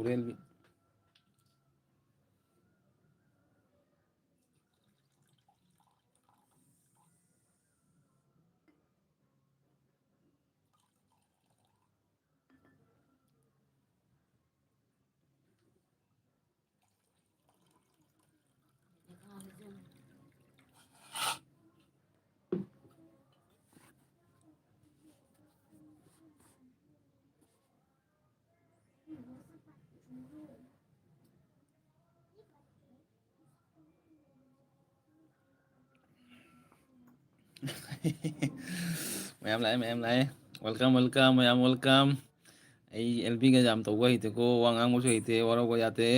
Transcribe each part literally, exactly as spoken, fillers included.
ꯍꯣꯔꯦꯟ꯫ ꯃꯌꯥꯝ ꯂꯥꯛꯑꯦ, ꯃꯌꯥꯝ ꯂꯥꯛꯑꯦ꯫ Welcome, welcome, ꯃꯌꯥꯝ welcome꯫ ꯑꯩ ꯑꯦꯜ ꯕꯤꯒ ꯌꯥꯝ ꯇꯧꯕ ꯍꯩꯇꯦꯀꯣ, ꯋꯥ ꯉꯥꯡꯕꯁꯨ ꯍꯩꯇꯦ, ꯋꯥꯔꯧꯕ ꯌꯥꯗꯦ꯫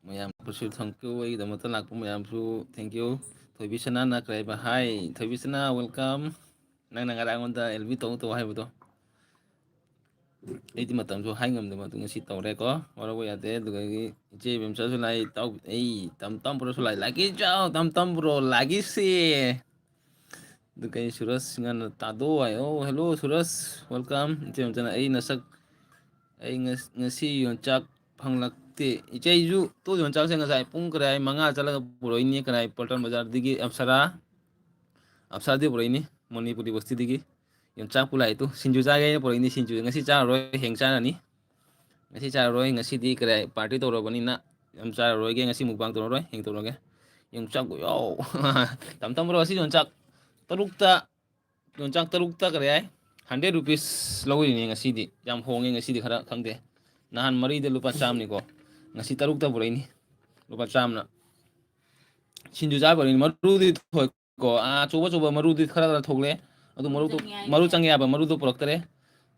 ꯃꯌꯥꯝꯕꯨꯁꯨ thank you, ꯑꯩꯒꯤꯗꯃꯛꯇ ꯂꯥꯛꯄ ꯃꯌꯥꯝꯁꯨ thank you꯫ ꯊꯣꯏꯕꯤ ꯁꯅꯥꯅ ꯀꯔꯤ ꯍꯥꯏꯕ? Hi, ꯊꯣꯏꯕꯤ ꯁꯅꯥ, welcome꯫ ꯅꯪꯅ ꯉꯔꯥꯡ ꯑꯩꯉꯣꯟꯗ ꯑꯦꯜ ꯕꯤ ꯇꯧ ꯇꯧ ꯍꯥꯏꯕꯗꯣ, ꯑꯩꯗꯤ ꯃꯇꯝꯁꯨ ꯍꯥꯏ ꯉꯝꯗꯕ, ꯑꯗꯨ ꯉꯁꯤ ꯇꯧꯔꯦꯀꯣ, ꯋꯥꯔꯧꯕ ꯌꯥꯗꯦ꯫ ꯑꯗꯨꯗꯒꯤ ꯏꯆꯦ ꯏꯕꯦꯝꯆꯥꯁꯨ ꯂꯥꯛꯏ, ꯏꯇꯥꯎ, ꯑꯩ ꯇꯝ ꯇꯝ ꯄꯨꯔꯁꯨ ꯂꯥꯛꯏ, ꯂꯥꯛꯀꯤ ꯆꯥꯎ, ꯇꯝ ꯇꯝ ꯄꯨꯔꯣ, ꯂꯥꯛꯀꯤꯁꯤ꯫ ꯑꯗꯨ ꯀꯩ ꯁꯨꯔꯁ ꯉꯟꯅ ꯇꯥꯗꯣ ꯍꯥꯏ꯫ ꯑꯣ, hello ꯁꯨꯔꯁ, welcome꯫ ꯏꯆꯦ ꯏꯕꯦꯝꯆꯥꯅ ꯑꯩ ꯅꯁꯛ, ꯑꯩ ꯉꯁ-, ꯉꯁꯤ ꯌꯣꯡꯆꯥꯛ ꯐꯪꯂꯛꯇꯦ꯫ ꯏꯆꯦ, ꯑꯩꯁꯨ ꯇꯣ ꯌꯣꯡꯆꯥꯛꯁꯦ ꯉꯁꯥꯏ ꯄꯨꯡ ꯀꯗꯥꯏ ꯃꯉꯥ ꯆꯠꯂꯒ ꯄꯨꯔꯛꯏꯅꯦ, ꯀꯗꯥꯏ ꯄꯜꯇꯟ ꯕꯖꯥꯔꯗꯒꯤ ꯑꯞꯁꯔꯥ, ꯑꯞꯁꯔꯥꯗꯤ ꯄꯨꯔꯛꯏꯅꯤ, ꯃꯅꯤꯄꯨꯔ ꯌꯨꯅꯤꯚꯔꯁꯤꯇꯤꯗꯒꯤ꯫ ꯌꯣꯡꯆꯥꯛꯄꯨ ꯂꯥꯛꯏ ꯇꯨ, ꯁꯤꯡꯖꯨ ꯆꯥꯒꯦ ꯍꯥꯏꯅ ꯄꯨꯔꯛꯏꯅꯤ, ꯁꯤꯡꯖꯨ ꯉꯁꯤ ꯆꯥꯔꯔꯣꯏ, ꯍꯌꯦꯡ ꯆꯥꯔꯅꯤ꯫ ꯉꯁꯤ ꯆꯥꯔꯔꯣꯏ, ꯉꯁꯤꯗꯤ ꯀꯗꯥꯏ ꯄꯥꯔꯇꯤ ꯇꯧꯔꯕꯅꯤꯅ ꯌꯥꯝ ꯆꯥꯔꯔꯣꯏꯒꯦ, ꯉꯁꯤ ꯃꯨꯛꯕꯥꯡ ꯇꯧꯔꯔꯣꯏ, ꯍꯌꯦꯡ ꯇꯧꯔꯒꯦ꯫ ꯌꯣꯡꯆꯥꯛ ꯌꯥꯎ꯫ ꯇꯝ ꯇꯝꯕ꯭ꯔꯣ, ꯉꯁꯤ ꯌꯣꯡꯆꯥꯛ ꯇꯔꯨꯛꯇ, ꯌꯣꯡꯆꯥꯛ ꯇꯔꯨꯛꯇ ꯀꯔꯤ ꯍꯥꯏ? Hundred rupees ꯂꯧꯔꯤꯅꯦ ꯉꯁꯤꯗꯤ꯫ ꯌꯥꯝ ꯍꯣꯡꯉꯦ ꯉꯁꯤꯗꯤ, ꯈꯔ ꯈꯪꯗꯦ꯫ ꯅꯍꯥꯟ ꯃꯔꯤꯗ ꯂꯨꯄꯥ ꯆꯥꯝꯃꯅꯤꯀꯣ, ꯉꯁꯤ ꯇꯔꯨꯛꯇ ꯄꯨꯔꯛꯏꯅꯤ, ꯂꯨꯄꯥ ꯆꯥꯝꯃꯅ꯫ ꯁꯤꯡꯖꯨ ꯆꯥꯕ ꯄꯨꯔꯛꯏꯅꯤ, ꯃꯔꯨꯗꯤ ꯊꯣꯏꯀꯣ, ꯑꯥ, ꯑꯆꯧꯕ ꯑꯆꯧꯕ ꯃꯔꯨꯗꯤ ꯈꯔ ꯈꯔ ꯊꯣꯛꯂꯛꯑꯦ꯫ ꯑꯗꯨ ꯃꯔꯨꯗꯣ, ꯆꯪꯉꯦ ꯍꯥꯏꯅꯦ꯫ ꯃꯔꯨ ꯆꯪꯉꯦ ꯍꯥꯏꯕ, ꯃꯔꯨꯗꯣ ꯄꯨꯔꯛꯇꯔꯦ꯫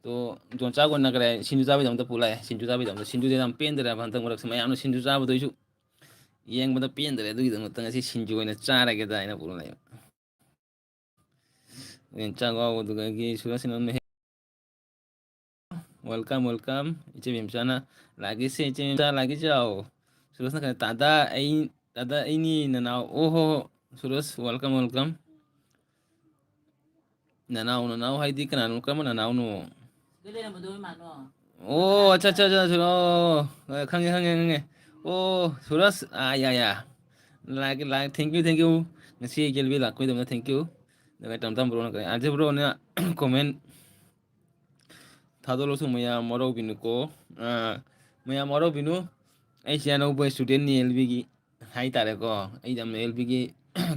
ꯑꯗꯣ ꯌꯣꯡꯆꯥꯛ ꯑꯣꯏꯅ ꯀꯔꯤ ꯍꯥꯏ? ꯁꯤꯡꯖꯨ ꯆꯥꯕꯩꯗꯃꯛꯇ ꯄꯨ ꯂꯥꯛꯑꯦ꯫ ꯁꯤꯡꯖꯨ ꯆꯥꯕꯩꯗꯃꯛꯇ꯫ ꯁꯤꯡꯖꯨꯁꯦ ꯌꯥꯝ ꯄꯦꯟꯗ꯭ꯔꯦ ꯍꯥꯏꯕ ꯍꯟꯗꯛ ꯃꯔꯛꯁꯦ꯫ ꯃꯌꯥꯝꯅ ꯁꯤꯡꯖꯨ ꯆꯥꯕꯗꯣ ꯑꯩꯁꯨ ꯌꯦꯡꯕꯗ ꯄꯦꯟꯗ꯭ꯔꯦ, ꯑꯗꯨꯒꯤꯗꯃꯛꯇ ꯉꯁꯤ ꯁꯤꯡꯖꯨ ꯑꯣꯏꯅ ꯆꯥꯔꯒꯦꯗ ꯍꯥꯏꯅ ꯄꯨꯔ ꯂꯥꯛꯑꯦ꯫ ꯌꯣꯡꯆꯥꯛ ꯉꯥꯎꯕꯗꯨꯒꯤ ꯁꯨꯔꯁꯤꯅ ꯑꯃ ꯍꯦꯛ꯫ Welcome, welcome꯫ ꯏꯆꯦ ꯕꯦꯝꯆꯥꯅ ꯂꯥꯛꯀꯦꯁꯦ, ꯏꯆꯦ ꯕꯦꯝꯆꯥ ꯂꯥꯛꯀꯦꯁꯦ ꯂꯥꯛꯑꯣ꯫ ꯁꯨꯔꯁꯅ ꯀꯩꯅꯣ, ꯇꯥꯗꯥ, ꯑꯩ, ꯇꯥꯗꯥ, ꯑꯩꯅꯤ ꯅꯅꯥꯎ꯫ ꯑꯣ ꯍꯣ ꯍꯣ꯫ ꯁꯨꯔꯁ, welcome, welcome꯫ ꯅꯅꯥꯎ, ꯅꯅꯥꯎ ꯍꯥꯏꯗꯤ ꯀꯅꯥꯅꯣ? ꯀꯔꯝꯕ ꯅꯅꯥꯎꯅꯣ? ꯁꯤꯗ ꯂꯩꯔꯝꯕꯗꯣ ꯏꯃꯥꯅꯣ? ꯑꯣ, ꯑꯠꯆꯥ, ꯑꯠꯆꯥ, ꯑꯠꯆꯥ, ꯁꯨꯔ-, ꯑꯣ, ꯑ, ꯈꯪꯉꯦ, ꯈꯪꯉꯦ, ꯈꯪꯉꯦ꯫ ꯑꯣ, ꯁꯨꯔꯁ, ꯑꯥ, ꯌꯥ, ꯌꯥ꯫ ꯂꯥꯛꯀꯦ, ꯂꯥꯛꯀꯦ, thank you, thank you꯫ ꯉꯁꯤ ꯀꯦꯜꯕꯤ ꯂꯥꯛꯄꯩꯗꯃꯛꯇ thank you꯫ ꯑꯗꯨꯒ ꯇꯝ ꯇꯝ ꯕ꯭ꯔꯣꯅ ꯀꯔꯤ, ꯑꯥꯔꯖꯦ ꯕ꯭ꯔꯣꯅ comment ꯊꯥꯗꯣꯛꯂꯁꯨ ꯃꯌꯥꯝ ꯋꯥꯔꯧꯕꯤꯅꯨꯀꯣ꯫ ꯑꯥ, ꯃꯌꯥꯝ ꯋꯥꯔꯧꯕꯤꯅꯨ꯫ ꯑꯩꯁꯦ ꯑꯅꯧꯕ studentꯅꯤ ꯑꯦꯜꯕꯤꯒꯤ ꯍꯥꯏꯇꯥꯔꯦꯀꯣ꯫ ꯑꯩ ꯌꯥꯝꯅ ꯑꯦꯜꯕꯤꯒꯤ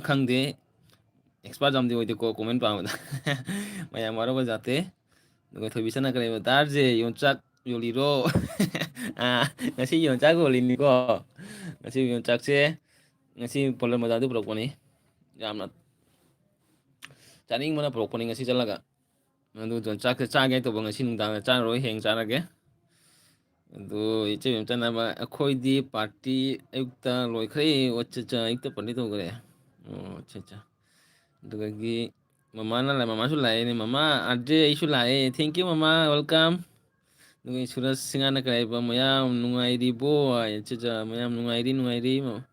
ꯈꯪꯗꯦ, expert ꯌꯥꯝꯗꯤ ꯑꯣꯏꯗꯦꯀꯣ comment ꯄꯥꯕꯗ꯫ ꯃꯌꯥꯝ ꯋꯥꯔꯧꯕ ꯖꯥꯠꯇꯦ꯫ ꯑꯗꯨꯒ ꯊꯣꯏꯕꯤꯆꯟꯅ ꯀꯔꯤ ꯍꯥꯏꯕ? "ꯗꯥ ꯑꯥꯔꯖꯦ, ꯌꯣꯡꯆꯥꯛ ꯌꯣꯜꯂꯤꯔꯣ?" ꯑꯥ, ꯉꯁꯤ ꯌꯣꯡꯆꯥꯛ ꯌꯣꯜꯂꯤꯅꯤꯀꯣ꯫ ꯉꯁꯤ ꯌꯣꯡꯆꯥꯛꯁꯦ, ꯉꯁꯤ ꯄꯣꯂꯝ ꯕꯖꯥꯔꯗꯒꯤ ꯄꯨꯔꯛꯄꯅꯤ꯫ ꯌꯥꯝꯅ ꯆꯥꯅꯤꯡꯕꯅ ꯄꯨꯔꯛꯄꯅꯤ ꯉꯁꯤ ꯆꯠꯂꯒ꯫ ꯑꯗꯨ ꯌꯣꯡꯆꯥꯛꯁꯦ ꯆꯥꯒꯦ ꯇꯧꯕ, ꯉꯁꯤ ꯅꯨꯡꯗꯥꯡꯗ ꯆꯥꯔꯔꯣꯏ, ꯍꯌꯦꯡ ꯆꯥꯔꯒꯦ꯫ ꯑꯗꯨ ꯏꯆꯦ ꯕꯦꯝꯆꯟꯅ ꯍꯥꯏꯕ, "ꯑꯩꯈꯣꯏꯗꯤ party ꯑꯌꯨꯛꯇ ꯂꯣꯏꯈ꯭ꯔꯦ"꯫ ꯑꯣ, ꯑꯠꯆꯥ, ꯑꯠꯆꯥ, ꯑꯌꯨꯛꯇ party ꯇꯧꯈ꯭ꯔꯦ꯫ ꯑꯣ, ꯑꯠꯆꯥ, ꯑꯠꯆꯥ꯫ ꯑꯗꯨꯗꯒꯤ ꯃꯃꯥꯅ ꯂꯥꯛ-, ꯃꯃꯥꯁꯨ ꯂꯥꯛꯑꯦꯅꯦ꯫ "ꯃꯃꯥ, ꯑꯥꯔꯖꯦ ꯑꯩꯁꯨ ꯂꯥꯛꯑꯦ꯫ Thank you, ꯃꯃꯥ, welcome"꯫ ꯑꯗꯨꯒ ꯁꯨꯔꯖ ꯁꯤꯡꯍꯅ ꯀꯔꯤ ꯍꯥꯏꯕ, "ꯃꯌꯥꯝ ꯅꯨꯡꯉꯥꯏꯔꯤꯕꯣ?" ꯍꯥꯏ꯫ ꯑꯠꯆꯥ, ꯑꯠꯆꯥ, "ꯃꯌꯥꯝ ꯅꯨꯡꯉꯥꯏꯔꯤ, ꯅꯨꯡꯉꯥꯏꯔꯤ, ꯃ-,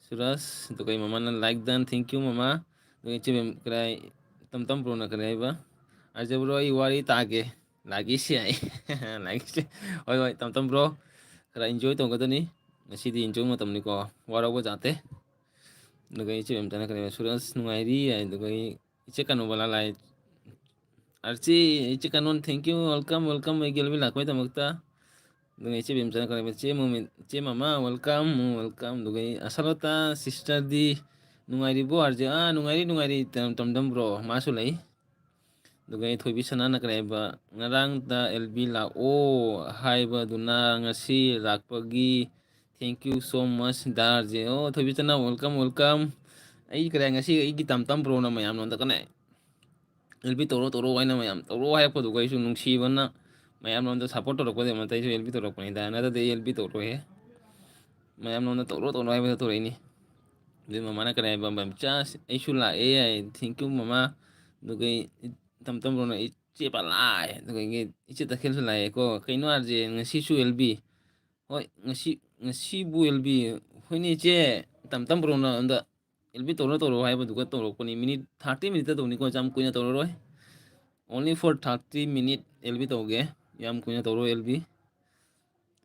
ꯁꯨꯔꯖ"꯫ ꯑꯗꯨꯒ ꯃꯃꯥꯅ like done, "Thank you, ꯃꯃꯥ"꯫ ꯑꯗꯨꯒ ꯏꯆꯦ ꯕꯦꯝ-, ꯀꯔꯥꯏ, ꯇꯝ ꯇꯝ ꯕ꯭ꯔꯣꯅ ꯀꯔꯤ ꯍꯥꯏꯕ, "ꯑꯥꯔꯖꯦ ꯕ꯭ꯔꯣ, ꯑꯩ ꯋꯥꯔꯤ ꯇꯥꯒꯦ, ꯂꯥꯛꯈꯤꯁꯤ" ꯍꯥꯏ꯫ ꯂꯥꯛꯈꯤꯁꯤ꯫ ꯍꯣꯏ, ꯍꯣꯏ, ꯇꯝ ꯇꯝ ꯕ꯭ꯔꯣ, ꯈꯔ enjoy ꯇꯧꯒꯗꯕꯅꯤ꯫ ꯉꯁꯤꯗꯤ enjoy ꯃꯇꯝꯅꯤꯀꯣ, ꯋꯥꯔꯧꯕ ꯖꯥꯠꯇꯦ꯫ ꯑꯗꯨꯒ ꯏꯆꯦ ꯕꯦꯝꯆꯟꯅ ꯀꯔꯤ ꯍꯥꯏꯕ, "ꯁꯨꯔꯖ ꯅꯨꯡꯉꯥꯏꯔꯤ" ꯍꯥꯏ꯫ ꯑꯗꯨꯒ ꯑꯩ ꯏꯆꯦ ꯀꯥꯅꯣꯕꯂꯥ ꯂꯥꯛꯑꯦ꯫ "ꯑꯥꯔꯆꯤ, ꯏꯆꯦ ꯀꯥꯅꯣꯟ, thank you, welcome, welcome, ꯑꯩꯒꯤ ꯑꯦꯜꯕꯤ ꯂꯥꯛꯄꯒꯤꯗꯃꯛꯇ"꯫ ꯑꯗꯨꯒ ꯏꯆꯦ ꯕꯦꯝꯆꯟꯅ ꯀꯔꯤ ꯍꯥꯏꯕ, "ꯏꯆꯦ ꯃꯣꯃꯤꯟ, ꯏꯆꯦ ꯃꯃꯥ, welcome, welcome"꯫ ꯑꯗꯨꯒ ꯑꯩ, "ꯑꯁꯥꯂꯇꯥ sisterꯗꯤ ꯅꯨꯡꯉꯥꯏꯔꯤꯕꯣ ꯑꯥꯔꯖꯦ?" "ꯑꯥ, ꯅꯨꯡꯉꯥꯏꯔꯤ, ꯅꯨꯡꯉꯥꯏꯔꯤ, ꯇꯝ-, ꯇꯝꯗꯝ ꯕ꯭ꯔꯣ, ꯃꯥꯁꯨ ꯂꯩ"꯫ ꯑꯗꯨꯒ ꯑꯩ ꯊꯣꯏꯕꯤ ꯁꯅꯥꯅ ꯀꯔꯤ ꯍꯥꯏꯕ, "ꯉꯔꯥꯡꯇ ꯑꯦꯜꯕꯤ ꯂꯥꯛꯑꯣ ꯍꯥꯏꯕꯗꯨꯅ ꯉꯁꯤ ꯂꯥꯛꯄꯒꯤ thank you so much ꯗꯥ ꯑꯥꯔꯖꯦ"꯫ ꯑꯣ, ꯊꯣꯏꯕꯤ ꯁꯅꯥ, welcome, welcome꯫ ꯑꯩ ꯀꯔꯤ, ꯉꯁꯤ ꯑꯩꯒꯤ ꯇꯝ ꯇꯝ ꯕ꯭ꯔꯣꯅ ꯃꯌꯥꯝ ꯂꯣꯟꯗ ꯀꯟꯅ ꯑꯦꯜꯕꯤ ꯇꯧꯔꯣ, ꯇꯧꯔꯣ ꯍꯥꯏꯅ ꯃꯌꯥꯝ ꯇꯧꯔꯣ ꯍꯥꯏꯔꯛꯄꯗꯨꯒ ꯑꯩꯁꯨ ꯅꯨꯡꯁꯤꯕꯅ ꯃꯌꯥꯝ ꯂꯣꯟꯗ support ꯇꯧꯔꯛꯄꯗꯨꯒꯤ ꯃꯇꯩꯁꯨ ꯑꯦꯜꯕꯤ ꯇꯧꯔꯛꯄꯅꯤꯗ, ꯅꯠꯇ꯭ꯔꯗꯤ ꯑꯩ ꯑꯦꯜꯕꯤ ꯇꯧꯔꯣꯏꯍꯦ꯫ ꯃꯌꯥꯝ ꯂꯣꯟꯗ ꯇꯧꯔꯣ, ꯇꯧꯔꯣ ꯍꯥꯏꯕꯗ ꯇꯧꯔꯛꯏꯅꯤ꯫ ꯑꯗꯨꯏ ꯃꯃꯥꯅ ꯀꯔꯤ ꯍꯥꯏꯕ, "ꯃꯆꯥ, ꯑꯩꯁꯨ ꯂꯥꯛꯑꯦ" ꯍꯥꯏ, "Thank you, ꯃꯃꯥ"꯫ ꯑꯗꯨꯒ ꯑꯩ ꯇꯝ ꯇꯝ ꯕ꯭ꯔꯣꯅ, "ꯏꯆꯦ ꯄꯂꯥꯏ"꯫ ꯑꯗꯨꯒ ꯑꯩꯒꯤ ꯏꯆꯦ ꯇꯈꯦꯜꯁꯨ ꯂꯥꯛꯑꯦꯀꯣ꯫ "ꯀꯩꯅꯣ ꯑꯥꯔꯖꯦ, ꯉꯁꯤꯁꯨ ꯑꯦꯜꯕꯤ?" "ꯍꯣꯏ, ꯉꯁꯤ, ꯉꯁꯤꯕꯨ ꯑꯦꯜꯕꯤ?" "ꯍꯣꯏꯅꯦ ꯏꯆꯦ, ꯇꯝ ꯇꯝ ꯕ꯭ꯔꯣꯅ ꯑꯝꯗ ꯑꯦꯜꯕꯤ ꯇꯧꯔꯣ, ꯇꯧꯔꯣ ꯍꯥꯏꯕꯗꯨꯒ ꯇꯧꯔꯛꯄꯅꯤ꯫ Minute thirty minuteꯇ ꯇꯧꯅꯤꯀꯣ, ꯌꯥꯝ ꯀꯨꯏꯅ ꯇꯧꯔꯔꯣꯏ꯫ Only for thirty minute ꯑꯦꯜꯕꯤ ꯇꯧꯒꯦ꯫ ꯌꯥꯝ ꯀꯨꯏꯅ ꯇꯧꯔꯣ ꯑꯦꯜ ꯕꯤ꯫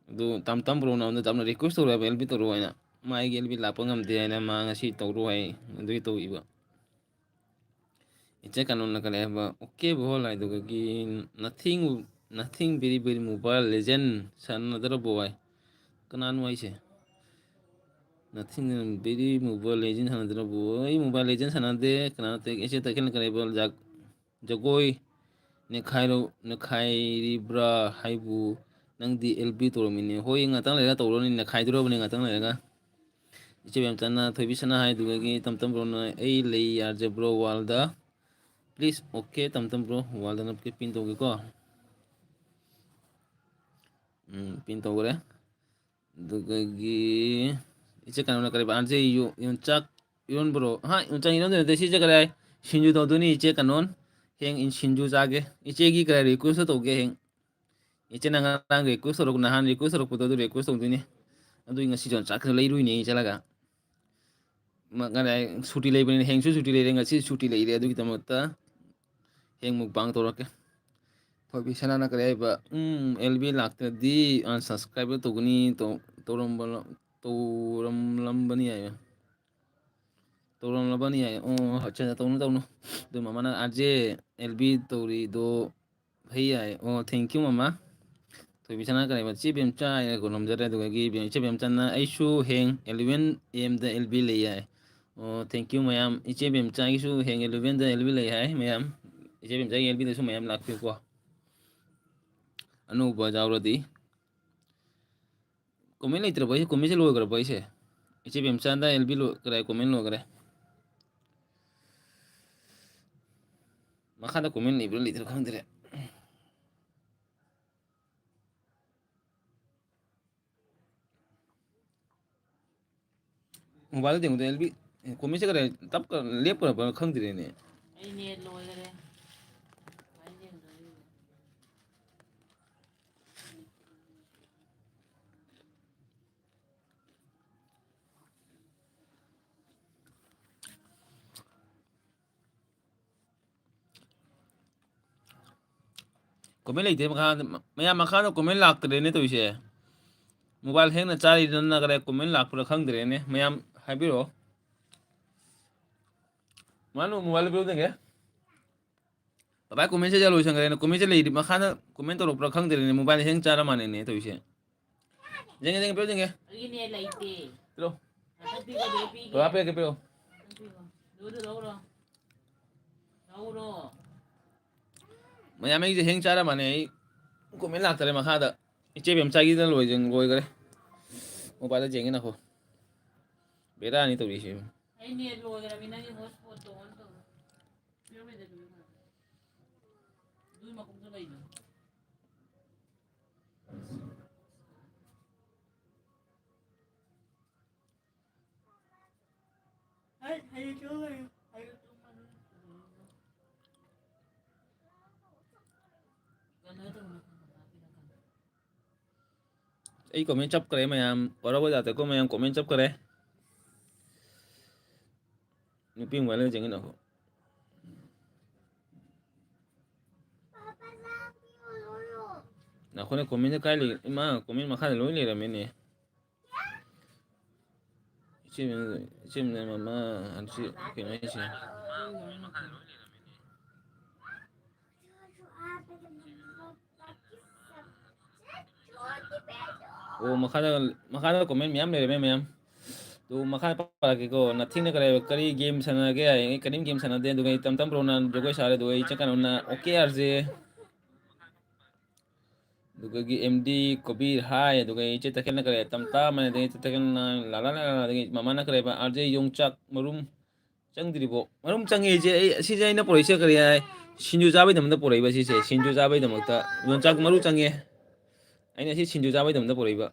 ꯑꯗꯨ ꯇꯝ ꯇꯝ ꯕ꯭ꯔꯣꯅ ꯑꯩꯉꯣꯟꯗ ꯌꯥꯝꯅ ꯔꯤꯀ꯭ꯋꯦꯁ ꯇꯧꯔꯛꯑꯦꯕ, "ꯑꯦꯜ ꯕꯤ ꯇꯧꯔꯛꯑꯣ" ꯍꯥꯏꯅ꯫ ꯃꯥ ꯑꯩꯒꯤ ꯑꯦꯜ ꯕꯤ ꯂꯥꯛꯄ ꯉꯝꯗꯦ ꯍꯥꯏꯅ ꯃꯥ ꯉꯁꯤ ꯇꯧꯔꯣ ꯍꯥꯏ, ꯑꯗꯨꯒꯤ ꯇꯧꯏꯕ꯫ ꯏꯆꯦ ꯀꯥꯅꯣꯟꯅ ꯀꯔꯤ ꯍꯥꯏꯕ? "ꯑꯣꯀꯦ ꯕꯣꯍꯣꯜ" ꯍꯥꯏꯗꯨꯒꯤ "Nothing, nothing very very Mobile Legend ꯁꯥꯟꯅꯗ꯭ꯔꯕꯣ" ꯍꯥꯏ꯫ ꯀꯅꯥꯅꯣ ꯍꯥꯏꯁꯦ? "Nothing very Mobile Legend ꯁꯥꯟꯅꯗ꯭ꯔꯕꯣ?" ꯑꯩ Mobile Legend ꯁꯥꯟꯅꯗꯦ꯫ ꯀꯅꯥꯅꯣ ꯇꯦꯛ-, ꯏꯆꯦ ꯇꯈꯦꯜꯅ ꯀꯔꯤ ꯍꯥꯏꯕ? ꯖꯥꯛ-, ꯖꯒꯣꯏ ꯅꯦꯈꯥꯏꯔꯣ-, ꯅꯦꯈꯥꯏꯔꯤꯕ꯭ꯔꯥ ꯍꯥꯏꯕꯨ? ꯅꯪꯗꯤ ꯑꯦꯜ ꯕꯤ ꯇꯧꯔꯝꯃꯤꯅꯦ꯫ ꯍꯣꯏ, ꯉꯥꯛꯇꯪ ꯂꯩꯔꯒ ꯇꯧꯔꯅꯤ, ꯅꯦꯈꯥꯏꯗꯣꯔꯕꯅꯤ ꯉꯥꯛꯇꯪ ꯂꯩꯔꯒ꯫ ꯏꯆꯦ ꯕꯦꯝꯆꯥꯟꯅ ꯊꯣꯏꯕꯤ ꯁꯅꯥ ꯍꯥꯏꯗꯨꯒꯤ ꯇꯝ ꯇꯝ ꯕ꯭ꯔꯣꯅ "ꯑꯩ ꯂꯩ R J bro world". Please, okay, ꯇꯝ ꯇꯝ ꯕ꯭ꯔꯣ ꯋꯥꯜꯗ ꯅꯞꯀꯦ, ꯄꯤꯟ ꯇꯧꯒꯦꯀꯣ꯫ ꯎꯝ, ꯄꯤꯟ ꯇꯧꯈ꯭ꯔꯦ꯫ ꯑꯗꯨꯗꯒꯤ ꯏꯆꯦ ꯀꯩꯅꯣꯅ ꯀꯔꯤꯕ, "ꯑꯥꯔ ꯖꯦ ꯌꯣ-, ꯌꯣꯡꯆꯥꯛ ꯏꯔꯣꯟꯕ꯭ꯔꯣ?" ꯍꯥ, ꯌꯣꯡꯆꯥꯛ ꯏꯔꯣꯟꯗꯣꯏ ꯅꯠꯇꯦ, ꯁꯤꯁꯦ ꯀꯔꯤ ꯍꯥꯏ? ꯁꯤꯡꯖꯨ ꯇꯧꯗꯣꯏꯅꯤ ꯏꯆꯦ ꯀꯩꯅꯣꯟ꯫ ꯍꯌꯦꯡ ꯏꯟ-, ꯁꯤꯡꯖꯨ ꯆꯥꯒꯦ꯫ ꯏꯆꯦꯒꯤ ꯀꯔꯤ ꯔꯤꯀ꯭ꯋꯦꯁꯇ ꯇꯧꯒꯦ ꯍꯌꯦꯡ? ꯏꯆꯦꯅ ꯉꯔꯥꯡ ꯔꯤꯀ꯭ꯋꯦꯁ ꯇꯧꯔꯛ-, ꯅꯍꯥꯟ ꯔꯤꯀ꯭ꯋꯦꯁ ꯇꯧꯔꯛꯄꯗꯣ ꯑꯗꯨ ꯔꯤꯀ꯭ꯋꯦꯁ ꯇꯧꯗꯣꯏꯅꯤ꯫ ꯑꯗꯨꯒꯤ ꯉꯁꯤ ꯌꯣꯡꯆꯥꯛ ꯈꯔ ꯂꯩꯔꯨꯏꯅꯦ ꯑꯩ ꯆꯠꯂꯒ꯫ ꯃ-, ꯉꯔꯥꯡ ꯁꯨꯇꯤ ꯂꯩꯕꯅꯤꯅ ꯍꯌꯦꯡꯁꯨ ꯁꯨꯇꯤ ꯂꯩꯔꯦ, ꯉꯁꯤ ꯁꯨꯇꯤ ꯂꯩꯔꯦ꯫ ꯑꯗꯨꯒꯤꯗꯃꯛꯇ ꯍꯌꯦꯡ ꯃꯨꯛꯕꯥꯡ ꯇꯧꯔꯛꯀꯦ꯫ ꯊꯣꯏꯕꯤ ꯁꯅꯥꯅ ꯀꯔꯤ ꯍꯥꯏꯕ? ꯎꯝ, ꯑꯦꯜ ꯕꯤ ꯂꯥꯛꯇ꯭ꯔꯗꯤ unsubscribe ꯇꯧꯒꯅꯤ, ꯇꯧ-, ꯇꯧꯔꯝꯕ-, ꯇꯧꯔꯝꯂꯝꯕꯅꯤ ꯍꯥꯏꯕ꯫ ꯇꯧꯔꯝꯂꯕꯅꯤ ꯍꯥꯏ꯫ ꯑꯣ, ꯑꯠꯆꯥ, ꯇꯧꯅꯨ, ꯇꯧꯅꯨ꯫ ꯑꯗꯨ ꯃꯃꯥꯅ "ꯑꯥꯔ ꯖꯦ ꯑꯦꯜ ꯕꯤ ꯇꯧꯔꯤꯗꯣ ꯐꯩ" ꯍꯥꯏ꯫ ꯑꯣ, thank you ꯃꯃꯥ꯫ ꯊꯣꯏꯕꯤꯁꯅꯥ ꯀꯔꯤꯕ? "ꯆꯦ ꯕꯦꯝꯆꯥ" ꯍꯥꯏꯅ ꯀꯣ ꯅꯝꯖꯔꯦ꯫ ꯑꯗꯨꯗꯒꯤ ꯕꯦꯝ-, ꯏꯆꯦ ꯕꯦꯝꯆꯥꯟꯅ "ꯑꯩꯁꯨ ꯍꯌꯦꯡ eleven A M the L B ꯂꯩ" ꯍꯥꯏ꯫ ꯑꯣ, thank you ꯃꯌꯥꯝ꯫ ꯏꯆꯦ ꯕꯦꯝꯆꯥꯒꯤꯁꯨ ꯍꯌꯦꯡ eleven ꯗ ꯑꯦꯜ ꯕꯤ ꯂꯩ ꯍꯥꯏ ꯃꯌꯥꯝ꯫ ꯏꯆꯦ ꯕꯦꯝꯆꯥꯒꯤ ꯑꯦꯜ ꯕꯤꯗꯁꯨ ꯃꯌꯥꯝ ꯂꯥꯛꯄꯤꯌꯨꯀꯣ꯫ ꯑꯅꯧꯕ ꯌꯥꯎꯔꯗꯤ꯫ ꯀꯣꯃꯦꯟ ꯂꯩꯇ꯭ꯔꯕ ꯑꯩꯁꯦ, ꯀꯣꯃꯦꯟꯁꯦ ꯂꯣꯏꯈ꯭ꯔꯕ ꯑꯩꯁꯦ? ꯏꯆꯦ ꯕꯦꯝꯆꯥꯟꯗ ꯑꯦꯜ ꯕꯤ ꯂꯣꯏ-, ꯀꯗꯥꯏ ꯀꯣꯃꯦꯟ ꯂꯣꯏꯈ꯭ꯔꯦ? ꯃꯈꯥꯗ ꯀꯣꯃꯦꯟ ꯂꯩꯕ꯭ꯔꯥ ꯂꯩꯇ꯭ꯔꯥ ꯈꯪꯗ꯭ꯔꯦ꯫ ꯃꯣꯕꯥꯏꯜꯗ ꯌꯦꯡꯕꯗ ꯑꯦꯜ ꯕꯤ ꯀꯣꯃꯦꯟꯁꯦ ꯀꯗꯥꯏ ꯇꯞ-, ꯂꯦꯞꯈ꯭ꯔꯕ ꯈꯪꯗ꯭ꯔꯦꯅꯦ꯫ ꯑꯩ ꯅꯦꯠ ꯂꯣꯏꯈꯔꯦ꯫ ꯀꯃꯥꯏꯅ ꯌꯦꯡꯗꯣꯔꯤꯕ? Comment ꯂꯩꯇꯦ ꯃꯈꯥꯗ꯫ ꯃꯌꯥꯝ ꯃꯈꯥꯗ comment ꯂꯥꯛꯇ꯭ꯔꯦꯅꯦ ꯇꯧꯔꯤꯁꯦ꯫ Mobile hangꯅ ꯆꯥꯔꯤꯗꯅ ꯀꯗꯥꯏ comment ꯂꯥꯛꯄ꯭ꯔꯥ ꯈꯪꯗ꯭ꯔꯦꯅꯦ꯫ ꯃꯌꯥꯝ ꯍꯥꯏꯕꯤꯔꯛꯑꯣ꯫ ꯃꯥꯅꯨ, mobile ꯄꯤꯔꯛꯎ ꯌꯦꯡꯒꯦ꯫ ꯕꯕꯥ, commentꯁꯦ ꯂꯣꯏꯁꯟꯈ꯭ꯔꯦꯅꯦ꯫ Commentꯁꯦ ꯂꯩꯔꯤ, ꯃꯈꯥꯗ comment ꯇꯧꯔꯛꯄ꯭ꯔꯥ ꯈꯪꯗ꯭ꯔꯦꯅꯦ꯫ Mobile hang ꯆꯥꯔ ꯃꯥꯜꯂꯦꯅꯦ ꯇꯧꯔꯤꯁꯦ꯫ ꯌꯦꯡꯒꯦ, ꯌꯦꯡꯒꯦ, ꯄꯤꯔꯛꯎ ꯌꯦꯡꯒꯦ꯫ ꯑꯩꯒꯤ ꯅꯦꯠ ꯂꯩꯇꯦ꯫ ꯄꯤꯔꯛꯑꯣ꯫ ꯄꯤꯒꯦ, ꯄꯤꯒꯦ꯫ ꯕꯕꯥ, ꯄꯤꯔꯛꯀꯦ, ꯄꯤꯔꯛꯑꯣ꯫ ꯂꯧꯔꯣ, ꯂꯧꯔꯣ꯫ ꯂꯧꯔꯣ꯫ ꯃꯌꯥꯝ ꯑꯩꯁꯦ hang ꯆꯥꯔ ꯃꯥꯜꯂꯦ꯫ ꯑꯩ comment ꯂꯥꯛꯇꯔꯦ ꯃꯈꯥꯗ꯫ ꯏꯆꯦ ꯕꯦꯝꯆꯥꯒꯤꯗ ꯂꯣꯏꯗ-, ꯂꯣꯏꯈꯔꯦ꯫ Mobileꯗ ꯌꯦꯡꯒꯦ ꯅꯈꯣ꯫ ꯕꯦꯔꯥꯅꯤ ꯇꯧꯔꯤꯁꯦ꯫ ꯑꯩ ꯅꯦꯠ ꯂꯣꯏꯈ꯭ꯔꯕꯅꯤ, ꯅꯪꯒꯤ hotspotꯇꯣ on ꯇꯧꯔꯣ꯫ ꯄꯤꯔꯝꯃꯦꯗ ꯑꯗꯨꯒꯤ ꯃꯈꯨꯝꯗꯣ ꯂꯩꯕꯅꯤ꯫ ꯑꯩ comment ꯆꯞꯈ꯭ꯔꯦ ꯃꯌꯥꯝ꯫ ꯋꯥꯔꯧꯕ ꯌꯥꯗꯦꯀꯣ ꯃꯌꯥꯝ, comment ꯆꯞꯈ꯭ꯔꯦ꯫ ꯅꯨꯄꯤ ꯑꯃ ꯋꯥꯔꯤ ꯆꯪꯉꯤꯅꯈꯣ꯫ ꯅꯈꯣꯏꯅ comment ꯀꯥꯏ ꯂꯩ? ꯏꯃꯥ, comment ꯃꯈꯥꯗ ꯂꯣꯏ ꯂꯩꯔꯝꯃꯤꯅꯦ꯫ ꯏꯆꯦ, ꯏꯆꯦ ꯃꯃꯥ, ꯑꯗꯨꯁꯨ ꯀꯩꯅꯣ ꯍꯥꯏꯁꯦ꯫ ꯑꯣ, ꯃꯈꯥꯗ, ꯃꯈꯥꯗ comment ꯃꯌꯥꯝ ꯂꯩꯔꯝꯃꯦ ꯃꯌꯥꯝ꯫ ꯑꯗꯨ ꯃꯈꯥꯗ ꯄꯥꯔꯛꯀꯦꯀꯣ꯫ Nothingꯅ ꯀꯔꯤ, ꯀꯔꯤ game ꯁꯥꯟꯅꯒꯦ? ꯑꯩ ꯀꯔꯤꯝ game ꯁꯥꯟꯅꯗꯦ꯫ ꯑꯗꯨꯒ ꯑꯩ ꯇꯝ ꯇꯝ ꯕ꯭ꯔꯣꯅ ꯖꯒꯣꯏ ꯁꯥꯔꯦ꯫ ꯑꯗꯨꯒ ꯑꯩ ꯏꯆꯦ ꯀꯩꯅꯣꯅ OK RJ꯫ ꯑꯗꯨꯒ ꯑꯦꯝ ꯗꯤ ꯀꯣꯕꯤꯔ ꯍꯥꯏ꯫ ꯑꯗꯨꯒ ꯏꯆꯦ ꯇꯈꯦꯜꯅ ꯀꯔꯤ ꯇꯝ ꯇꯥ ꯑꯃꯅ, ꯑꯗꯒꯤ ꯏꯆꯦ ꯇꯈꯦꯜꯅ ꯂꯥ ꯂꯥ ꯂꯥ ꯂꯥ, ꯑꯗꯒꯤ ꯃꯃꯥꯅ ꯀꯔꯤ ꯍꯥꯏꯕ, ꯑꯥꯔ ꯖꯦ ꯌꯣꯡꯆꯥꯛ ꯃꯔꯨꯝ ꯆꯪꯗ꯭ꯔꯤꯕꯣ? ꯃꯔꯨꯝ ꯆꯪꯉꯦ ꯏꯆꯦ꯫ ꯑꯩ, ꯁꯤꯁꯦ ꯑꯩꯅ ꯄꯨꯔꯛꯏꯁꯦ ꯀꯔꯤ ꯍꯥꯏ? ꯁꯤꯡꯖꯨ ꯆꯥꯕꯩꯗꯃꯛꯇ ꯄꯨꯔꯛꯏꯕ ꯁꯤꯁꯦ꯫ ꯁꯤꯡꯖꯨ ꯆꯥꯕꯩꯗꯃꯛꯇ ꯌꯣꯡꯆꯥꯛ ꯃꯔꯨ ꯆꯪꯉꯦ꯫ ꯑꯩꯅ ꯁꯤ ꯁꯤꯡꯖꯨ ꯆꯥꯕꯩꯗꯃꯛꯇ ꯄꯨꯔꯛꯏꯕ꯫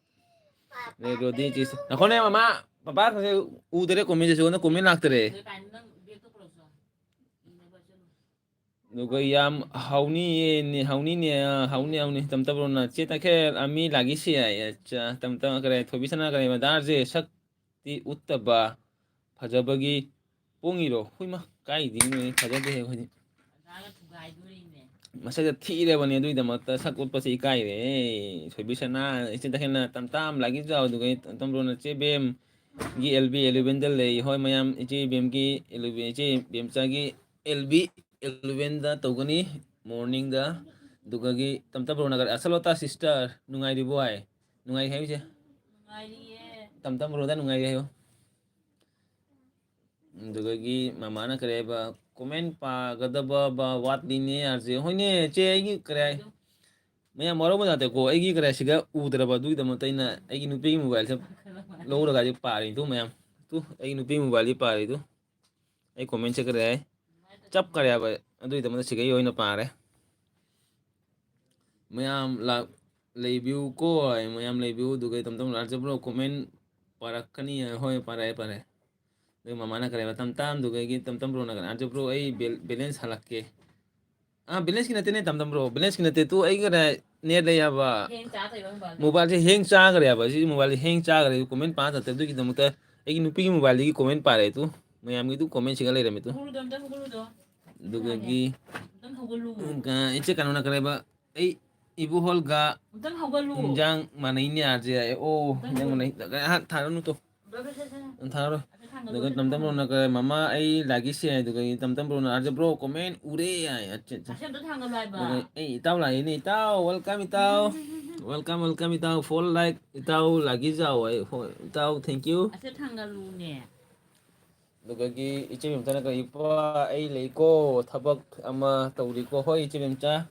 ꯑꯗꯩ ꯔꯣꯗꯤ ꯆꯤꯁ꯫ ꯅꯈꯣꯅꯦ ꯃꯃꯥ, ꯄꯄꯥ ꯉꯁꯥꯏ ꯎꯗꯔꯦ comment ꯁꯦ, ꯁꯣꯝꯗ comment ꯂꯥꯛꯇꯔꯦ꯫ ꯑꯗꯨꯒ ꯌꯥꯝ ꯍꯥꯎꯅꯤꯌꯦ, ꯅꯦ, ꯍꯥꯎꯅꯤꯅꯦ, ꯑ, ꯍꯥꯎꯅꯤ, ꯍꯥꯎꯅꯤ꯫ ꯇꯝꯇꯕ꯭ꯔꯣꯅ ꯆꯦ ꯇꯈꯦꯜ ꯑꯃꯤ ꯂꯥꯒꯤꯁꯤ ꯍꯥꯏ꯫ ꯑꯠꯆꯥ, ꯇꯝꯇ ꯀꯔꯦ, ꯊꯣꯏꯕꯤꯁꯅꯥ ꯀꯔꯦ, ꯃꯗꯥꯔꯁꯦ ꯁꯛꯇꯤ ꯎꯠꯇꯕ ꯐꯖꯕꯒꯤ ꯄꯣꯡꯉꯤꯔꯣ? ꯍꯨꯏꯃ, ꯀꯥꯏꯗꯩꯅꯣꯍꯦ, ꯐꯖꯗꯦꯍꯦ ꯑꯩꯈꯣꯏꯗꯤ꯫ ꯃꯁꯛꯁꯦ ꯊꯤꯔꯕꯅꯦ, ꯑꯗꯨꯒꯤꯗꯃꯛꯇ ꯁꯛ ꯎꯠꯄꯁꯦ ꯏꯀꯥꯏꯔꯦ꯫ ꯊꯣꯏꯕꯤ ꯁꯅꯥ, ꯏꯆꯦ ꯇꯈꯦꯜꯅ ꯇꯝ ꯇꯝ ꯂꯥꯛꯀꯤ ꯆꯥꯎ, ꯑꯗꯨꯒ ꯇꯝ ꯇꯝ ꯕ꯭ꯔꯣꯅ ꯆꯦ ꯕꯦꯝꯒꯤ ꯑꯦꯜ ꯕꯤ ꯑꯦꯂꯚꯦꯟꯗ ꯂꯩ꯫ ꯍꯣꯏ ꯃꯌꯥꯝ, ꯏꯆꯦ ꯕꯦꯝꯒꯤ ꯑꯦꯂꯚꯦꯟ, ꯏꯆꯦ ꯕꯦꯝꯆꯥꯒꯤ ꯑꯦꯜ ꯕꯤ ꯑꯦꯂꯚꯦꯟꯗ ꯇꯧꯒꯅꯤ ꯃꯣꯔꯅꯤꯡꯗ꯫ ꯑꯗꯨꯒꯒꯤ ꯇꯝ ꯇꯝ ꯕ꯭ꯔꯣꯅ ꯀꯔꯤ, ꯑꯁꯂꯣꯇꯥ ꯁꯤꯁꯇꯔ ꯅꯨꯡꯉꯥꯏꯔꯤꯕꯣ ꯍꯥꯏ? ꯅꯨꯡꯉꯥꯏꯔꯤ ꯍꯥꯏꯌꯨꯁꯦ꯫ ꯅꯨꯡꯉꯥꯏꯔꯤꯌꯦ꯫ ꯇꯝ ꯇꯝ ꯕ꯭ꯔꯣꯗ ꯅꯨꯡꯉꯥꯏꯔꯤ ꯍꯥꯏꯌꯨ꯫ ꯑꯗꯨꯗꯒꯤ ꯃꯃꯥꯅ ꯀꯔꯤ ꯍꯥꯏꯕ, ꯀꯣꯃꯦꯟ ꯄꯥꯒꯗꯕ ꯋꯥꯠꯂꯤꯅꯦ ꯌꯥꯔꯁꯦ꯫ ꯍꯣꯏꯅꯦ ꯆꯦ, ꯑꯩꯒꯤ ꯀꯔꯤ ꯍꯥꯏ, ꯃꯌꯥꯝ ꯋꯥꯔꯧꯕ ꯌꯥꯗꯦꯀꯣ, ꯑꯩꯒꯤ ꯀꯔꯤ ꯍꯥꯏ, ꯁꯤꯒ ꯎꯗ꯭ꯔꯕ, ꯑꯗꯨꯒꯤꯗꯃꯛꯇ ꯑꯩꯅ ꯑꯩꯒꯤ ꯅꯨꯄꯤꯒꯤ ꯃꯣꯕꯥꯏꯜꯁꯦ ꯂꯧꯔꯒ ꯑꯩ ꯄꯥꯔꯤ꯫ ꯇꯨ ꯃꯌꯥꯝ, ꯇꯨ ꯑꯩꯒꯤ ꯅꯨꯄꯤꯒꯤ ꯃꯣꯕꯥꯏꯜꯗꯤ ꯄꯥꯔꯤ꯫ ꯇꯨ ꯑꯩ ꯀꯣꯃꯦꯟꯁꯦ ꯀꯔꯤ ꯍꯥꯏ, ꯆꯞꯈꯔꯦ ꯍꯥꯏꯕ, ꯑꯗꯨꯒꯤꯗꯃꯛꯇ ꯁꯤꯒꯩ ꯑꯣꯏꯅ ꯄꯥꯔꯦ꯫ ꯃꯌꯥꯝ ꯂꯥꯛ-, ꯂꯩꯕꯤꯌꯨꯀꯣ, ꯃꯌꯥꯝ ꯂꯩꯕꯤꯌꯨ꯫ ꯑꯗꯨꯒ ꯇꯝ ꯇꯝ ꯂꯥꯛꯆꯕ꯭ꯔꯣ? ꯀꯣꯃꯦꯟ ꯄꯥꯔꯛꯀꯅꯤ꯫ ꯍꯣꯏ, ꯄꯥꯔꯛꯑꯦ, ꯄꯥꯔꯛꯑꯦ꯫ ꯑꯗꯨꯒ ꯃꯃꯥꯅ ꯀꯔꯤ ꯍꯥꯏꯕ? ꯇꯝ ꯇꯝ, ꯑꯗꯨꯒ ꯑꯩꯒꯤ ꯇꯝ ꯇꯝ ꯕ꯭ꯔꯣꯅ ꯀꯔꯤ? ꯑꯥꯔꯖꯦ ꯕ꯭ꯔꯣ, ꯑꯩ ꯕꯦꯜ-, ꯕꯦꯂꯦꯟꯁ ꯍꯜꯂꯛꯀꯦ꯫ ꯑꯥ, ꯕꯦꯂꯦꯟꯁꯀꯤ ꯅꯠꯇꯦꯅꯦ, ꯇꯝ ꯇꯝ ꯕ꯭ꯔꯣ, ꯕꯦꯂꯦꯟꯁꯀꯤ ꯅꯠꯇꯦ꯫ ꯇꯨ ꯑꯩꯒꯤ ꯀꯔꯤ ꯅꯦꯠ ꯂꯩ ꯍꯥꯏꯕ꯫ ꯍꯦꯡ ꯆꯥꯗꯣꯏꯕ ꯃꯣꯕꯥꯏꯜꯁꯦ? ꯃꯣꯕꯥꯏꯜꯁꯦ ꯍꯦꯡ ꯆꯥꯈ꯭ꯔꯦ ꯍꯥꯏꯕ꯫ ꯁꯤ ꯃꯣꯕꯥꯏꯜꯁꯦ ꯍꯦꯡ ꯆꯥꯈ꯭ꯔꯦ꯫ ꯀꯣꯃꯦꯟ ꯄꯥ ꯆꯠꯇꯦ꯫ ꯑꯗꯨꯒꯤꯗꯃꯛꯇ ꯑꯩꯒꯤ ꯅꯨꯄꯤꯒꯤ ꯃꯣꯕꯥꯏꯜꯗꯒꯤ ꯀꯣꯃꯦꯟ ꯄꯥꯔꯛꯑꯦ ꯇꯨ꯫ ꯃꯌꯥꯝꯒꯤꯗꯨ ꯀꯣꯃꯦꯟꯁꯤꯒ ꯂꯩꯔꯝꯃꯦ ꯇꯨ꯫ ꯍꯧꯒꯠꯂꯨꯗꯣ, ꯑꯝꯇ ꯍꯧꯒꯠꯂꯨꯗꯣ꯫ ꯑꯗꯨꯗꯒꯤ, ꯑꯝꯇꯪ ꯍꯧꯒꯠꯂꯨ꯫ ꯑ, ꯏꯆꯦ ꯀꯩꯅꯣꯅ ꯀꯔꯤ ꯍꯥꯏꯕ? ꯑꯩ ꯏꯕꯨꯍꯣꯜꯒ ꯑꯝꯇꯪ ꯍꯧꯒꯠꯂꯨ꯫ ꯏꯟꯖꯥꯡ ꯃꯥꯟꯅꯩꯅꯦ, ꯑꯥꯔꯖꯦ ꯍꯥꯏ꯫ ꯑꯣ, ꯑꯝꯇꯪ ꯏꯟꯖꯥꯡ ꯍꯧꯒꯠꯂꯨ꯫ ꯃꯥꯟꯅꯩ꯫ ꯉꯥꯏꯍꯥꯛ ꯊꯥꯔꯨꯅꯨ ꯇꯨ꯫ ꯕ꯭ꯔꯣ, ꯕ꯭ꯔꯣ, ꯁꯦ, ꯁꯦ, ꯁꯦ꯫ ꯑꯗꯨꯝ ꯊꯥꯔꯣ꯫ ꯑꯗꯨ ꯊꯥꯡꯒꯠꯂꯨ, ꯑꯗꯨꯒ ꯑꯗꯨ ꯇꯝ ꯇꯝ ꯊꯥꯡꯒꯠꯂꯨ꯫ ꯕ꯭ꯔꯣꯅ ꯀꯔꯤ, "ꯃꯃꯥ, ꯑꯩ ꯂꯥꯛꯀꯦ ꯁꯦ", ꯍꯥꯏ꯫ ꯑꯗꯨꯒ ꯇꯝ ꯇꯝ ꯕ꯭ꯔꯣꯅ, "ꯑꯥꯔꯖꯦ ꯕ꯭ꯔꯣ, ꯀꯣꯃꯦꯟ ꯎꯔꯦ" ꯍꯥꯏ꯫ ꯑꯠꯆꯥ, ꯑꯠꯆꯥ꯫ ꯑꯁꯤ ꯑꯝꯇ ꯊꯥꯡꯒꯠꯂꯨ ꯍꯥꯏꯕ꯫ ꯑꯗꯨꯒ, "ꯑꯩ ꯏꯇꯥꯎ ꯂꯥꯛꯏꯅꯦ, ꯏꯇꯥꯎ, welcome, ꯏꯇꯥꯎ꯫ Welcome, welcome, ꯏꯇꯥꯎ, four like, ꯏꯇꯥꯎ ꯂꯥꯛꯀꯤ ꯆꯥꯎ" ꯍꯥꯏ꯫ ꯍꯣꯏ, ꯏꯇꯥꯎ, thank you꯫ ꯑꯁꯤ ꯊꯥꯡꯒꯠꯂꯨꯅꯦ꯫ ꯑꯗꯨꯗꯒꯤ ꯏꯆꯦ ꯃꯦꯝꯆꯥꯅ ꯀꯔꯤ, "ꯏꯄꯥ, ꯑꯩ ꯂꯩꯀꯣ, ꯊꯕꯛ ꯑꯃ ꯇꯧꯔꯤꯀꯣ"꯫ "ꯍꯣꯏ, ꯏꯆꯦ ꯃꯦꯝꯆꯥ,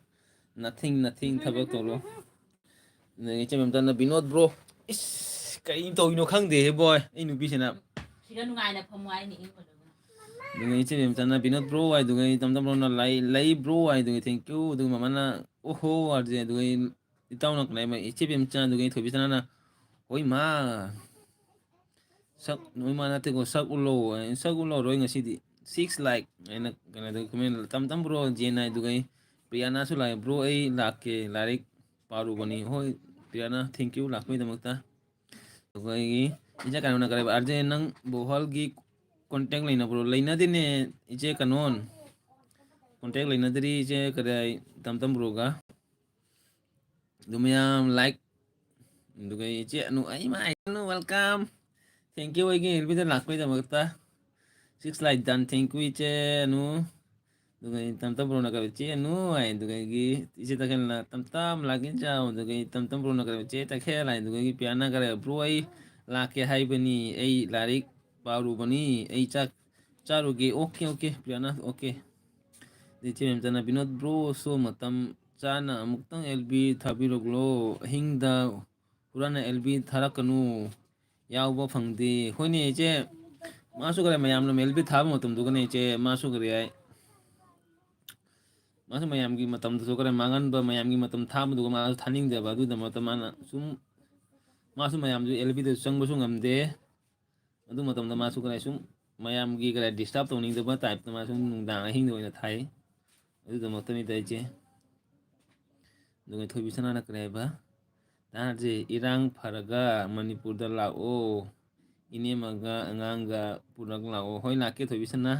nothing, nothing, ꯊꯕꯛ ꯇꯧꯔꯣ"꯫ ꯑꯗꯨꯗꯒꯤ ꯏꯆꯦ ꯃꯦꯝꯆꯥꯅ, "ꯕꯤꯅꯣꯗ ꯕ꯭ꯔꯣ", ꯏꯁ, ꯀꯔꯤ ꯇꯧꯔꯤꯅꯣ ꯈꯪꯗꯦꯍꯦ ꯕꯣꯏ, ꯑꯩ ꯅꯨꯄꯤꯁꯤꯅ꯫ ꯁꯤꯗ ꯅꯨꯡꯉꯥꯏꯅ ꯐꯝꯃꯣ ꯍꯥꯏꯅꯤ, ꯏꯪꯕꯗꯨꯅ꯫ ꯑꯗꯨꯒ ꯏꯆꯦ ꯃꯦꯝꯆꯥꯅ, "ꯕꯤꯅꯣꯗ ꯕ꯭ꯔꯣ" ꯍꯥꯏꯗꯨꯒ ꯑꯩ ꯇꯝ ꯇꯝ ꯕ꯭ꯔꯣꯅ, "ꯂꯩ, ꯂꯩ ꯕ꯭ꯔꯣ" ꯍꯥꯏꯗꯨꯒ, "Thank you"꯫ ꯑꯗꯨꯒ ꯃꯃꯥꯅ, "ꯑꯣꯍꯣ" ꯍꯥꯏꯗꯨꯒ, ꯑꯗꯨꯒ ꯑꯩ ꯏꯇꯥꯎꯅ ꯀꯅꯥ ꯍꯥꯏꯕ? ꯏꯆꯦ ꯕꯦꯝꯆꯥ꯫ ꯑꯗꯨꯒ ꯑꯩ ꯊꯣꯏꯕꯤ ꯁꯅꯥꯅ, "ꯍꯣꯏ ꯃꯥ, ꯁꯛ, ꯍꯣꯏ ꯃꯥ ꯅꯠꯇꯦꯀꯣ, ꯁꯛ ꯎꯠꯂꯣ, ꯁꯛ ꯎꯠꯂꯔꯣꯏ ꯉꯁꯤꯗꯤ꯫ Six like" ꯍꯥꯏꯅ ꯀꯩꯅꯣꯗ ꯀꯣꯃꯦꯟ ꯇꯝ ꯇꯝ ꯕ꯭ꯔꯣ ꯖꯦꯟ ꯍꯥꯏꯗꯨꯒ ꯑꯩ, ꯄ꯭ꯔꯤꯌꯥꯅꯥꯁꯨ ꯂꯥꯛꯑꯦ, "ꯕ꯭ꯔꯣ ꯑꯩ ꯂꯥꯛꯀꯦ, ꯂꯥꯏꯔꯤꯛ ꯄꯥꯔꯨꯕꯅꯤ"꯫ ꯍꯣꯏ ꯄ꯭ꯔꯤꯌꯥꯅꯥ, thank you ꯂꯥꯛꯄꯒꯤꯗꯃꯛꯇ꯫ ꯑꯗꯨꯒ ꯑꯩꯒꯤ ꯏꯆꯦ ꯀꯩꯅꯣꯅ ꯀꯔꯤ ꯍꯥꯏꯕ, "ꯑꯥꯔꯖꯦ ꯅꯪ ꯕꯣꯍꯜꯒꯤ contact ꯂꯩꯅꯕ꯭ꯔꯣ?" ꯂꯩꯅꯗꯦꯅꯦ ꯏꯆꯦ ꯀꯩꯅꯣꯟ꯫ ꯀꯣꯟꯇꯦꯛ ꯂꯩꯅꯗ꯭ꯔꯤ ꯏꯆꯦ ꯀꯔꯤ ꯇꯝꯇꯝ ꯕ꯭ꯔꯣꯒ꯫ ꯑꯗꯨ ꯃꯌꯥꯝ ꯂꯥꯏꯛ, ꯑꯗꯨꯒ ꯏꯆꯦ ꯑꯅꯨ, ꯑꯩ ꯏꯃꯥ, ꯑꯅꯨ, welcome. Thank you ꯑꯩꯒꯤ ꯑꯦꯜ ꯕꯤꯗ ꯂꯥꯛꯄꯩꯗꯃꯛꯇ꯫ Six like done, thank you ꯏꯆꯦ ꯑꯅꯨ꯫ ꯑꯗꯨꯒ ꯇꯝꯇꯝ ꯕ꯭ꯔꯣꯅ ꯀꯔꯤ ꯏꯆꯦ ꯑꯅꯨ ꯍꯥꯏ, ꯑꯗꯨꯒ ꯑꯩꯒꯤ ꯏꯆꯦ ꯇꯈꯦꯜꯅ "ꯇꯝꯇꯝ ꯂꯥꯛꯀꯦ ꯆꯥꯎ", ꯑꯗꯨꯒ ꯇꯝꯇꯝ ꯕ꯭ꯔꯣꯅ ꯀꯔꯤ "ꯏꯆꯦ ꯇꯈꯦꯜ" ꯍꯥꯏ, ꯑꯗꯨꯒ ꯑꯩꯒꯤ ꯄꯤꯌꯥꯅ ꯀꯔꯤ "ꯕ꯭ꯔꯣ ꯑꯩ ꯂꯥꯛꯀꯦ ꯍꯥꯏꯕꯅꯤ, ꯑꯩ ꯂꯥꯏꯔꯤꯛ ꯄꯥꯔꯨꯕꯅꯤ, ꯑꯩ ꯆꯥꯛ ꯆꯥꯔꯨꯒꯦ"꯫ ꯑꯣꯀꯦ ꯑꯣꯀꯦ ꯄꯤꯌꯥꯅ, ꯑꯣꯀꯦ꯫ ꯑꯗꯩ ꯏꯆꯦ ꯃꯦꯝꯆꯥꯅ "ꯕꯤꯅꯣꯗ ꯕ꯭ꯔꯣꯁꯨ ꯃꯇꯝ ꯆꯥꯅ ꯑꯃꯨꯛꯇꯪ ꯑꯦꯜ ꯕꯤ ꯊꯥꯕꯤꯔꯛꯂꯣ, ꯑꯍꯤꯡꯗ ꯍꯨꯔꯥꯟꯅ ꯑꯦꯜ ꯕꯤ ꯊꯥꯔꯛꯀꯅꯨ, ꯌꯥꯎꯕ ꯐꯪꯗꯦ"꯫ ꯍꯣꯏꯅꯦ ꯏꯆꯦ, ꯃꯥꯁꯨ ꯀꯔꯤ ꯃꯌꯥꯝꯅ ꯑꯦꯜ ꯕꯤ ꯊꯥꯕ ꯃꯇꯝꯗꯨꯒꯅꯦ ꯏꯆꯦ, ꯃꯥꯁꯨ ꯀꯔꯤ ꯍꯥꯏ, ꯃꯥꯁꯨ ꯃꯌꯥꯝꯒꯤ ꯃꯇꯝꯗꯨꯁꯨ ꯈꯔ ꯃꯥꯡꯍꯟꯕ, ꯃꯌꯥꯝꯒꯤ ꯃꯇꯝ ꯊꯥꯕꯗꯨꯒ ꯃꯥꯁꯨ ꯊꯥꯅꯤꯡꯗꯕ꯫ ꯑꯗꯨꯒꯤꯗꯃꯛꯇ ꯃꯥꯅ ꯁꯨꯝ, ꯃꯥꯁꯨ ꯃꯌꯥꯝꯗꯨ ꯑꯦꯜ ꯕꯤꯗꯁꯨ ꯆꯪꯕꯁꯨ ꯉꯝꯗꯦ꯫ ꯑꯗꯨ ꯃꯇꯝꯗ ꯃꯥꯁꯨ ꯀꯔꯤ ꯁꯨꯝ ꯃꯌꯥꯝꯒꯤ ꯀꯔꯤ ꯗꯤꯁꯇꯔꯕ ꯇꯧꯅꯤꯡꯗꯕ ꯇꯥꯏꯞꯇ ꯃꯥꯁꯨ ꯅꯨꯡꯗꯥꯡ ꯑꯍꯤꯡꯗ ꯑꯣꯏꯅ ꯊꯥꯏ꯫ ꯑꯗꯨꯒꯤꯗꯃꯛꯇꯅꯤꯗ ꯏꯆꯦ꯫ ꯑꯗꯨꯒ ꯊꯣꯏꯕꯤ ꯁꯅꯥꯅ ꯀꯔꯤ ꯍꯥꯏꯕ? "ꯇꯥꯁꯦ, ꯏꯔꯥꯡ ꯐꯔꯒ ꯃꯅꯤꯄꯨꯔꯗ ꯂꯥꯛꯑꯣ, ꯏꯅꯦꯝꯃꯒ ꯑꯉꯥꯡꯒ ꯄꯨꯔꯒ ꯂꯥꯛꯑꯣ"꯫ ꯍꯣꯏ, ꯂꯥꯛꯀꯦ ꯊꯣꯏꯕꯤ ꯁꯅꯥ꯫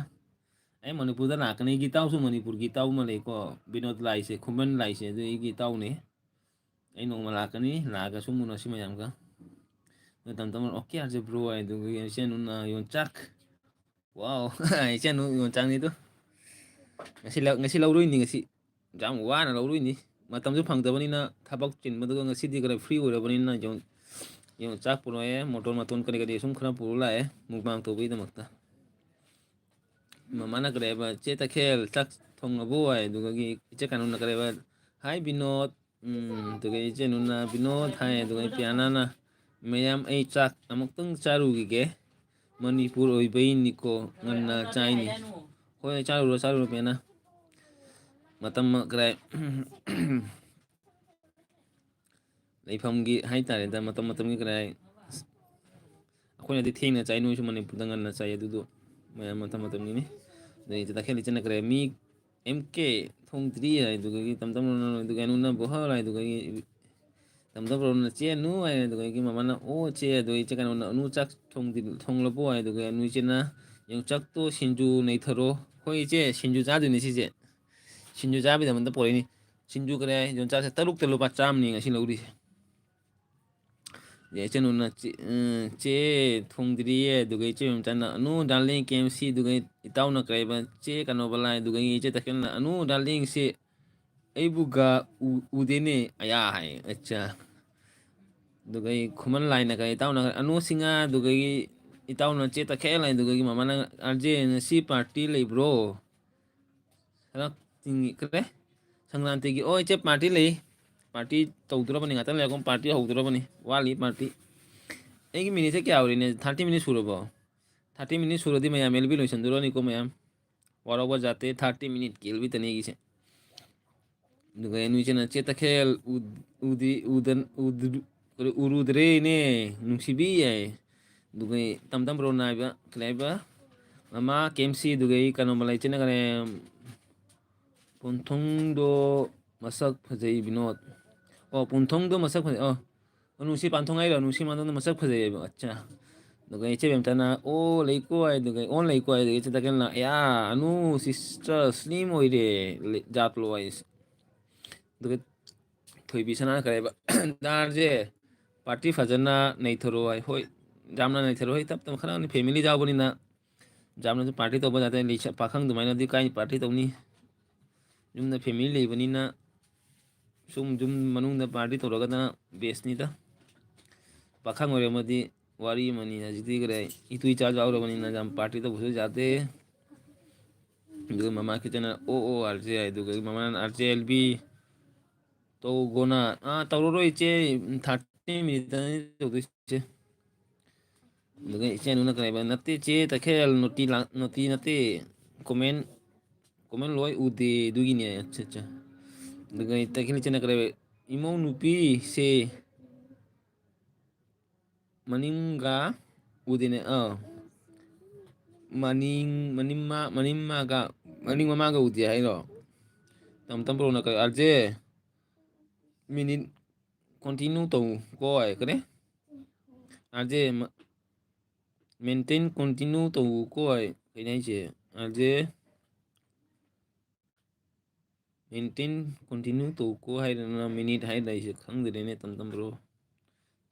ꯑꯩ ꯃꯅꯤꯄꯨꯔꯗ ꯂꯥꯛꯀꯅꯤ꯫ ꯑꯩꯒꯤ ꯏꯇꯥꯎꯁꯨ ꯃꯅꯤꯄꯨꯔꯒꯤ ꯏꯇꯥꯎ ꯑꯃ ꯂꯩꯀꯣ, ꯕꯤꯅꯣꯗ ꯂꯥꯏꯁꯦ, ꯈꯨꯃꯟ ꯂꯥꯏꯁꯦ, ꯑꯗꯨ ꯑꯩꯒꯤ ꯏꯇꯥꯎꯅꯦ꯫ ꯑꯩ ꯅꯣꯡꯃ ꯂꯥꯛꯀꯅꯤ, ꯂꯥꯛꯑꯒ ꯁꯨꯝ ꯎꯅꯁꯤ ꯃꯌꯥꯝꯒ꯫ ꯑꯗꯨ ꯇꯝ ꯇꯝꯅ "ꯑꯣꯀꯦ ꯑꯥꯔ ꯖꯦ ꯕ꯭ꯔꯣ" ꯍꯥꯏ, ꯑꯗꯨꯒ ꯏꯆꯦ ꯅꯨꯅ ꯌꯣꯡꯆꯥꯛ꯫ ꯋꯥꯎ! ꯏꯆꯦ ꯅꯨ ꯌꯣꯡꯆꯥꯛꯅꯤ ꯑꯗꯨ꯫ ꯉꯁꯤ ꯂꯧ-, ꯉꯁꯤ ꯂꯧꯔꯨꯏꯅꯤ, ꯉꯁꯤ꯫ ꯌꯥꯝ ꯋꯥꯅ ꯂꯧꯔꯨꯏꯅꯤ꯫ ꯃꯇꯝꯁꯨ ꯐꯪꯗꯕꯅꯤꯅ, ꯊꯕꯛ ꯆꯤꯟꯕꯗꯨꯒ ꯉꯁꯤꯗꯤ ꯈꯔ ꯐ꯭ꯔꯤ ꯑꯣꯏꯔꯕꯅꯤꯅ ꯌꯣꯡ-, ꯌꯣꯡꯆꯥꯛ ꯄꯨꯔꯛꯑꯦ, ꯃꯣꯇꯣꯔ ꯃꯇꯣꯟ ꯀꯔꯤ ꯀꯔꯤ ꯁꯨꯝ ꯈꯔ ꯄꯨꯔ ꯂꯥꯛꯑꯦ, ꯃꯨꯛꯕꯥꯡ ꯇꯧꯕꯒꯤꯗꯃꯛꯇ꯫ ꯃꯃꯥꯅ ꯀꯔꯤ ꯍꯥꯏꯕ, "ꯆꯦ ꯇꯈꯦꯜ, ꯆꯥꯛ ꯊꯣꯡꯉꯕꯣ?" ꯍꯥꯏ, ꯑꯗꯨꯗꯒꯤ ꯏꯆꯦ ꯀꯥꯅꯨꯅ ꯀꯔꯤ ꯍꯥꯏꯕ, "ꯍꯥꯏ ꯕꯤꯅꯣꯗ", ꯎꯝ, ꯑꯗꯨꯒ ꯏꯆꯦ ꯅꯨꯅ ꯕꯤꯅꯣꯗ ꯍꯥꯏ, ꯑꯗꯨꯒ ꯄꯤꯌꯥꯅꯅ, "ꯃꯌꯥꯝ, ꯑꯩ ꯆꯥꯛ ꯑꯃꯨꯛꯇꯪ ꯆꯥꯔꯨꯈꯤꯒꯦ, ꯃꯅꯤꯄꯨꯔ ꯑꯣꯏꯕꯩꯅꯤꯀꯣ, ꯉꯟꯅ ꯆꯥꯏꯅꯤ"꯫ ꯍꯣꯏ, ꯆꯥꯔꯨꯔꯣ, ꯆꯥꯔꯨꯔꯣ ꯄꯤꯌꯥꯅ꯫ ꯃꯇꯝ ꯀꯗꯥꯏ ꯂꯩꯐꯝꯒꯤ ꯍꯥꯏꯇꯥꯔꯦꯗ, ꯃꯇꯝ ꯃꯇꯝꯒꯤ ꯀꯗꯥꯏ ꯑꯩꯈꯣꯏꯅꯗꯤ ꯊꯦꯡꯅ ꯆꯥꯏ, ꯅꯣꯏꯁꯨ ꯃꯅꯤꯄꯨꯔꯗ ꯉꯟꯅ ꯆꯥꯏ, ꯑꯗꯨꯗꯣ ꯃꯌꯥꯝ ꯃꯇꯝ ꯃꯇꯝꯒꯤꯅꯤ꯫ ꯑꯗꯩ ꯏꯆꯦ ꯇꯈꯦꯜ ꯏꯆꯟꯅ ꯀꯔꯤ, "ꯃꯤ ꯑꯦꯝ ꯀꯦ ꯊꯣꯡꯗ꯭ꯔꯤ" ꯍꯥꯏꯗꯨꯒꯤ ꯇꯝ ꯇꯝ ꯅꯣꯅ ꯑꯗꯨꯒꯤ ꯑꯅꯨꯅ "ꯕꯣꯍꯜ" ꯍꯥꯏꯗꯨꯒꯤ ꯇꯝ ꯇꯝ ꯅꯣꯅ "ꯆꯦ ꯑꯅꯨ" ꯍꯥꯏ, ꯑꯗꯨꯒꯤ ꯃꯃꯥꯅ "ꯑꯣ ꯆꯦ", ꯑꯗꯨꯒꯤ ꯏꯆꯦ ꯀꯩꯅꯣꯅ "ꯑꯅꯨ ꯆꯥꯛ ꯊꯣꯡꯗꯤ, ꯊꯣꯡꯂꯕꯣ?" ꯍꯥꯏꯗꯨꯒꯤ ꯑꯅꯨ ꯏꯆꯦꯅ "ꯌꯣꯡꯆꯥꯛꯇꯣ ꯁꯤꯡꯖꯨ ꯅꯩꯊꯔꯣ"꯫ ꯍꯣꯏ ꯏꯆꯦ, ꯁꯤꯡꯖꯨ ꯆꯥꯗꯣꯏꯅꯤ ꯁꯤꯁꯦ꯫ ꯁꯤꯡꯖꯨ ꯆꯥꯕꯤꯗꯃꯛꯇ ꯄꯣꯔꯛꯏꯅꯤ꯫ ꯁꯤꯡꯖꯨ ꯀꯔꯤ ꯍꯥꯏ? ꯌꯣꯡꯆꯥꯛꯁꯦ ꯇꯔꯨꯛꯇ ꯂꯨꯄꯥ ꯆꯥꯝꯃꯅꯤ ꯉꯁꯤ ꯂꯧꯔꯤꯁꯦ꯫ ꯑꯗꯩ ꯏꯆꯟꯅꯨꯅ "ꯆꯦ-, ꯎꯝ, ꯆꯦ ꯊꯣꯡꯗ꯭ꯔꯤꯌꯦ", ꯑꯗꯨꯒ ꯏꯆꯦ ꯃꯦꯝꯆꯥꯅ "ꯑꯅꯨ ꯗꯥꯔꯂꯤꯡ ꯀꯦ ꯑꯦꯝ ꯁꯤ", ꯑꯗꯨꯒ ꯏꯇꯥꯎꯅ ꯀꯔꯤꯕ "ꯆꯦ ꯀꯩꯅꯣꯕ ꯂꯥꯏ", ꯑꯗꯨꯒ ꯏꯆꯦ ꯇꯈꯦꯜꯅ "ꯑꯅꯨ ꯗꯥꯔꯂꯤꯡꯁꯦ ꯑꯩꯕꯨꯒ ꯎ-, ꯎꯗꯦꯅꯦ ꯑꯌꯥ" ꯍꯥꯏ꯫ ꯑꯠꯆꯥ꯫ ꯑꯗꯨꯒ ꯑꯩ ꯈꯨꯃꯟ ꯂꯥꯏꯅ ꯀꯔꯤ ꯏꯇꯥꯎꯅ "ꯑꯅꯨ ꯁꯤꯡꯍꯥ", ꯑꯗꯨꯒ ꯏꯇꯥꯎꯅ "ꯆꯦ ꯇꯈꯦꯜ" ꯍꯥꯏ, ꯑꯗꯨꯒ ꯃꯃꯥꯅ "ꯑꯥꯔ ꯖꯦ ꯉꯁꯤ ꯄꯥꯔꯇꯤ ꯂꯩꯕ꯭ꯔꯣ?" ꯍꯟꯗꯛ ꯇꯤꯡꯒꯤ ꯀꯔꯤ? ꯁꯪꯀ꯭ꯔꯥꯟꯇꯤꯒꯤ꯫ ꯑꯣ, ꯏꯆꯦ, ꯄꯥꯔꯇꯤ ꯂꯩ꯫ ꯄꯥꯔꯇꯤ ꯇꯧꯗꯣꯔꯕꯅꯤ꯫ ꯉꯥꯛꯇꯪ ꯂꯩꯔꯒ ꯄꯥꯔꯇꯤ ꯍꯧꯗꯣꯔꯕꯅꯤ꯫ ꯋꯥꯠꯂꯤ ꯄꯥꯔꯇꯤ꯫ ꯑꯩꯒꯤ ꯃꯤꯅꯤꯠꯁꯦ ꯀꯌꯥ ꯑꯣꯏꯔꯤꯅꯦ? ꯊꯥꯔꯇꯤ ꯃꯤꯅꯤꯠ ꯁꯨꯔꯕꯣ? ꯊꯥꯔꯇꯤ ꯃꯤꯅꯤꯠ ꯁꯨꯔꯗꯤ ꯃꯌꯥꯝ ꯑꯦꯜ ꯕꯤ ꯂꯣꯏꯁꯤꯟꯗꯣꯔꯅꯤꯀꯣ ꯃꯌꯥꯝ꯫ ꯋꯥꯔꯧꯕ ꯌꯥꯗꯦ, ꯊꯥꯔꯇꯤ ꯃꯤꯅꯤꯠꯀꯤ ꯑꯦꯜ ꯕꯤ ꯇꯅꯤ ꯑꯩꯒꯤꯁꯦ꯫ ꯑꯗꯨꯒ ꯅꯨꯏꯆꯅ "ꯆꯦ ꯇꯈꯦꯜ ꯎ-, ꯎꯗꯤ, ꯎꯗꯟ-, ꯎꯗ꯭ꯔ-, ꯀꯔꯤ, ꯎꯔꯨꯗ꯭ꯔꯦꯅꯦ, ꯅꯨꯡꯁꯤꯕꯤ" ꯍꯥꯏ꯫ ꯑꯗꯨꯒ ꯇꯝ ꯇꯝ ꯕ꯭ꯔꯣꯅ ꯍꯥꯏꯕ, ꯀꯔꯤ ꯍꯥꯏꯕ? "ꯃꯃꯥ ꯀꯦ ꯑꯦꯝ ꯁꯤ", ꯑꯗꯨꯒ ꯑꯩ ꯀꯩꯅꯣ ꯃꯂꯩ ꯆꯦꯅꯈ꯭ꯔꯦ꯫ "ꯄꯨꯟꯊꯨꯡꯗꯣ ꯃꯁꯛ ꯐꯖꯩ ꯕꯤꯅꯣꯗ"꯫ ꯑꯣ, "ꯄꯨꯟꯊꯨꯡꯗꯣ ꯃꯁꯛ ꯐꯖꯩ"꯫ ꯑꯣ, ꯑꯣ, "ꯅꯨꯡꯁꯤ ꯄꯥꯟꯊꯣꯡ" ꯍꯥꯏꯔꯣ? "ꯅꯨꯡꯁꯤ ꯄꯥꯟꯊꯣꯡꯗꯣ ꯃꯁꯛ ꯐꯖꯩ" ꯍꯥꯏꯕ꯫ ꯑꯠꯆꯥ꯫ ꯑꯗꯨꯒ ꯏꯆꯦ ꯕꯦꯝꯇꯅ "ꯑꯣ ꯂꯩꯀꯣ" ꯍꯥꯏ, ꯑꯗꯨꯒ "ꯑꯣꯟ ꯂꯩꯀꯣ" ꯍꯥꯏ, ꯑꯗꯨꯒ ꯏꯆꯦ ꯇꯈꯦꯜꯅ "ꯑꯌꯥ, ꯑꯅꯨ sister slim ꯑꯣꯏꯔꯦ, ꯂꯦ-, ꯖꯥꯠꯂꯣ" ꯍꯥꯏ꯫ ꯑꯗꯨꯒ ꯊꯣꯏꯕꯤ ꯁꯅꯥꯅ ꯀꯔꯤ ꯍꯥꯏꯕ? "ꯗꯥꯔꯁꯦ ꯄꯥꯔꯇꯤ ꯐꯖꯅ ꯅꯩꯊꯔꯣ" ꯍꯥꯏ꯫ ꯍꯣꯏ, ꯌꯥꯝꯅ ꯅꯩꯊꯔꯣ꯫ ꯍꯣꯏ, ꯇꯞ ꯇꯞꯅ ꯈꯔ ꯐꯦꯃꯤꯂꯤ ꯌꯥꯎꯕꯅꯤꯅ ꯌꯥꯝꯅꯁꯨ ꯄꯥꯔꯇꯤ ꯇꯧꯕ ꯌꯥꯗꯦ꯫ ꯂꯩꯁꯥ-, ꯄꯥꯈꯪ ꯑꯗꯨꯃꯥꯏꯅꯗꯤ ꯀꯥꯏ ꯄꯥꯔꯇꯤ ꯇꯧꯅꯤ? ꯌꯨꯝꯗ ꯐꯦꯃꯤꯂꯤ ꯂꯩꯕꯅꯤꯅ ꯁꯨꯝ ꯌꯨꯝ ꯃꯅꯨꯡꯗ ꯄꯥꯔꯇꯤ ꯇꯧꯔꯒꯅ ꯕꯦꯁꯅꯤꯗ꯫ ꯄꯥꯈꯪ ꯑꯣꯏꯔꯝꯃꯗꯤ ꯋꯥꯔꯤ ꯑꯃꯅꯤ꯫ ꯍꯧꯖꯤꯛꯇꯤ ꯀꯔꯤ, ꯏꯇꯨ ꯏꯆꯥꯁꯨ ꯌꯥꯎꯔꯕꯅꯤꯅ ꯌꯥꯝ ꯄꯥꯔꯇꯤ ꯇꯧꯕꯁꯨ ꯌꯥꯗꯦ꯫ ꯑꯗꯨꯒ ꯃꯃꯥ ꯈꯤꯇꯅ "ꯑꯣ, ꯑꯣ, ꯑꯥꯔ ꯖꯦ" ꯍꯥꯏ, ꯑꯗꯨꯒ ꯃꯃꯥꯅ "ꯑꯥꯔ ꯖꯦ ꯑꯦꯜ ꯕꯤ ꯇꯧꯒꯣꯅ"꯫ "ꯑꯥ, ꯇꯧꯔꯔꯣꯏ ꯏꯆꯦ, ꯊꯥꯔꯇꯤ ꯃꯤꯅꯤꯠꯇꯅꯤ ꯇꯧꯗꯣꯏꯁꯦ"꯫ ꯑꯗꯨꯒ ꯏꯆꯦ ꯑꯅꯨꯅ ꯀꯔꯤ ꯍꯥꯏꯕ? "ꯅꯠꯇꯦ ꯆꯦ ꯇꯈꯦꯜ, ꯅꯣꯇꯤ ꯂꯥꯛ-, ꯅꯣꯇꯤ ꯅꯠꯇꯦ, ꯀꯣꯃꯦꯟ, ꯀꯣꯃꯦꯟ ꯂꯣꯏ ꯎꯗꯦ ꯑꯗꯨꯒꯤꯅꯦ"꯫ ꯑꯠꯆꯥ, ꯑꯠꯆꯥ꯫ ꯑꯗꯨꯒ ꯇꯈꯦꯜ ꯏꯆꯦꯅ ꯀꯔꯤ ꯍꯥꯏꯕ? "ꯏꯃꯧ ꯅꯨꯄꯤꯁꯦ ꯃꯅꯤꯡꯒ ꯎꯗꯦꯅꯦ"꯫ ꯑꯥ꯫ "ꯃꯅꯤꯡ, ꯃꯅꯤꯡ ꯃꯥ-, ꯃꯅꯤꯡ ꯃꯥꯒ, ꯃꯅꯤꯡ ꯃꯃꯥꯒ ꯎꯗꯦ" ꯍꯥꯏꯔꯣ? ꯇꯝ ꯇꯝ ꯕ꯭ꯔꯣꯅ ꯀꯔꯤ, "ꯑꯥꯔ ꯖꯦ, ꯃꯤꯅꯤꯠ ꯀꯣꯟꯇꯤꯅ꯭ꯌꯨ ꯇꯧ ꯀꯣ" ꯍꯥꯏ, ꯀꯔꯤ? "ꯑꯥꯔ ꯖꯦ, ꯃ-, ꯃꯦꯟꯇꯦꯟ ꯀꯣꯟꯇꯤꯅ꯭ꯌꯨ ꯇꯧ ꯀꯣ" ꯍꯥꯏ꯫ ꯀꯩꯅꯣ ꯍꯥꯏꯁꯦ? "ꯑꯥꯔ ꯖꯦ, Maintain, continue ꯇꯧꯀꯣ ꯍꯥꯏꯗꯅ minute ꯍꯥꯏꯗꯅ ꯑꯩꯁꯦ ꯈꯪꯗ꯭ꯔꯦꯅꯦ, ꯇꯝ ꯇꯝꯕ꯭ꯔꯣ?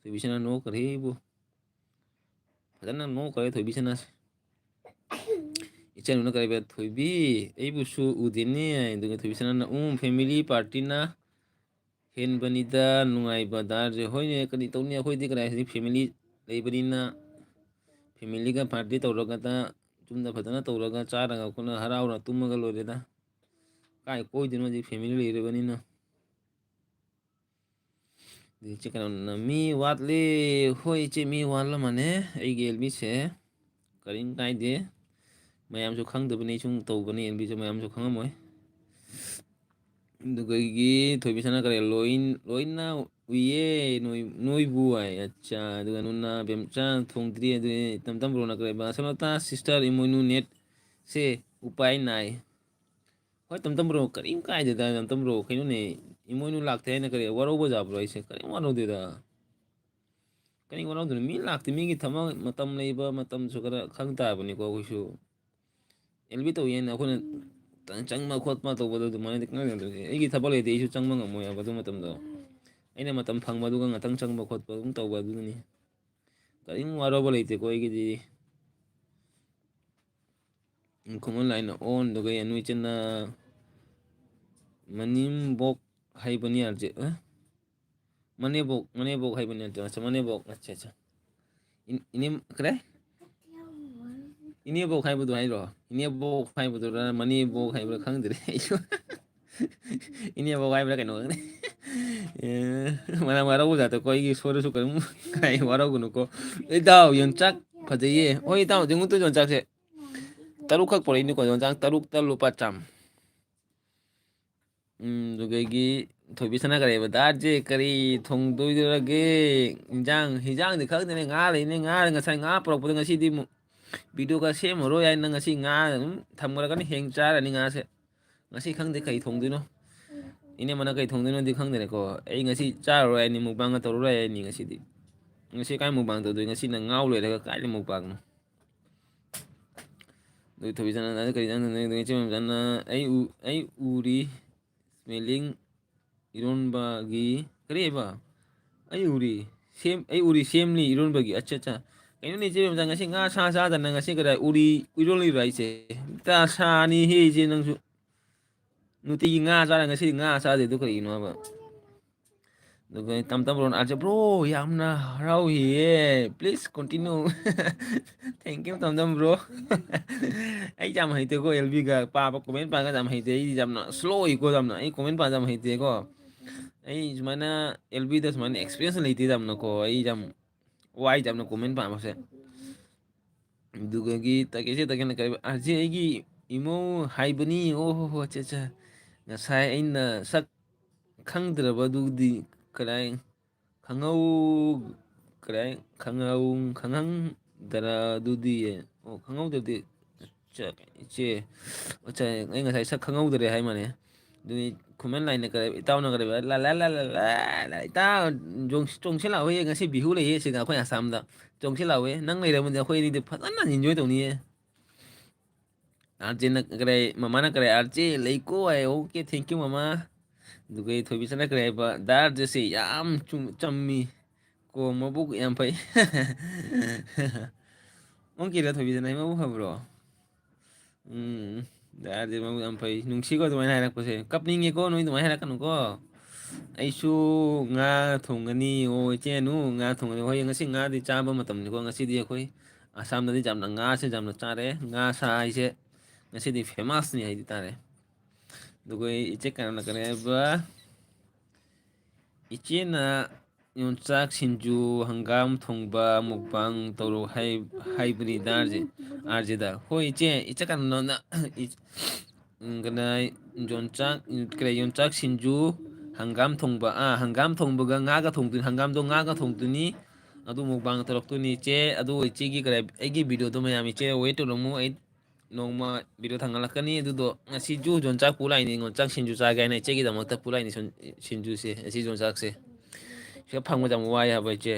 ꯊꯣꯏꯕꯤꯁꯅꯥ ꯅꯣꯛꯈ꯭ꯔꯦ ꯑꯩꯕꯨ꯫ ꯐꯖꯅ ꯅꯣꯛꯈ꯭ꯔꯦ ꯊꯣꯏꯕꯤꯁꯅꯥꯁꯦ꯫ ꯏꯆꯟꯅꯨꯅ ꯀꯔꯤ ꯍꯥꯏꯕ? "ꯊꯣꯏꯕꯤ, ꯑꯩꯕꯨꯁꯨ ꯎꯗꯦꯅꯦ?" ꯑꯗꯨꯒ ꯊꯣꯏꯕꯤꯁꯅꯥꯅ, "ꯎꯝ, family partyꯅ ꯍꯦꯟꯕꯅꯤꯗ ꯅꯨꯡꯉꯥꯏꯕ ꯗꯥꯔꯁꯦ꯫" ꯍꯣꯏꯅꯦ, ꯀꯔꯤ ꯇꯧꯅꯤ, ꯑꯩꯈꯣꯏꯗꯤ ꯀꯗꯥꯏ, ꯍꯧꯖꯤꯛ family ꯂꯩꯕꯅꯤꯅ, familyꯒ party ꯇꯧꯔꯒꯗ ꯆꯨꯝꯅ ꯐꯖꯅ ꯇꯧꯔꯒ ꯆꯥꯔꯒ ꯑꯩꯈꯣꯏꯅ ꯍꯔꯥꯎꯅ ꯇꯨꯝꯃꯒ ꯂꯣꯏꯔꯦꯗ꯫ ꯀꯥꯏ ꯀꯣꯏꯗꯣꯏꯅꯣ ꯍꯧꯖꯤꯛ family ꯂꯩꯔꯕꯅꯤꯅ꯫ ꯑꯗꯩ ꯏꯆꯦ ꯀꯩꯅꯣꯅ, "ꯃꯤ ꯋꯥꯠꯂꯤ꯫" ꯍꯣꯏ ꯏꯆꯦ, ꯃꯤ ꯋꯥꯠꯂꯝꯃꯅꯦ꯫ ꯑꯩꯒꯤ ꯑꯦꯜꯕꯤꯁꯦ ꯀꯔꯤꯝ ꯀꯥꯏꯗꯦ꯫ ꯃꯌꯥꯝꯁꯨ ꯈꯪꯗꯕꯅꯤ, ꯁꯨꯝ ꯇꯧꯕꯅꯤ, ꯑꯦꯜꯕꯤꯁꯦ ꯃꯌꯥꯝꯁꯨ ꯈꯪꯉꯝꯃꯣꯏ꯫ ꯑꯗꯨꯒ ꯑꯩꯒꯤ ꯊꯣꯏꯕꯤꯁꯅꯥ ꯀꯔꯤ, "ꯂꯣꯏ-, ꯂꯣꯏꯅ ꯎꯏꯌꯦ ꯅꯣꯏ, ꯅꯣꯏꯕꯨ" ꯍꯥꯏ꯫ ꯑꯠꯆꯥ, ꯑꯗꯨꯒ ꯅꯨꯅ ꯕꯦꯝꯆꯥ ꯊꯣꯡꯗ꯭ꯔꯤ, ꯑꯗꯨ ꯇꯝ ꯇꯝ ꯕ꯭ꯔꯣꯅ ꯀꯔꯤ ꯍꯥꯏꯕ? "ꯁꯅꯥꯇꯥ sister, ꯏꯃꯣꯏꯅꯨ netꯁꯦ ꯎꯄꯥꯏ ꯅꯥꯏ꯫" ꯍꯣꯏ, ꯇꯝ ꯇꯝ ꯕ꯭ꯔꯣ, ꯀꯔꯤꯝ ꯀꯥꯏꯗꯦꯗ, ꯇꯝ ꯇꯝ ꯕ꯭ꯔꯣ꯫ ꯀꯩꯅꯣꯅꯦ, ꯏꯃꯣꯏꯅꯨ ꯂꯥꯛꯇꯦ ꯍꯥꯏꯅ ꯀꯔꯤ ꯋꯥꯔꯧꯕ ꯌꯥꯕ꯭ꯔꯣ? ꯑꯩꯁꯦ ꯀꯔꯤꯝ ꯋꯥꯔꯧꯗꯦꯗ꯫ ꯀꯔꯤ ꯋꯥꯔꯧꯗꯣꯏꯅꯣ? ꯃꯤ ꯂꯥꯛꯇꯦ, ꯃꯤꯒꯤ ꯊꯕꯛ ꯃꯇꯝ ꯂꯩꯕ ꯃꯇꯝꯁꯨ ꯈꯔ ꯈꯪ ꯇꯥꯕꯅꯤꯀꯣ ꯑꯩꯈꯣꯏꯁꯨ꯫ ꯑꯦꯜꯕꯤ ꯇꯧꯋꯦꯅ ꯑꯩꯈꯣꯏꯅ ꯆꯪꯕ ꯈꯣꯠꯄ ꯇꯧꯕꯗꯣ ꯑꯗꯨꯃꯥꯏꯅꯗꯤ ꯈꯪꯅꯗꯕꯅꯤ꯫ ꯑꯩꯒꯤ ꯊꯕꯛ ꯂꯩꯇꯦ, ꯑꯩꯁꯨ ꯆꯪꯕ ꯉꯝꯃꯣꯏ ꯍꯥꯏꯕ ꯑꯗꯨ ꯃꯇꯝꯗꯣ꯫ ꯑꯩꯅ ꯃꯇꯝ ꯐꯪꯕꯗꯨꯒ ꯉꯥꯛꯇꯪ ꯆꯪꯕ ꯈꯣꯠꯄ ꯑꯗꯨꯝ ꯇꯧꯕ ꯑꯗꯨꯅꯤ꯫ ꯀꯔꯤꯝ ꯋꯥꯔꯧꯕ ꯂꯩꯇꯦꯀꯣ ꯑꯩꯒꯤꯗꯤ꯫ ꯈꯨꯃꯟ ꯂꯥꯏꯅ ꯑꯣꯟꯗꯨꯒ ꯅꯣꯏ ꯏꯆꯤꯟꯅ ꯃꯅꯤꯝꯕꯣꯛ ꯍꯥꯏꯕꯅꯤ ꯍꯥꯏꯁꯦ, ꯑ? ꯃꯅꯦꯕꯣꯛ, ꯃꯅꯦꯕꯣꯛ ꯍꯥꯏꯕꯅꯤ ꯅꯠꯇ꯭ꯔꯣ? ꯑꯠꯆꯥ, ꯃꯅꯦꯕꯣꯛ, ꯑꯠꯆꯥ, ꯑꯠꯆꯥ꯫ ꯏꯟ-, ꯏꯅꯦꯝ-, ꯀꯗꯥꯏ? ꯏꯅꯦꯕꯣꯛ ꯍꯥꯏꯕꯗꯨ ꯍꯥꯏꯔꯣ? ꯏꯅꯦꯕꯣꯛ ꯍꯥꯏꯕꯗꯨꯔ, ꯃꯅꯦꯕꯣꯛ ꯍꯥꯏꯕ꯭ꯔꯥ ꯈꯪꯗ꯭ꯔꯦ ꯑꯩꯁꯨ꯫ ꯏꯅꯦꯕꯣꯛ ꯍꯥꯏꯕ꯭ꯔꯥ ꯀꯩꯅꯣ ꯈꯪꯗꯦ꯫ ꯑꯦ, ꯃꯅꯥ ꯋꯥꯔꯧꯕ ꯖꯥꯠꯇꯣ ꯀꯣ, ꯑꯩꯒꯤ ꯁꯣꯔꯗꯁꯨ ꯀꯔꯤꯝ ꯀꯥꯏ ꯋꯥꯔꯧꯒꯅꯨꯀꯣ꯫ ꯏꯇꯥꯎ, ꯌꯣꯡꯆꯥꯛ ꯐꯖꯩꯌꯦ꯫ ꯍꯣꯏ, ꯏꯇꯥꯎ, ꯖꯤꯡꯒꯨ ꯇꯨ ꯌꯣꯡꯆꯥꯛꯁꯦ ꯇꯔꯨꯛꯈꯛ ꯄꯨꯔꯛꯏꯅꯤꯀꯣ, ꯌꯣꯡꯆꯥꯛ ꯇꯔꯨꯛꯇ ꯂꯨꯄꯥ ꯆꯥꯝꯃ꯫ ꯎꯝ, ꯑꯗꯨꯗꯒꯤ ꯊꯣꯏꯕꯤꯁꯅꯥ ꯀꯔꯤ ꯍꯥꯏꯕ? "ꯗꯥ ꯖꯦ, ꯀꯔꯤ ꯊꯣꯡꯗꯣꯏꯔꯒꯦ? ꯏꯟꯖꯥꯡ, ꯍꯤꯟꯖꯥꯡꯗꯤ ꯈꯪꯗꯦꯅꯦ, ꯉꯥ ꯂꯩꯅꯦ, ꯉꯥ ꯉꯁꯥꯏ ꯉꯥ ꯄꯨꯔꯛꯄꯗꯣ ꯉꯁꯤꯗꯤ ꯑꯃꯨꯛ video ꯒ ꯁꯦꯝꯃꯔꯣꯏ ꯍꯥꯏꯅ ꯉꯁꯤ ꯉꯥ ꯑꯗꯨꯝ ꯊꯝꯈ꯭ꯔꯒꯅꯤ, ꯍꯌꯦꯡ ꯆꯥꯔꯅꯤ ꯉꯥꯁꯦ꯫ ꯉꯁꯤ ꯈꯪꯗꯦ ꯀꯔꯤ ꯊꯣꯡꯗꯣꯏꯅꯣ꯫ ꯏꯅꯝꯃꯅ ꯀꯔꯤ ꯊꯣꯡꯗꯣꯏꯅꯣꯗꯤ ꯈꯪꯗ꯭ꯔꯦꯀꯣ꯫ ꯑꯩ ꯉꯁꯤ ꯆꯥꯔꯔꯣꯏ ꯍꯥꯏꯅꯤ, mukbang ꯒ ꯇꯧꯔꯔꯣꯏ ꯍꯥꯏꯅꯤ ꯉꯁꯤꯗꯤ꯫ ꯉꯁꯤ ꯀꯥꯏ mukbang ꯇꯧꯗꯣꯏ? ꯉꯁꯤꯅ ꯉꯥꯎ ꯂꯣꯏꯔꯒ ꯀꯥꯏꯗ mukbang ꯅꯣ?" ꯑꯗꯨ ꯊꯣꯏꯕꯤꯁꯅꯥꯅ ꯀꯔꯤ ꯏꯟꯖꯥꯡ ꯊꯣꯡꯗꯣꯏꯅꯣ? ꯏꯆꯦ ꯃꯦꯝꯆꯥꯅ, "ꯑꯩ ꯎ-, ꯑꯩ ꯎꯔꯤ, ꯃꯦꯂꯤꯡ ꯏꯔꯣꯟꯕꯒꯤ ꯀꯔꯤ ꯍꯥꯏꯕ? ꯑꯩ ꯎꯔꯤ ꯁꯦꯝ-, ꯑꯩ ꯎꯔꯤ ꯁꯦꯝꯂꯤ ꯏꯔꯣꯟꯕꯒꯤ꯫ ꯑꯠꯆꯥ, ꯑꯠꯆꯥ꯫ ꯀꯩꯅꯣꯅꯦ ꯏꯆꯦ ꯕꯦꯝꯆꯥ, ꯉꯁꯤ ꯉꯥ ꯁꯥ ꯆꯥꯗꯅ ꯉꯁꯤ ꯀꯗꯥꯏ ꯎꯔꯤ ꯏꯔꯣꯜꯂꯤꯕ ꯍꯥꯏꯁꯦ? ꯇ ꯁꯥꯅꯤ ꯍꯦ ꯏꯆꯦ ꯅꯪꯁꯨ꯫ ꯅꯨꯡꯇꯤꯒꯤ ꯉꯥ ꯆꯥꯔ ꯉꯁꯤꯗꯤ ꯉꯥ ꯆꯥꯗꯦꯗꯣ ꯀꯔꯤꯒꯤꯅꯣ ꯍꯥꯏꯕ? ꯑꯗꯨꯒ ꯇꯝ ꯇꯝ ꯕ꯭ꯔꯣꯅ ꯑꯥꯔ ꯖꯦ, ꯕ꯭ꯔꯣ, ꯌꯥꯝꯅ ꯍꯔꯥꯎꯏꯌꯦ꯫ Please continue꯫ Thank you, ꯇꯝ ꯇꯝ ꯕ꯭ꯔꯣ꯫ ꯑꯩ ꯌꯥꯝ ꯍꯩꯇꯦꯀꯣ, ꯑꯦꯜ ꯕꯤꯒ ꯄꯥꯕ, ꯀꯣꯃꯦꯟ ꯄꯥꯕꯒ ꯌꯥꯝ ꯍꯩꯇꯦ꯫ ꯑꯩꯗꯤ ꯌꯥꯝꯅ ꯁ꯭ꯂꯣ ꯑꯣꯏꯀꯣ ꯌꯥꯝꯅ꯫ ꯑꯩ ꯀꯣꯃꯦꯟ ꯄꯥꯕ ꯌꯥꯝ ꯍꯩꯇꯦꯀꯣ꯫ ꯑꯩ ꯁꯨꯃꯥꯏꯅ ꯑꯦꯜ ꯕꯤꯗ ꯁꯨꯃꯥꯏꯅ ꯑꯦꯛꯁꯄꯤꯔꯤꯌꯦꯟꯁ ꯂꯩꯇꯦ ꯌꯥꯝꯅꯀꯣ꯫ ꯑꯩ ꯌꯥꯝ ꯋꯥꯏ ꯌꯥꯝꯅ ꯀꯣꯃꯦꯟ ꯄꯥꯕꯁꯦ꯫ ꯑꯗꯨꯗꯒꯤ ꯇꯥꯀꯦꯁꯦ ꯇꯥꯀꯦꯅ ꯀꯔꯤ, ꯑꯥꯔ ꯖꯦ ꯑꯩꯒꯤ ꯏꯃꯧ ꯍꯥꯏꯕꯅꯤ꯫ ꯑꯣ ꯍꯣ ꯍꯣ, ꯑꯠꯆꯥ ꯑꯠꯆꯥ꯫ ꯉꯁꯥꯏ ꯑꯩꯅ ꯁꯛ ꯈꯪꯗ꯭ꯔꯕꯗꯨꯗꯤ ꯀꯗꯥꯏ ꯈꯪꯍꯧ-, ꯀꯗꯥꯏ ꯈꯪꯍꯧ-, ꯈꯪꯍꯪꯗꯔ ꯑꯗꯨꯗꯤ? ꯑꯣ, ꯈꯪꯍꯧꯗ꯭ꯔꯗꯤ, ꯆ-, ꯏꯆꯦ, ꯑꯠꯆꯥ, ꯑꯩ ꯉꯁꯥꯏ ꯁꯛ ꯈꯪꯍꯧꯗꯔꯦ ꯍꯥꯏ ꯃꯥꯅꯦ꯫ ꯑꯗꯨꯗꯤ ꯈꯨꯃꯟ ꯂꯥꯏꯅ ꯀꯔꯤ, ꯏꯇꯥꯎꯅ ꯀꯔꯤ, ꯂꯥ, ꯂꯥ, ꯂꯥ, ꯏꯇꯥꯎ, ꯆꯣꯡꯁꯤ-, ꯆꯣꯡꯁꯤ ꯂꯥꯛꯑꯣꯌꯦ, ꯉꯁꯤ ꯕꯤꯍꯨ ꯂꯩꯌꯦ ꯁꯤꯗ ꯑꯩꯈꯣꯏ ꯑꯁꯥꯝꯗ꯫ ꯆꯣꯡꯁꯤ ꯂꯥꯛꯑꯣꯌꯦ꯫ ꯅꯪ ꯂꯩꯔꯝꯃꯗꯤ ꯑꯩꯈꯣꯏ ꯑꯅꯤꯗꯤ ꯐꯖꯅ ꯏꯟꯖꯣꯏ ꯇꯧꯅꯤꯌꯦ꯫ ꯑꯥꯔ ꯖꯦꯅ ꯀꯔꯤ, ꯃꯃꯥꯅ ꯀꯔꯤ, "ꯑꯥꯔ ꯖꯦ ꯂꯩꯀꯣ" ꯍꯥꯏ꯫ "ꯑꯣꯀꯦ, thank you, ꯃꯃꯥ"꯫ ꯑꯗꯨꯒ ꯊꯣꯏꯕꯤꯆꯟꯅ ꯀꯔꯤ ꯍꯥꯏꯕ, "ꯗꯥ ꯑꯥꯔ ꯖꯦꯁꯦ ꯌꯥꯝ ꯆꯨꯝ-, ꯆꯝꯃꯤ ꯀꯣ, ꯃꯕꯨꯛ ꯌꯥꯝ ꯐꯩ"꯫ ꯑꯣꯀꯦꯗ ꯊꯣꯏꯕꯤꯆꯟꯅ, ꯑꯩ ꯃꯕꯨꯛ ꯐꯕ꯭ꯔꯣ? ꯎꯝ, ꯗꯥ ꯑꯥꯔ ꯖꯦ ꯃꯕꯨꯛ ꯌꯥꯝ ꯐꯩ꯫ ꯅꯨꯡꯁꯤꯀꯣ ꯑꯗꯨꯃꯥꯏꯅ ꯍꯥꯏꯔꯛꯄꯁꯦ꯫ ꯀꯞꯅꯤꯡꯉꯦꯀꯣ, ꯅꯣꯏ ꯑꯗꯨꯃꯥꯏꯅ ꯍꯥꯏꯔꯛꯀꯅꯨꯀꯣ꯫ ꯑꯩꯁꯨ ꯉꯥ ꯊꯣꯡꯒꯅꯤ꯫ ꯑꯣ, ꯏꯆꯦ ꯑꯅꯨ, ꯉꯥ ꯊꯣꯡꯒꯅꯤ꯫ ꯍꯣꯏ, ꯉꯁꯤ ꯉꯥꯗꯤ ꯆꯥꯕ ꯃꯇꯝꯅꯤꯀꯣ꯫ ꯉꯁꯤꯗꯤ ꯑꯩꯈꯣꯏ ꯑꯁꯥꯝꯗꯗꯤ ꯌꯥꯝꯅ ꯉꯥꯁꯦ ꯌꯥꯝꯅ ꯆꯥꯔꯦ꯫ ꯉꯥ ꯁꯥ ꯍꯥꯏꯁꯦ ꯉꯁꯤꯗꯤ ꯐꯦꯃꯁꯅꯤ ꯍꯥꯏꯗꯤ ꯇꯥꯔꯦ꯫ ꯑꯗꯨꯒ ꯏꯆꯦ ꯀꯅꯥꯅ ꯀꯔꯤ ꯍꯥꯏꯕ? ꯏꯆꯦꯅ ꯌꯣꯡꯆꯥꯛ ꯁꯤꯡꯖꯨ, ꯍꯪꯒꯥꯝ ꯊꯣꯡꯕ ꯃꯨꯛꯕꯥꯡ ꯇꯧꯔꯣ ꯍꯥꯏ-, ꯍꯥꯏꯕꯅꯤ ꯗꯥ ꯑꯥꯔ ꯖꯦ, ꯑꯥꯔ ꯖꯦꯗ꯫ ꯍꯣꯏ ꯏꯆꯦ, ꯏꯆꯦ ꯀꯅꯥꯅꯣꯅ ꯏ-, ꯎꯝ, ꯀꯅꯥ, ꯌꯣꯡꯆꯥꯛ, ꯀꯔꯤ, ꯌꯣꯡꯆꯥꯛ ꯁꯤꯡꯖꯨ, ꯍꯪꯒꯥꯝ ꯊꯣꯡꯕ, ꯑꯥ, ꯍꯪꯒꯥꯝ ꯊꯣꯡꯕꯒ ꯉꯥꯒ ꯊꯣꯡꯗꯣꯏꯅꯤ, ꯍꯪꯒꯥꯝꯗꯣ ꯉꯥꯒ ꯊꯣꯡꯗꯣꯏꯅꯤ꯫ ꯑꯗꯨ ꯃꯨꯛꯕꯥꯡ ꯇꯧꯔꯛꯇꯣꯏꯅꯤ ꯏꯆꯦ꯫ ꯑꯗꯨ ꯏꯆꯦꯒꯤ ꯀꯔꯤ, ꯑꯩꯒꯤ ꯚꯤꯗꯤꯑꯣꯗꯣ ꯃꯌꯥꯝ ꯏꯆꯦ ꯋꯦꯠ ꯇꯧꯔꯝꯃꯨ꯫ ꯑꯩ ꯅꯣꯡꯃ ꯚꯤꯗꯤꯑꯣ ꯊꯥꯡꯒꯠꯂꯛꯀꯅꯤ꯫ ꯑꯗꯨꯗꯣ ꯉꯁꯤꯁꯨ ꯌꯣꯡꯆꯥꯛ ꯄꯨ ꯂꯥꯛꯏꯅꯤ, ꯌꯣꯡꯆꯥꯛ ꯁꯤꯡꯖꯨ ꯆꯥꯒꯦ ꯍꯥꯏꯅ ꯏꯆꯦꯒꯤꯗꯃꯛꯇ ꯄꯨ ꯂꯥꯛꯏꯅꯤ ꯁꯨꯝ-, ꯁꯤꯡꯖꯨꯁꯦ, ꯑꯁꯤ ꯌꯣꯡꯆꯥꯛꯁꯦ꯫ ꯁꯤꯗ ꯐꯪꯕꯁꯦ ꯌꯥꯝ ꯋꯥꯏ ꯍꯥꯏꯕ ꯏꯆꯦ꯫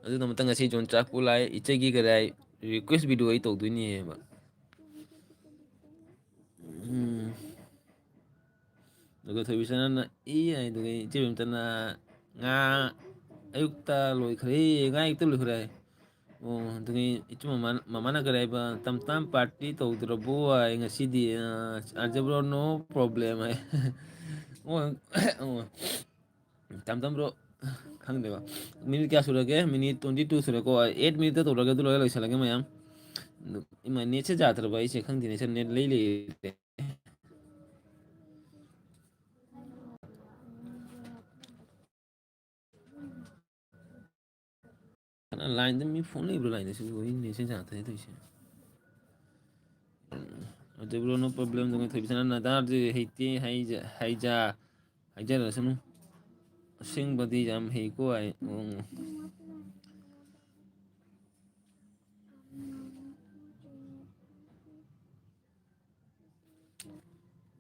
ꯑꯗꯨꯅ ꯃꯊꯪ ꯉꯁꯤ ꯌꯣꯡꯆꯥꯛ ꯄꯨ ꯂꯥꯛꯑꯦ꯫ ꯏꯆꯦꯒꯤ ꯀꯗꯥꯏ ꯔꯤꯀ꯭ꯋꯦꯁ ꯚꯤꯗꯤꯑꯣ ꯑꯩ ꯇꯧꯗꯣꯏꯅꯦꯕ꯫ ꯎꯝ꯫ ꯑꯗꯨꯒ ꯊꯣꯏꯕꯤꯆꯥꯅ "ꯏ" ꯍꯥꯏ, ꯑꯗꯨꯒ ꯏꯆꯦꯕꯦꯝꯆꯥꯅ "ꯉꯥ ꯑꯌꯨꯛꯇ ꯂꯣꯏꯈ꯭ꯔꯦ, ꯉꯥ ꯑꯌꯨꯛꯇ ꯂꯣꯏꯈ꯭ꯔꯦ" ꯍꯥꯏ꯫ ꯑꯣ, ꯑꯗꯨꯒ ꯏꯆꯦ ꯃꯃꯥ-, ꯃꯃꯥꯅ ꯀꯔꯤ ꯍꯥꯏꯕ? "ꯇꯝ ꯇꯝ party ꯇꯧꯗ꯭ꯔꯕꯣ?" ꯍꯥꯏ ꯉꯁꯤꯗꯤ꯫ ꯑ, "ꯑꯥꯔꯖꯦ ꯕ꯭ꯔꯣ, no problem" ꯍꯥꯏ꯫ ꯑꯣ, ꯑꯣ꯫ ꯇꯝ ꯇꯝ ꯕ꯭ꯔꯣ, ꯈꯪꯗꯦꯕ꯫ ꯃꯤꯅꯤꯠ ꯀꯌꯥ ꯁꯨꯔꯒꯦ? Minute twenty two ꯁꯨꯔꯦꯀꯣ꯫ Eight ꯃꯤꯅꯤꯠꯇ ꯇꯧꯔꯒ ꯑꯗꯨ ꯂꯣꯏꯔ ꯂꯣꯏꯁꯤꯜꯂꯒꯦ ꯃꯌꯥꯝ꯫ ꯏꯃꯥ, ꯅꯦꯠꯁꯦ ꯌꯥꯗ꯭ꯔꯕ ꯑꯩꯁꯦ, ꯈꯪꯗꯦꯅꯦ꯫ ꯁꯦ, ꯅꯦꯠ ꯂꯩ ꯂꯩꯔꯦ꯫ ꯀꯅꯥ ꯂꯥꯏꯟꯗ ꯃꯤ ꯐꯣꯟ ꯂꯩꯕ꯭ꯔꯣ? ꯂꯥꯏꯟꯗ ꯁꯤꯕꯨ ꯑꯩ ꯅꯦꯠꯁꯦ ꯌꯥꯗ꯭ꯔꯦ ꯇꯧꯔꯤꯁꯦ꯫ ꯑꯗꯨ ꯕ꯭ꯔꯣ, no problem꯫ ꯑꯗꯨꯒ ꯊꯣꯏꯕꯤꯁꯅꯥ ꯅꯥꯗꯥꯔꯗꯤ ꯍꯩꯇꯦ ꯍꯥꯏꯖ-, ꯍꯥꯏꯖ-, ꯍꯥꯏꯖꯔꯁꯅꯨ꯫ ꯑꯁꯦꯡꯕꯗꯤ ꯌꯥꯝ ꯍꯩꯀꯣ ꯍꯥꯏ꯫ ꯎꯝ꯫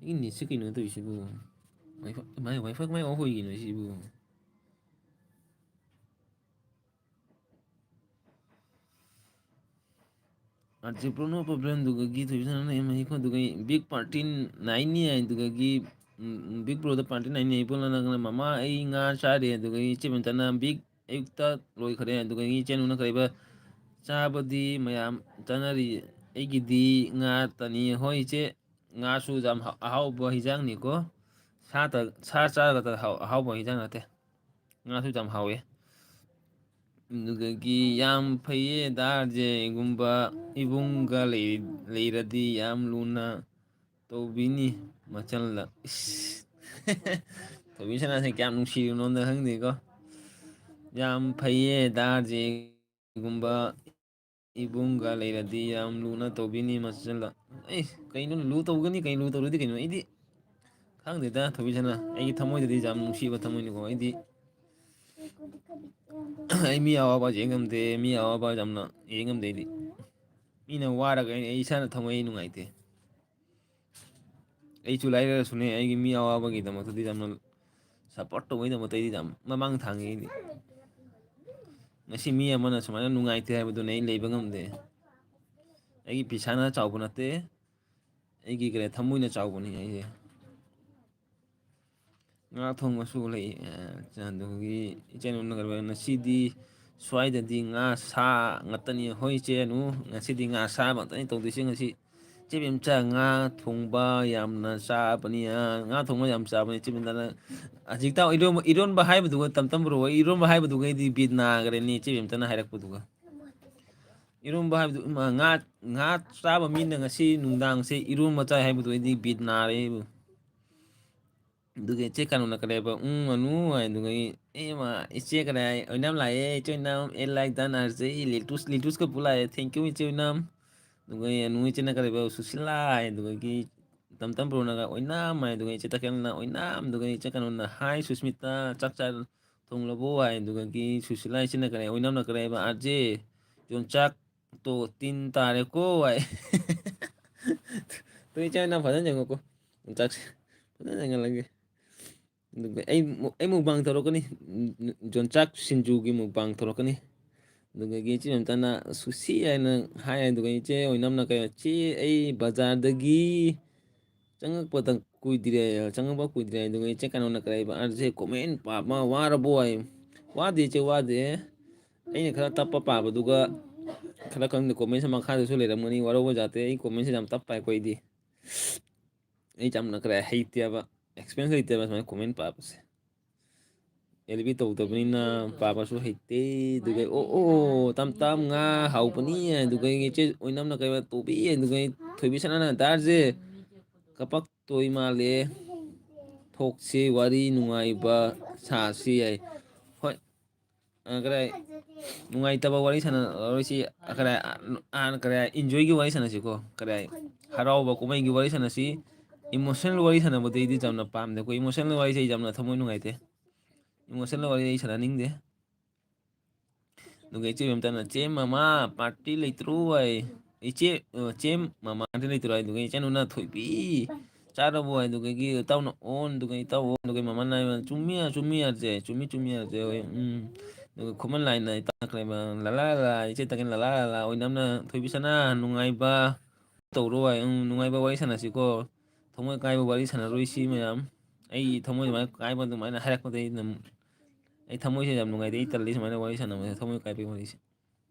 ꯑꯩ ꯅꯦꯠꯁꯦ ꯀꯩꯅꯣ ꯇꯧꯔꯤꯁꯤꯕꯨ? ꯋꯥꯏꯐꯥꯏ, ꯃꯥꯏ ꯋꯥꯏꯐꯥꯏ ꯀꯃꯥꯏ off ꯑꯣꯏꯔꯤꯅꯣ ꯁꯤꯕꯨ? ꯑꯥꯔꯖꯦ ꯕ꯭ꯔꯣ, no problem꯫ ꯑꯗꯨꯒꯒꯤ ꯊꯣꯏꯕꯤꯁꯅꯥꯅ ꯑꯦꯝ ꯍꯩꯀꯣ꯫ ꯑꯗꯨꯒ ꯕꯤꯛ party ꯅꯥꯏꯅꯤ ꯍꯥꯏ꯫ ꯑꯗꯨꯒꯒꯤ, ꯎꯝ, ꯕꯤꯛ ꯕ꯭ꯔꯣꯗ party ꯅꯥꯏꯅꯤ ꯍꯥꯏ꯫ ꯄꯣꯠꯂꯅ ꯃꯃꯥ ꯑꯩ ꯉꯥ ꯆꯥꯔꯦ꯫ ꯑꯗꯨꯒꯒꯤ ꯏꯆꯦ ꯃꯦꯝꯇꯅ ꯕꯤꯛ ꯑꯌꯨꯛꯇ ꯂꯣꯏꯈ꯭ꯔꯦ꯫ ꯑꯗꯨꯒꯒꯤ ꯏꯆꯦꯅꯨꯅ ꯀꯔꯤꯕ, "ꯆꯥꯕꯗꯤ ꯃꯌꯥꯝ ꯆꯥꯅꯔꯤ, ꯑꯩꯒꯤꯗꯤ ꯉꯥ ꯇꯅꯤ"꯫ ꯍꯣꯏ ꯏꯆꯦ, ꯉꯥꯁꯨ ꯌꯥꯝ ꯍ-, ꯑꯍꯥꯎꯕ ꯍꯤꯟꯖꯥꯡꯅꯤꯀꯣ꯫ ꯁꯥ ꯇ-, ꯁꯥ ꯆꯥꯔꯒ ꯇ-, ꯍꯥꯎ-, ꯑꯍꯥꯎꯕ ꯍꯤꯟꯖꯥꯡ ꯅꯠꯇꯦ꯫ ꯉꯥꯁꯨ ꯌꯥꯝ ꯍꯥꯎꯋꯦ꯫ ꯑꯗꯨꯗꯒꯤ ꯌꯥꯝ ꯐꯩꯌꯦ ꯗꯥ ꯑꯥꯔꯖꯦꯒꯨꯝꯕ ꯏꯕꯨꯡꯒ ꯂꯩ-, ꯂꯩꯔꯗꯤ ꯌꯥꯝ ꯂꯨꯅ ꯇꯧꯕꯤꯅꯤ ꯃꯆꯜꯗ꯫ ꯏꯁ꯫ ꯊꯣꯏꯕꯤꯁꯅꯥꯁꯦ ꯀꯌꯥꯝ ꯅꯨꯡꯁꯤꯔꯤꯅꯣꯗ ꯈꯪꯗꯦꯀꯣ꯫ ꯌꯥꯝ ꯐꯩꯌꯦ ꯗꯥ ꯑꯥꯔꯖꯦꯒꯨꯝꯕ ꯏꯕꯨꯡꯒ ꯂꯩꯔꯗꯤ ꯌꯥꯝ ꯂꯨꯅ ꯇꯧꯕꯤꯅꯤ ꯃꯆꯜꯗ꯫ ꯑꯩ ꯀꯩꯅꯣ ꯂꯨ ꯇꯧꯒꯅꯤ, ꯀꯩ ꯂꯨ ꯇꯧꯔꯗꯤ ꯀꯩꯅꯣ? ꯑꯩꯗꯤ ꯈꯪꯗꯦꯗ, ꯊꯣꯏꯕꯤꯁꯅꯥ꯫ ꯑꯩꯒꯤ ꯊꯃꯣꯏꯗꯗꯤ ꯌꯥꯝ ꯅꯨꯡꯁꯤꯕ ꯊꯃꯣꯏꯅꯤꯀꯣ꯫ ꯑꯩꯗꯤ ꯑꯩ ꯃꯤ ꯑꯋꯥꯕ ꯌꯦꯡ ꯉꯝꯗꯦ, ꯃꯤ ꯑꯋꯥꯕ ꯌꯥꯝꯅ ꯌꯦꯡ ꯉꯝꯗꯦ ꯑꯩꯗꯤ꯫ ꯃꯤꯅ ꯋꯥꯔꯒ ꯑꯩ, ꯑꯩ ꯏꯁꯥꯅ ꯊꯃꯣꯏ ꯅꯨꯡꯉꯥꯏꯇꯦ꯫ ꯑꯩꯁꯨ ꯂꯥꯏꯔꯔꯁꯨꯅꯦ, ꯑꯩꯒꯤ ꯃꯤ ꯑꯋꯥꯕꯒꯤꯗꯃꯛꯇꯗꯤ ꯌꯥꯝꯅ support ꯇꯧꯕꯒꯤꯗꯃꯛꯇ ꯑꯩꯗꯤ ꯌꯥꯝ ꯃꯃꯥꯡ ꯊꯥꯡꯉꯤ ꯑꯩꯗꯤ꯫ ꯉꯁꯤ ꯃꯤ ꯑꯃꯅ ꯁꯨꯃꯥꯏꯅ ꯅꯨꯡꯉꯥꯏꯇꯦ ꯍꯥꯏꯕꯗꯨꯅꯦ ꯑꯩ ꯂꯩꯕ ꯉꯝꯗꯦ꯫ ꯑꯩꯒꯤ ꯄꯩꯁꯥꯅ ꯆꯥꯎꯕ ꯅꯠꯇꯦ, ꯑꯩꯒꯤ ꯀꯔꯤ ꯊꯃꯣꯏꯅ ꯆꯥꯎꯕꯅꯤ ꯑꯩꯁꯦ꯫ ꯉꯥ ꯊꯣꯡꯕꯁꯨ ꯂꯩ꯫ ꯑ, ꯑꯗꯨꯒꯤ ꯏꯆꯦ ꯅꯨꯅ ꯀꯩꯗꯧꯕ, "ꯉꯁꯤꯗꯤ ꯁ꯭ꯋꯥꯏꯗꯗꯤ ꯉꯥ ꯁꯥ ꯉꯥꯛꯇꯅꯤ꯫ ꯍꯣꯏ ꯏꯆꯦ ꯅꯨ, ꯉꯁꯤꯗꯤ ꯉꯥ ꯁꯥ ꯉꯥꯛꯇꯅꯤ ꯇꯧꯗꯣꯏꯁꯦ ꯉꯁꯤ"꯫ ꯏꯆꯦ ꯕꯦꯝꯆꯥ ꯉꯥ ꯊꯣꯡꯕ ꯌꯥꯝꯅ ꯆꯥꯕꯅꯤ, ꯑ, ꯉꯥ ꯊꯣꯡꯕ ꯌꯥꯝ ꯆꯥꯕꯅꯤ ꯏꯆꯦ ꯕꯦꯝꯆꯥꯅ꯫ ꯍꯧꯖꯤꯛꯇ ꯏꯔꯣꯟꯕ, ꯏꯔꯣꯟꯕ ꯍꯥꯏꯕꯗꯨꯒ ꯇꯝ ꯇꯝ ꯕ꯭ꯔꯣ, ꯏꯔꯣꯟꯕ ꯍꯥꯏꯕꯗꯨꯒꯩꯗꯤ ꯕꯤꯠ ꯅꯥꯈ꯭ꯔꯦꯅꯦ ꯏꯆꯦ ꯕꯦꯝꯆꯥꯅ ꯍꯥꯏꯔꯛꯄꯗꯨꯒ꯫ ꯏꯔꯣꯟꯕ ꯍꯥꯏꯕꯗꯨ, ꯏꯃꯥ, ꯉꯥ, ꯉꯥ ꯆꯥꯕ ꯃꯤꯅ ꯉꯁꯤ ꯅꯨꯡꯗꯥꯡꯁꯦ ꯏꯔꯣꯟꯕ ꯆꯥꯏ ꯍꯥꯏꯕꯗꯨ ꯑꯩꯗꯤ ꯕꯤꯠ ꯅꯥꯔꯦ ꯑꯩꯕꯨ꯫ ꯑꯗꯨꯒ ꯏꯆꯦ ꯀꯩꯅꯣꯅ ꯀꯔꯤ ꯍꯥꯏꯕ, "ꯎꯝ, ꯑꯅꯨ" ꯍꯥꯏ, ꯑꯗꯨꯒ ꯑꯩ, "ꯑꯦ ꯃꯥ, ꯏꯆꯦ ꯀꯔꯤ ꯍꯥꯏ, ꯑꯣꯏꯅꯥꯝ ꯂꯥꯛꯑꯦ, ꯏꯆꯦ ꯑꯣꯏꯅꯥꯝ, ꯑꯦ ꯂꯥꯏꯛ ꯗꯟ ꯑꯥꯔ ꯖꯦ, ꯂꯤꯇꯨꯁ, ꯂꯤꯇꯨꯁꯀ ꯄꯨ ꯂꯥꯛꯑꯦ, thank you ꯏꯆꯦ ꯑꯣꯏꯅꯥꯝ"꯫ ꯑꯗꯨꯒ ꯑꯩ ꯑꯅꯨ ꯏꯆꯦꯅ ꯀꯔꯤ ꯍꯥꯏꯕ, "ꯁꯨꯁꯤꯂꯥ" ꯍꯥꯏ, ꯑꯗꯨꯗꯒꯤ ꯇꯝ ꯇꯝ ꯕ꯭ꯔꯣꯅꯒ "ꯑꯣꯏꯅꯥꯝ" ꯍꯥꯏ, ꯑꯗꯨꯒ ꯏꯆꯦ ꯇꯈꯦꯜꯅ "ꯑꯣꯏꯅꯥꯝ", ꯑꯗꯨꯒ ꯏꯆꯦ ꯀꯩꯅꯣꯅ, "ꯍꯥꯏ ꯁꯨꯁꯃꯤꯇꯥ, ꯆꯥꯛ ꯆꯥ ꯊꯣꯡꯂꯕꯣ?" ꯍꯥꯏ, ꯑꯗꯨꯗꯒꯤ ꯁꯨꯁꯤꯂꯥ ꯏꯆꯦꯅ ꯀꯔꯤ ꯍꯥꯏ, ꯑꯣꯏꯅꯥꯝꯅ ꯀꯔꯤ ꯍꯥꯏꯕ, "ꯑꯥꯔ ꯖꯦ, ꯌꯣꯡꯆꯥꯛ ꯇꯣ ꯇꯤꯟ ꯇꯥꯔꯦꯀꯣ" ꯍꯥꯏ꯫ ꯑꯗꯨ ꯏꯆꯦ ꯑꯣꯏꯅꯥꯝ ꯐꯖꯅ ꯌꯦꯡꯉꯣꯀꯣ, ꯌꯣꯡꯆꯥꯛꯁꯦ ꯐꯖꯅ ꯌꯦꯡꯍꯜꯂꯒꯦ꯫ ꯑꯗꯨꯒ ꯑꯩ ꯃꯨ-, ꯑꯩ ꯃꯨꯛꯕꯥꯡ ꯇꯧꯔꯛꯀꯅꯤ, ꯌꯣꯟꯆꯥꯛ ꯁꯤꯡꯖꯨꯒꯤ ꯃꯨꯛꯕꯥꯡ ꯇꯧꯔꯛꯀꯅꯤ꯫ ꯑꯗꯨꯗꯒꯤ ꯏꯆꯦ ꯃꯝꯇꯅ "ꯁꯨꯁꯤ" ꯍꯥꯏꯅ ꯍꯥꯏ, ꯑꯗꯨꯒ ꯏꯆꯦ ꯑꯣꯏꯅꯝꯅ ꯀꯩꯅꯣ, "ꯆꯦ, ꯑꯩ ꯕꯖꯥꯔꯗꯒꯤ ꯆꯪꯉꯛꯄꯗ ꯀꯨꯏꯗ꯭ꯔꯦ, ꯆꯪꯉꯛꯄ ꯀꯨꯏꯗ꯭ꯔꯦ"꯫ ꯑꯗꯨꯒ ꯏꯆꯦ ꯀꯩꯅꯣꯅ ꯀꯔꯤ ꯍꯥꯏꯕ, "ꯑꯥꯔ ꯖꯦ ꯀꯣꯃꯦꯟ ꯄꯥꯕ ꯋꯥꯔꯕꯣ?" ꯍꯥꯏ꯫ "ꯋꯥꯗꯦ ꯏꯆꯦ, ꯋꯥꯗꯦ꯫ ꯑꯩꯅ ꯈꯔ ꯇꯞꯄ ꯄꯥꯕꯗꯨꯒ ꯈꯔ ꯈꯪꯗꯦ, ꯀꯣꯃꯦꯟꯁꯦ ꯃꯈꯥꯗꯁꯨ ꯂꯩꯔꯝꯒꯅꯤ, ꯋꯥꯔꯧꯕ ꯌꯥꯗꯦ꯫ ꯑꯩ ꯀꯣꯃꯦꯟꯁꯦ ꯌꯥꯝ ꯇꯞꯄ ꯄꯥꯏꯀꯣ ꯑꯩꯗꯤ꯫ ꯑꯩ ꯌꯥꯝꯅ ꯈꯔ ꯍꯩꯇꯦꯕ, ꯑꯦꯛꯁꯄꯤꯔꯤꯌꯦꯟꯁ ꯂꯩꯇꯦꯕ ꯁꯨꯃꯥꯏꯅ ꯀꯣꯃꯦꯟ ꯄꯥꯕꯁꯦ꯫ ꯑꯦꯜ ꯕꯤ ꯇꯧꯗꯕꯅꯤꯅ ꯄꯥꯕꯁꯨ ꯍꯩꯇꯦ꯫ ꯑꯗꯨꯒ "ꯑꯣ, ꯑꯣ, ꯇꯝ ꯇꯝ ꯉꯥ ꯍꯥꯎꯕꯅꯤ", ꯑꯗꯨꯒ ꯏꯆꯦ ꯑꯣꯏꯅꯝꯅ ꯀꯩ ꯇꯧꯕꯤ, ꯑꯗꯨꯒ ꯊꯣꯏꯕꯤ ꯁꯅꯥꯅ "ꯗꯥꯔꯁꯦ ꯀꯄꯛꯇꯣꯏ ꯃꯥꯜꯂꯦ, ꯊꯣꯛꯁꯤ ꯋꯥꯔꯤ ꯅꯨꯡꯉꯥꯏꯕ ꯁꯥꯁꯤ" ꯍꯥꯏ꯫ ꯍꯣꯏ, ꯑ, ꯀꯗꯥꯏ, ꯅꯨꯡꯉꯥꯏꯇꯕ ꯋꯥꯔꯤ ꯁꯥꯟꯅꯔꯣꯏꯁꯤ, ꯑ, ꯀꯗꯥꯏ, ꯑ, ꯑ, ꯀꯗꯥꯏ, ꯏꯟꯖꯣꯏꯒꯤ ꯋꯥꯔꯤ ꯁꯥꯟꯅꯁꯤꯀꯣ, ꯀꯗꯥꯏ, ꯍꯔꯥꯎꯕ ꯀꯨꯝꯍꯩꯒꯤ ꯋꯥꯔꯤ ꯁꯥꯟꯅꯁꯤ꯫ ꯏꯃꯣꯁꯅꯦꯜ ꯋꯥꯔꯤ ꯁꯥꯟꯅꯕꯗꯤ ꯑꯩꯗꯤ ꯌꯥꯝꯅ ꯄꯥꯝꯗꯦ꯫ ꯑꯩꯈꯣꯏ ꯏꯃꯣꯁꯅꯦꯜ ꯋꯥꯔꯤꯁꯦ ꯑꯩ ꯌꯥꯝꯅ ꯊꯃꯣꯏ ꯅꯨꯡꯉꯥꯏꯇꯦ꯫ ꯏꯃꯣꯁꯅꯦꯜ ꯋꯥꯔꯤ ꯑꯩ ꯁꯥꯟꯅꯅꯤꯡꯗꯦ꯫ ꯑꯗꯨꯒ ꯏꯆꯦ ꯃꯦꯝꯇꯅ, "ꯆꯦ ꯃꯃꯥ, ꯄꯥꯔꯇꯤ ꯂꯩꯇ꯭ꯔꯣ?" ꯍꯥꯏ꯫ ꯏꯆꯦ, ꯑ, ꯆꯦ ꯃꯃꯥ, ꯄꯥꯔꯇꯤ ꯂꯩꯇ꯭ꯔꯣ? ꯍꯥꯏꯗꯨꯒ ꯏꯆꯦ ꯅꯨꯅ, "ꯊꯣꯏꯕꯤ, ꯆꯥꯔꯕꯣ?" ꯍꯥꯏꯗꯨꯒꯒꯤ ꯏꯇꯥꯎꯅ, "ꯑꯣꯟ", ꯑꯗꯨꯒ ꯏꯇꯥꯎ ꯑꯣꯟ, ꯑꯗꯨꯒ ꯃꯃꯥꯅ ꯍꯥꯏꯕ, "ꯆꯨꯝꯃꯤ, ꯆꯨꯝꯃꯤ, ꯑꯥꯔ ꯖꯦ, ꯆꯨꯝꯃꯤ, ꯆꯨꯝꯃꯤ, ꯑꯥꯔ ꯖꯦ ꯍꯣꯏ, ꯎꯝ"꯫ ꯑꯗꯨꯒ ꯈꯨꯃꯟ ꯂꯥꯏꯅ ꯏꯇꯥꯎꯅ ꯀꯔꯤ ꯍꯥꯏꯕ, "ꯂꯥ ꯂꯥ ꯂꯥ", ꯏꯆꯦ ꯇꯥꯀꯦꯟ, "ꯂꯥ ꯂꯥ ꯂꯥ ꯂꯥ", ꯑꯣꯏꯅꯝꯅ, "ꯊꯣꯏꯕꯤ ꯁꯅꯥ, ꯅꯨꯡꯉꯥꯏꯕ ꯇꯧꯔꯣ" ꯍꯥꯏ, ꯎꯝ, ꯅꯨꯡꯉꯥꯏꯕ ꯋꯥꯔꯤ ꯁꯥꯟꯅꯁꯤꯀꯣ, ꯊꯃꯣꯏ ꯀꯥꯏꯕ ꯋꯥꯔꯤ ꯁꯥꯟꯅꯔꯣꯏꯁꯤ ꯃꯌꯥꯝ꯫ ꯑꯩ ꯊꯃꯣꯏ ꯑꯗꯨꯃꯥꯏꯅ ꯀꯥꯏꯕ ꯑꯗꯨꯃꯥꯏꯅ ꯍꯥꯏꯔꯛꯄꯗ ꯑꯩ ꯑꯗꯨꯝ, ꯑꯩ ꯊꯃꯣꯏꯁꯦ ꯌꯥꯝ ꯅꯨꯡꯉꯥꯏꯇꯦ꯫ ꯑꯩ ꯇꯜꯂꯤ ꯁꯨꯃꯥꯏꯅ ꯋꯥꯔꯤ ꯁꯥꯟꯅꯕꯁꯦ, ꯊꯃꯣꯏ ꯀꯥꯏꯕꯒꯤ ꯋꯥꯔꯤꯁꯦ꯫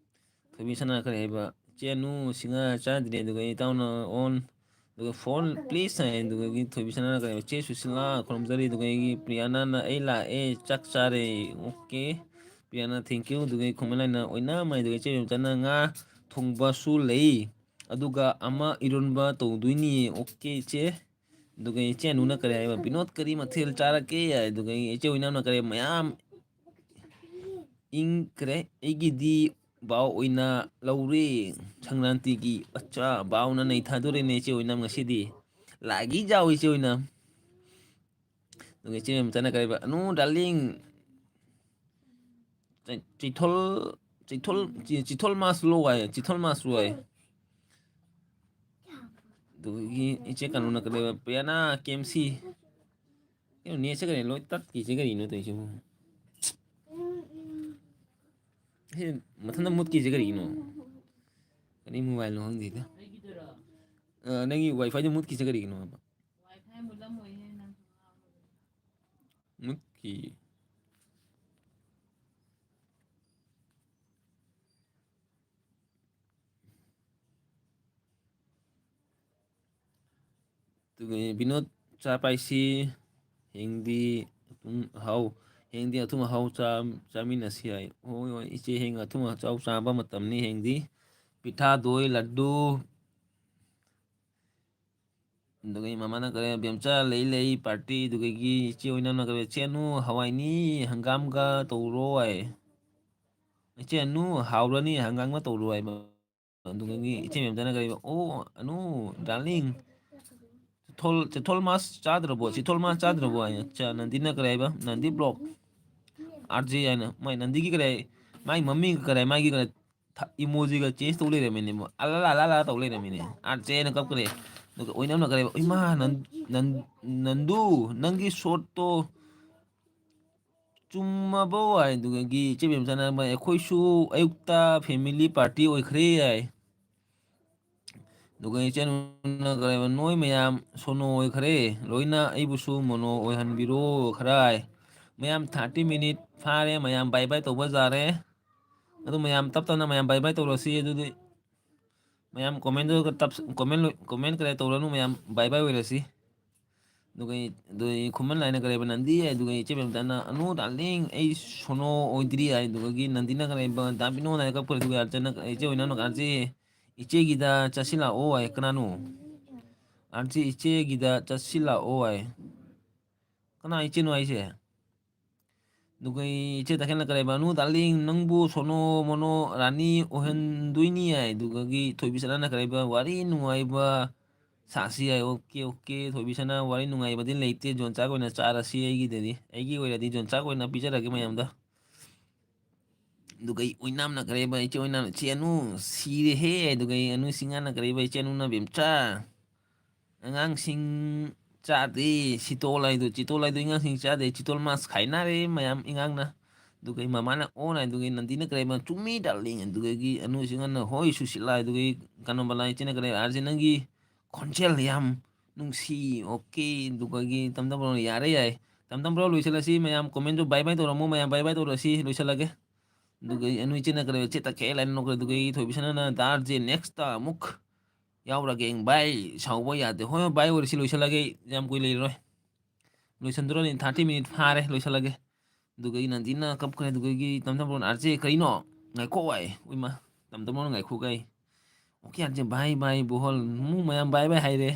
ꯊꯣꯏꯕꯤꯁꯅꯥꯅ ꯀꯔꯤ ꯍꯥꯏꯕ? "ꯆꯦꯅꯨ, ꯁꯤꯡꯍꯥ ꯆꯥꯗ꯭ꯔꯤ, ꯑꯗꯨꯒ ꯏꯇꯥꯎꯅ ꯑꯣꯟ, ꯑꯗꯨꯒ ꯐꯣꯟ ꯄ꯭ꯂꯤꯁ" ꯍꯥꯏ꯫ ꯑꯗꯨꯗꯒꯤ ꯊꯣꯏꯕꯤꯁꯅꯥꯅ ꯀꯔꯤ ꯍꯥꯏꯕ? "ꯆꯦ ꯁꯨꯁꯤꯂꯥ, ꯈꯨꯔꯨꯝꯖꯔꯤ", ꯑꯗꯨꯗꯒꯤ ꯄ꯭ꯔꯤꯌꯥꯅꯥꯅ "ꯑꯩ ꯂꯥꯛꯑꯦ, ꯆꯥꯛ ꯆꯥꯔꯦ"꯫ ꯑꯣꯀꯦ, ꯄ꯭ꯔꯤꯌꯥꯅꯥ, "ꯊꯦꯡꯀ꯭ꯌꯨ"꯫ ꯑꯗꯨꯗꯒꯤ ꯈꯨꯃꯟ ꯂꯥꯏꯅ ꯑꯣꯏꯅꯥꯝ ꯍꯥꯏ꯫ ꯑꯗꯨꯒ ꯏꯆꯦ ꯕꯦꯝꯆꯥꯅ "ꯉꯥ ꯊꯣꯡꯕꯁꯨ ꯂꯩ, ꯑꯗꯨꯒ ꯑꯃ ꯏꯔꯣꯟꯕ ꯇꯧꯗꯣꯏꯅꯤ"꯫ ꯑꯣꯀꯦ ꯏꯆꯦ꯫ ꯑꯗꯨꯒ ꯏꯆꯦ ꯑꯅꯨꯅ ꯀꯔꯤ ꯍꯥꯏꯕ? "ꯕꯤꯅꯣꯗ, ꯀꯔꯤ ꯃꯊꯦꯜ ꯆꯥꯔꯛꯀꯦ?" ꯍꯥꯏ꯫ ꯑꯗꯨꯒ ꯏꯆꯦ ꯑꯣꯏꯅꯥꯝꯅ ꯀꯔꯤ ꯍꯥꯏꯕ? "ꯃꯌꯥꯝ ꯏꯪꯈ꯭ꯔꯦ, ꯑꯩꯒꯤꯗꯤ ꯕꯥꯎ ꯑꯣꯏꯅ ꯂꯧꯔꯦ ꯁꯪꯀ꯭ꯔꯥꯟꯇꯤꯒꯤ"꯫ ꯑꯠꯆꯥ, ꯕꯥꯎꯅ ꯅꯩꯊꯥꯗꯣꯔꯦꯅꯦ ꯏꯆꯦ ꯑꯣꯏꯅꯥꯝ ꯉꯁꯤꯗꯤ꯫ ꯂꯥꯒꯤ ꯖꯥꯎ ꯏꯆꯦ ꯑꯣꯏꯅꯥꯝ꯫ ꯑꯗꯨꯒ ꯏꯆꯦ ꯃꯦꯝꯆꯥꯅ ꯀꯔꯤ ꯍꯥꯏꯕ? "ꯑꯅꯨ ꯗꯥꯔꯂꯤꯡ, ꯆꯤ-, ꯆꯤꯊꯣꯜ, ꯆꯤꯊꯣꯜ, ꯆꯤ-, ꯆꯤꯊꯣꯜ ꯃꯥꯁ ꯂꯣ" ꯍꯥꯏ, "ꯆꯤꯊꯣꯜ ꯃꯥꯁ ꯂꯣ" ꯍꯥꯏ꯫ ꯑꯗꯨꯗꯒꯤ ꯏꯆꯦ ꯀꯩꯅꯣꯅ ꯀꯔꯤ ꯍꯥꯏꯕ? "ꯄ꯭ꯔꯤꯌꯥꯅꯥ, ꯀꯦ ꯑꯦꯝ ꯁꯤ"꯫ ꯀꯩꯅꯣ, ꯅꯦꯠꯁꯦ ꯀꯔꯤ ꯂꯣꯏ ꯇꯠꯈꯤꯁꯦ ꯀꯔꯤꯅꯣ ꯇꯧꯔꯤꯁꯤꯕꯨ? ꯁꯤ ꯃꯊꯟꯇ ꯃꯨꯠꯈꯤꯁꯦ ꯀꯔꯤꯒꯤꯅꯣ? ꯀꯔꯤ ꯃꯣꯕꯥꯏꯜꯅꯣ ꯈꯪꯗꯦꯗ꯫ ꯑ, ꯅꯪꯒꯤ ꯋꯥꯏꯐꯥꯏꯗꯣ ꯃꯨꯠꯈꯤꯁꯦ ꯀꯔꯤꯒꯤꯅꯣ ꯍꯥꯏꯕ? ꯃꯨꯠꯈꯤ꯫ ꯑꯗꯨꯒ ꯕꯤꯅꯣꯗ ꯆꯥ ꯄꯥꯏꯁꯤ, ꯍꯌꯦꯡꯗꯤ ꯑꯊꯨꯝ ꯑꯍꯥꯎ, ꯍꯌꯦꯡꯗꯤ ꯑꯊꯨꯝ ꯑꯍꯥꯎ ꯆꯥ-, ꯆꯥꯃꯤꯟꯅꯁꯤ ꯍꯥꯏ꯫ ꯍꯣꯏ, ꯍꯣꯏ, ꯏꯆꯦ, ꯍꯌꯦꯡ ꯑꯊꯨꯝ ꯑꯆꯥꯎ ꯆꯥꯕ ꯃꯇꯝꯅꯤ ꯍꯌꯦꯡꯗꯤ꯫ ꯄꯤꯊꯥ, ꯗꯣꯏ, ꯂꯗꯨ꯫ ꯑꯗꯨꯒ ꯃꯃꯥꯅ ꯀꯔꯤ, "ꯕꯦꯝꯆꯥ, ꯂꯩ, ꯂꯩ, ꯄꯥꯔꯇꯤ"꯫ ꯑꯗꯨꯗꯒꯤ ꯏꯆꯦ ꯑꯣꯏꯅꯥꯝꯅ ꯀꯔꯤ, "ꯆꯦꯅꯨ, ꯍꯋꯥꯏꯅꯤ, ꯍꯪꯒꯥꯝꯒ ꯇꯧꯔꯣ" ꯍꯥꯏ꯫ "ꯏꯆꯦ ꯑꯅꯨ, ꯍꯥꯎꯔꯅꯤ, ꯍꯪꯒꯥꯝꯒ ꯇꯧꯔꯣ" ꯍꯥꯏꯕ꯫ ꯑꯗꯨꯗꯒꯤ ꯏꯆꯦ ꯃꯦꯝꯆꯥꯅ ꯀꯔꯤ, "ꯑꯣ, ꯑꯅꯨ, ꯗꯥꯔꯂꯤꯡ, ꯆꯤꯊꯣꯜ, ꯆꯤꯊꯣꯜ ꯃꯥꯁ ꯆꯥꯗ꯭ꯔꯕꯣ? ꯆꯤꯊꯣꯜ ꯃꯥꯁ ꯆꯥꯗ꯭ꯔꯕꯣ?" ꯍꯥꯏꯅ꯫ ꯑꯠꯆꯥ, ꯅꯟꯗꯤꯅ ꯀꯔꯤ ꯍꯥꯏꯕ? ꯅꯟꯗꯤ ꯕ꯭ꯂꯣꯛ꯫ ꯑꯥꯔ ꯖꯦ ꯍꯥꯏꯅ꯫ ꯃꯥꯏ ꯅꯟꯗꯤꯒꯤ ꯀꯔꯤ ꯍꯥꯏ? ꯃꯥꯏ ꯃꯃꯤꯡ ꯀꯔꯤ ꯍꯥꯏ? ꯃꯥꯒꯤ ꯀꯔꯤ ꯊ-, ꯏꯃꯣꯖꯤꯒ ꯆꯦꯟꯖ ꯇꯧ ꯂꯩꯔꯝꯃꯤꯅꯦ꯫ ꯑꯂꯥ ꯂꯥ ꯂꯥ ꯂꯥ ꯇꯧ ꯂꯩꯔꯝꯃꯤꯅꯦ꯫ ꯑꯥꯔ ꯖꯦꯅ ꯀꯞꯈ꯭ꯔꯦ꯫ ꯑꯗꯨꯒ ꯑꯣꯏꯅꯥꯝꯅ ꯀꯔꯤ ꯍꯥꯏꯕ? "ꯏꯃꯥ, ꯅꯟ-, ꯅꯟ-, ꯅꯟꯗꯨ, ꯅꯪꯒꯤ ꯁꯣꯠꯇꯣ ꯆꯨꯝꯃꯕꯣ?" ꯍꯥꯏ꯫ ꯑꯗꯨꯗꯒꯤ ꯏꯆꯦ ꯃꯦꯝꯆꯥꯅ ꯍꯥꯏꯕ, "ꯑꯩꯈꯣꯏꯁꯨ ꯑꯌꯨꯛꯇ ꯐꯦꯃꯤꯂꯤ ꯄꯥꯔꯇꯤ ꯑꯣꯏꯈ꯭ꯔꯦ" ꯍꯥꯏ꯫ ꯑꯗꯨꯒ ꯏꯆꯦꯅꯨꯅ ꯀꯔꯤ ꯍꯥꯏꯕ, "ꯅꯣꯏ ꯃꯌꯥꯝ ꯁꯣꯅꯣ ꯑꯣꯏꯈ꯭ꯔꯦ, ꯂꯣꯏꯅ ꯑꯩꯕꯨꯁꯨ ꯃꯣꯅꯣ ꯑꯣꯏꯍꯟꯕꯤꯔꯣ ꯈꯔ ꯍꯥꯏ꯫ ꯃꯌꯥꯝ ꯊꯥꯔꯇꯤ ꯃꯤꯅꯤꯠ ꯐꯥꯔꯦ, ꯃꯌꯥꯝ ꯕꯥꯏ ꯕꯥꯏ ꯇꯧꯕ ꯌꯥꯔꯦ꯫ ꯑꯗꯨ ꯃꯌꯥꯝ ꯇꯞ ꯇꯞꯅ ꯃꯌꯥꯝ ꯕꯥꯏ ꯕꯥꯏ ꯇꯧꯔꯁꯤ꯫ ꯑꯗꯨꯗꯤ ꯃꯌꯥꯝ ꯀꯣꯃꯦꯟꯗꯨ ꯇꯞ-, ꯀꯣꯃꯦꯟ ꯂꯣꯏ-, ꯀꯣꯃꯦꯟ ꯀꯔꯤ ꯇꯧꯔꯅꯨ, ꯃꯌꯥꯝ ꯕꯥꯏ ꯕꯥꯏ ꯑꯣꯏꯔꯁꯤ꯫" ꯑꯗꯨꯒ ꯑꯩ, ꯑꯗꯨ ꯑꯩ ꯈꯨꯃꯟ ꯂꯥꯏꯅ ꯀꯔꯤ ꯍꯥꯏꯕ, "ꯅꯟꯗꯤ?" ꯍꯥꯏ꯫ ꯑꯗꯨꯒ ꯏꯆꯦ ꯃꯦꯝꯇꯅ, "ꯑꯅꯨ ꯗꯥꯔꯂꯤꯡ, ꯑꯩ ꯁꯣꯅꯣ ꯑꯣꯏꯗ꯭ꯔꯤ" ꯍꯥꯏ꯫ ꯑꯗꯨꯗꯒꯤ ꯅꯟꯗꯤꯅ ꯀꯔꯤ ꯍꯥꯏꯕ, "ꯗꯥ ꯕꯤꯅꯣꯗ" ꯍꯥꯏꯅ ꯀꯞꯈ꯭ꯔꯦ꯫ ꯑꯗꯨꯒ ꯑꯥꯔꯆꯅ, ꯏꯆꯦ ꯑꯣꯏꯅ ꯀꯥꯟꯁꯤ, "ꯏꯆꯦꯒꯤꯗ ꯆꯠꯁꯤꯜꯂꯛꯑꯣ" ꯍꯥꯏ꯫ "ꯀꯅꯥꯅꯣ?" "ꯑꯥꯔꯆꯤ, ꯏꯆꯦꯒꯤꯗ ꯆꯠꯁꯤꯜꯂꯛꯑꯣ" ꯍꯥꯏ꯫ "ꯀꯅꯥ ꯏꯆꯦꯅꯣ ꯍꯥꯏꯁꯦ?" ꯑꯗꯨꯒ ꯏꯆꯦ ꯇꯈꯦꯜꯅ ꯀꯔꯤ ꯍꯥꯏꯕ, "ꯑꯅꯨ ꯗꯥꯔꯂꯤꯡ, ꯅꯪꯕꯨ ꯁꯣꯅꯣ ꯃꯣꯅꯣ ꯔꯥꯅꯤ ꯑꯣꯏꯍꯟꯗꯣꯏꯅꯤ" ꯍꯥꯏ꯫ ꯑꯗꯨꯗꯒꯤ ꯊꯣꯏꯕꯤꯁꯅꯥꯅ ꯀꯔꯤ ꯍꯥꯏꯕ, "ꯋꯥꯔꯤ ꯅꯨꯡꯉꯥꯏꯕ ꯁꯥꯁꯤ" ꯍꯥꯏ꯫ "ꯑꯣꯀꯦ, ꯑꯣꯀꯦ, ꯊꯣꯏꯕꯤꯁꯅꯥ, ꯋꯥꯔꯤ ꯅꯨꯡꯉꯥꯏꯕꯗꯤ ꯂꯩꯇꯦ, ꯖꯣꯟꯆꯥꯛ ꯑꯣꯏꯅ ꯆꯥꯔꯁꯤ, ꯑꯩꯒꯤꯗꯗꯤ, ꯑꯩꯒꯤ ꯑꯣꯏꯔꯗꯤ ꯖꯣꯟꯆꯥꯛ ꯑꯣꯏꯅ ꯄꯤꯖꯔꯒꯦ ꯃꯌꯥꯝꯗ꯫" ꯑꯗꯨꯒ ꯑꯩ ꯑꯣꯏꯅꯥꯝꯅ ꯀꯔꯤ ꯍꯥꯏꯕ, "ꯏꯆꯦ ꯑꯣꯏꯅꯥꯝ, ꯁꯤꯔꯦꯍꯦ!" ꯑꯗꯨꯒ ꯑꯩ ꯑꯅꯨ ꯁꯤꯡꯍꯥꯅ ꯀꯔꯤ ꯍꯥꯏꯕ, "ꯏꯆꯦ ꯑꯅꯨꯅ ꯕꯦꯝꯆꯥ, ꯑꯉꯥꯡꯁꯤꯡ ꯆꯥꯗꯦ ꯁꯤꯇꯣꯜ ꯍꯥꯏꯗꯣ, ꯆꯤꯇꯣꯜ ꯍꯥꯏꯗꯣ ꯑꯉꯥꯡꯁꯤꯡ ꯆꯥꯗꯦ, ꯆꯤꯇꯣꯜ ꯃꯥꯁ ꯈꯥꯏꯅꯔꯦ ꯃꯌꯥꯝ ꯏꯉꯥꯡꯅ꯫" ꯑꯗꯨꯒ ꯑꯩ ꯃꯃꯥꯅ ꯑꯣꯟ ꯍꯥꯏꯗꯨꯒꯤ ꯅꯟꯗꯤꯅ ꯀꯔꯤ ꯍꯥꯏꯕ, "ꯆꯨꯝꯃꯤ ꯗꯥꯔꯂꯤꯡ꯫" ꯑꯗꯨꯗꯒꯤ ꯑꯅꯨ ꯁꯤꯡꯍꯥꯅ, "ꯍꯣꯏ ꯁꯨꯁꯤꯂꯥ꯫" ꯑꯗꯨꯒ ꯑꯩ ꯀꯩꯅꯣ ꯕꯂꯥ ꯏꯆꯦꯅ ꯀꯔꯤ ꯍꯥꯏꯕ, "ꯑꯥꯔꯖꯦ ꯅꯪꯒꯤ ꯈꯣꯟꯖꯦꯜ ꯌꯥꯝ ꯅꯨꯡꯁꯤ꯫" ꯑꯣꯀꯦ꯫ ꯑꯗꯨꯒꯒꯤ ꯇꯝ ꯇꯝ ꯕ꯭ꯔꯣꯅ, "ꯌꯥꯔꯦ, ꯌꯥꯏ꯫" ꯇꯝ ꯇꯝ ꯕ꯭ꯔꯣ ꯂꯣꯏꯁꯤꯜꯂꯁꯤ꯫ ꯃꯌꯥꯝ ꯀꯣꯃꯦꯟꯁꯨ ꯕꯥꯏ ꯕꯥꯏ ꯇꯧꯔꯝꯃꯣ꯫ ꯃꯌꯥꯝ ꯕꯥꯏ ꯕꯥꯏ ꯇꯧꯔꯁꯤ꯫ ꯂꯣꯏꯁꯤꯜꯂꯒꯦ꯫ ꯑꯗꯨꯒ ꯑꯩ ꯑꯅꯨ ꯏꯆꯦꯅ ꯀꯔꯤ ꯆꯦꯠꯇ ꯈꯦ ꯂꯥꯏꯅ ꯅꯣꯛꯈ꯭ꯔꯦ꯫ ꯑꯗꯨꯒ ꯑꯩ ꯊꯣꯏꯕꯤꯁꯅꯥꯅ, "ꯗꯥ ꯑꯥꯔꯖꯦ, ꯅꯦꯛꯁꯇ ꯑꯃꯨꯛ ꯌꯥꯎꯔꯒꯦ ꯕꯥꯏ, ꯁꯥꯎꯕ ꯌꯥꯗꯦ꯫" ꯍꯣꯏ, ꯍꯣꯏ, ꯕꯥꯏ ꯑꯣꯏꯔꯁꯤ꯫ ꯂꯣꯏꯁꯤꯜꯂꯒꯦ꯫ ꯌꯥꯝ ꯀꯨꯏ ꯂꯩꯔꯔꯣꯏ꯫ ꯂꯣꯏꯁꯤꯟꯗꯣꯔꯅꯤ꯫ ꯊꯥꯔꯇꯤ ꯃꯤꯅꯤꯠ ꯐꯥꯔꯦ꯫ ꯂꯣꯏꯁꯤꯜꯂꯒꯦ꯫ ꯑꯗꯨꯒ ꯑꯩ ꯅꯟꯗꯤꯅ ꯀꯞꯈ꯭ꯔꯦ꯫ ꯑꯗꯨꯒ ꯑꯩꯒꯤ ꯇꯝ ꯇꯝ ꯕ꯭ꯔꯣꯅ, "ꯑꯥꯔꯖꯦ, ꯀꯔꯤꯅꯣ? ꯉꯥꯏꯈꯣ ꯍꯥꯏ꯫" ꯎꯏꯃ꯫ ꯇꯝ ꯇꯝ ꯕ꯭ꯔꯣꯅ, "ꯉꯥꯏꯈꯣ" ꯀꯥꯏ꯫ "ꯑꯣꯀꯦ ꯑꯥꯔꯖꯦ, ꯕꯥꯏ ꯕꯥꯏ ꯕꯣꯍꯣꯜ꯫" ꯑꯃꯨꯛ ꯃꯌꯥꯝ ꯕꯥꯏ ꯕꯥꯏ ꯍꯥꯏꯔꯦ꯫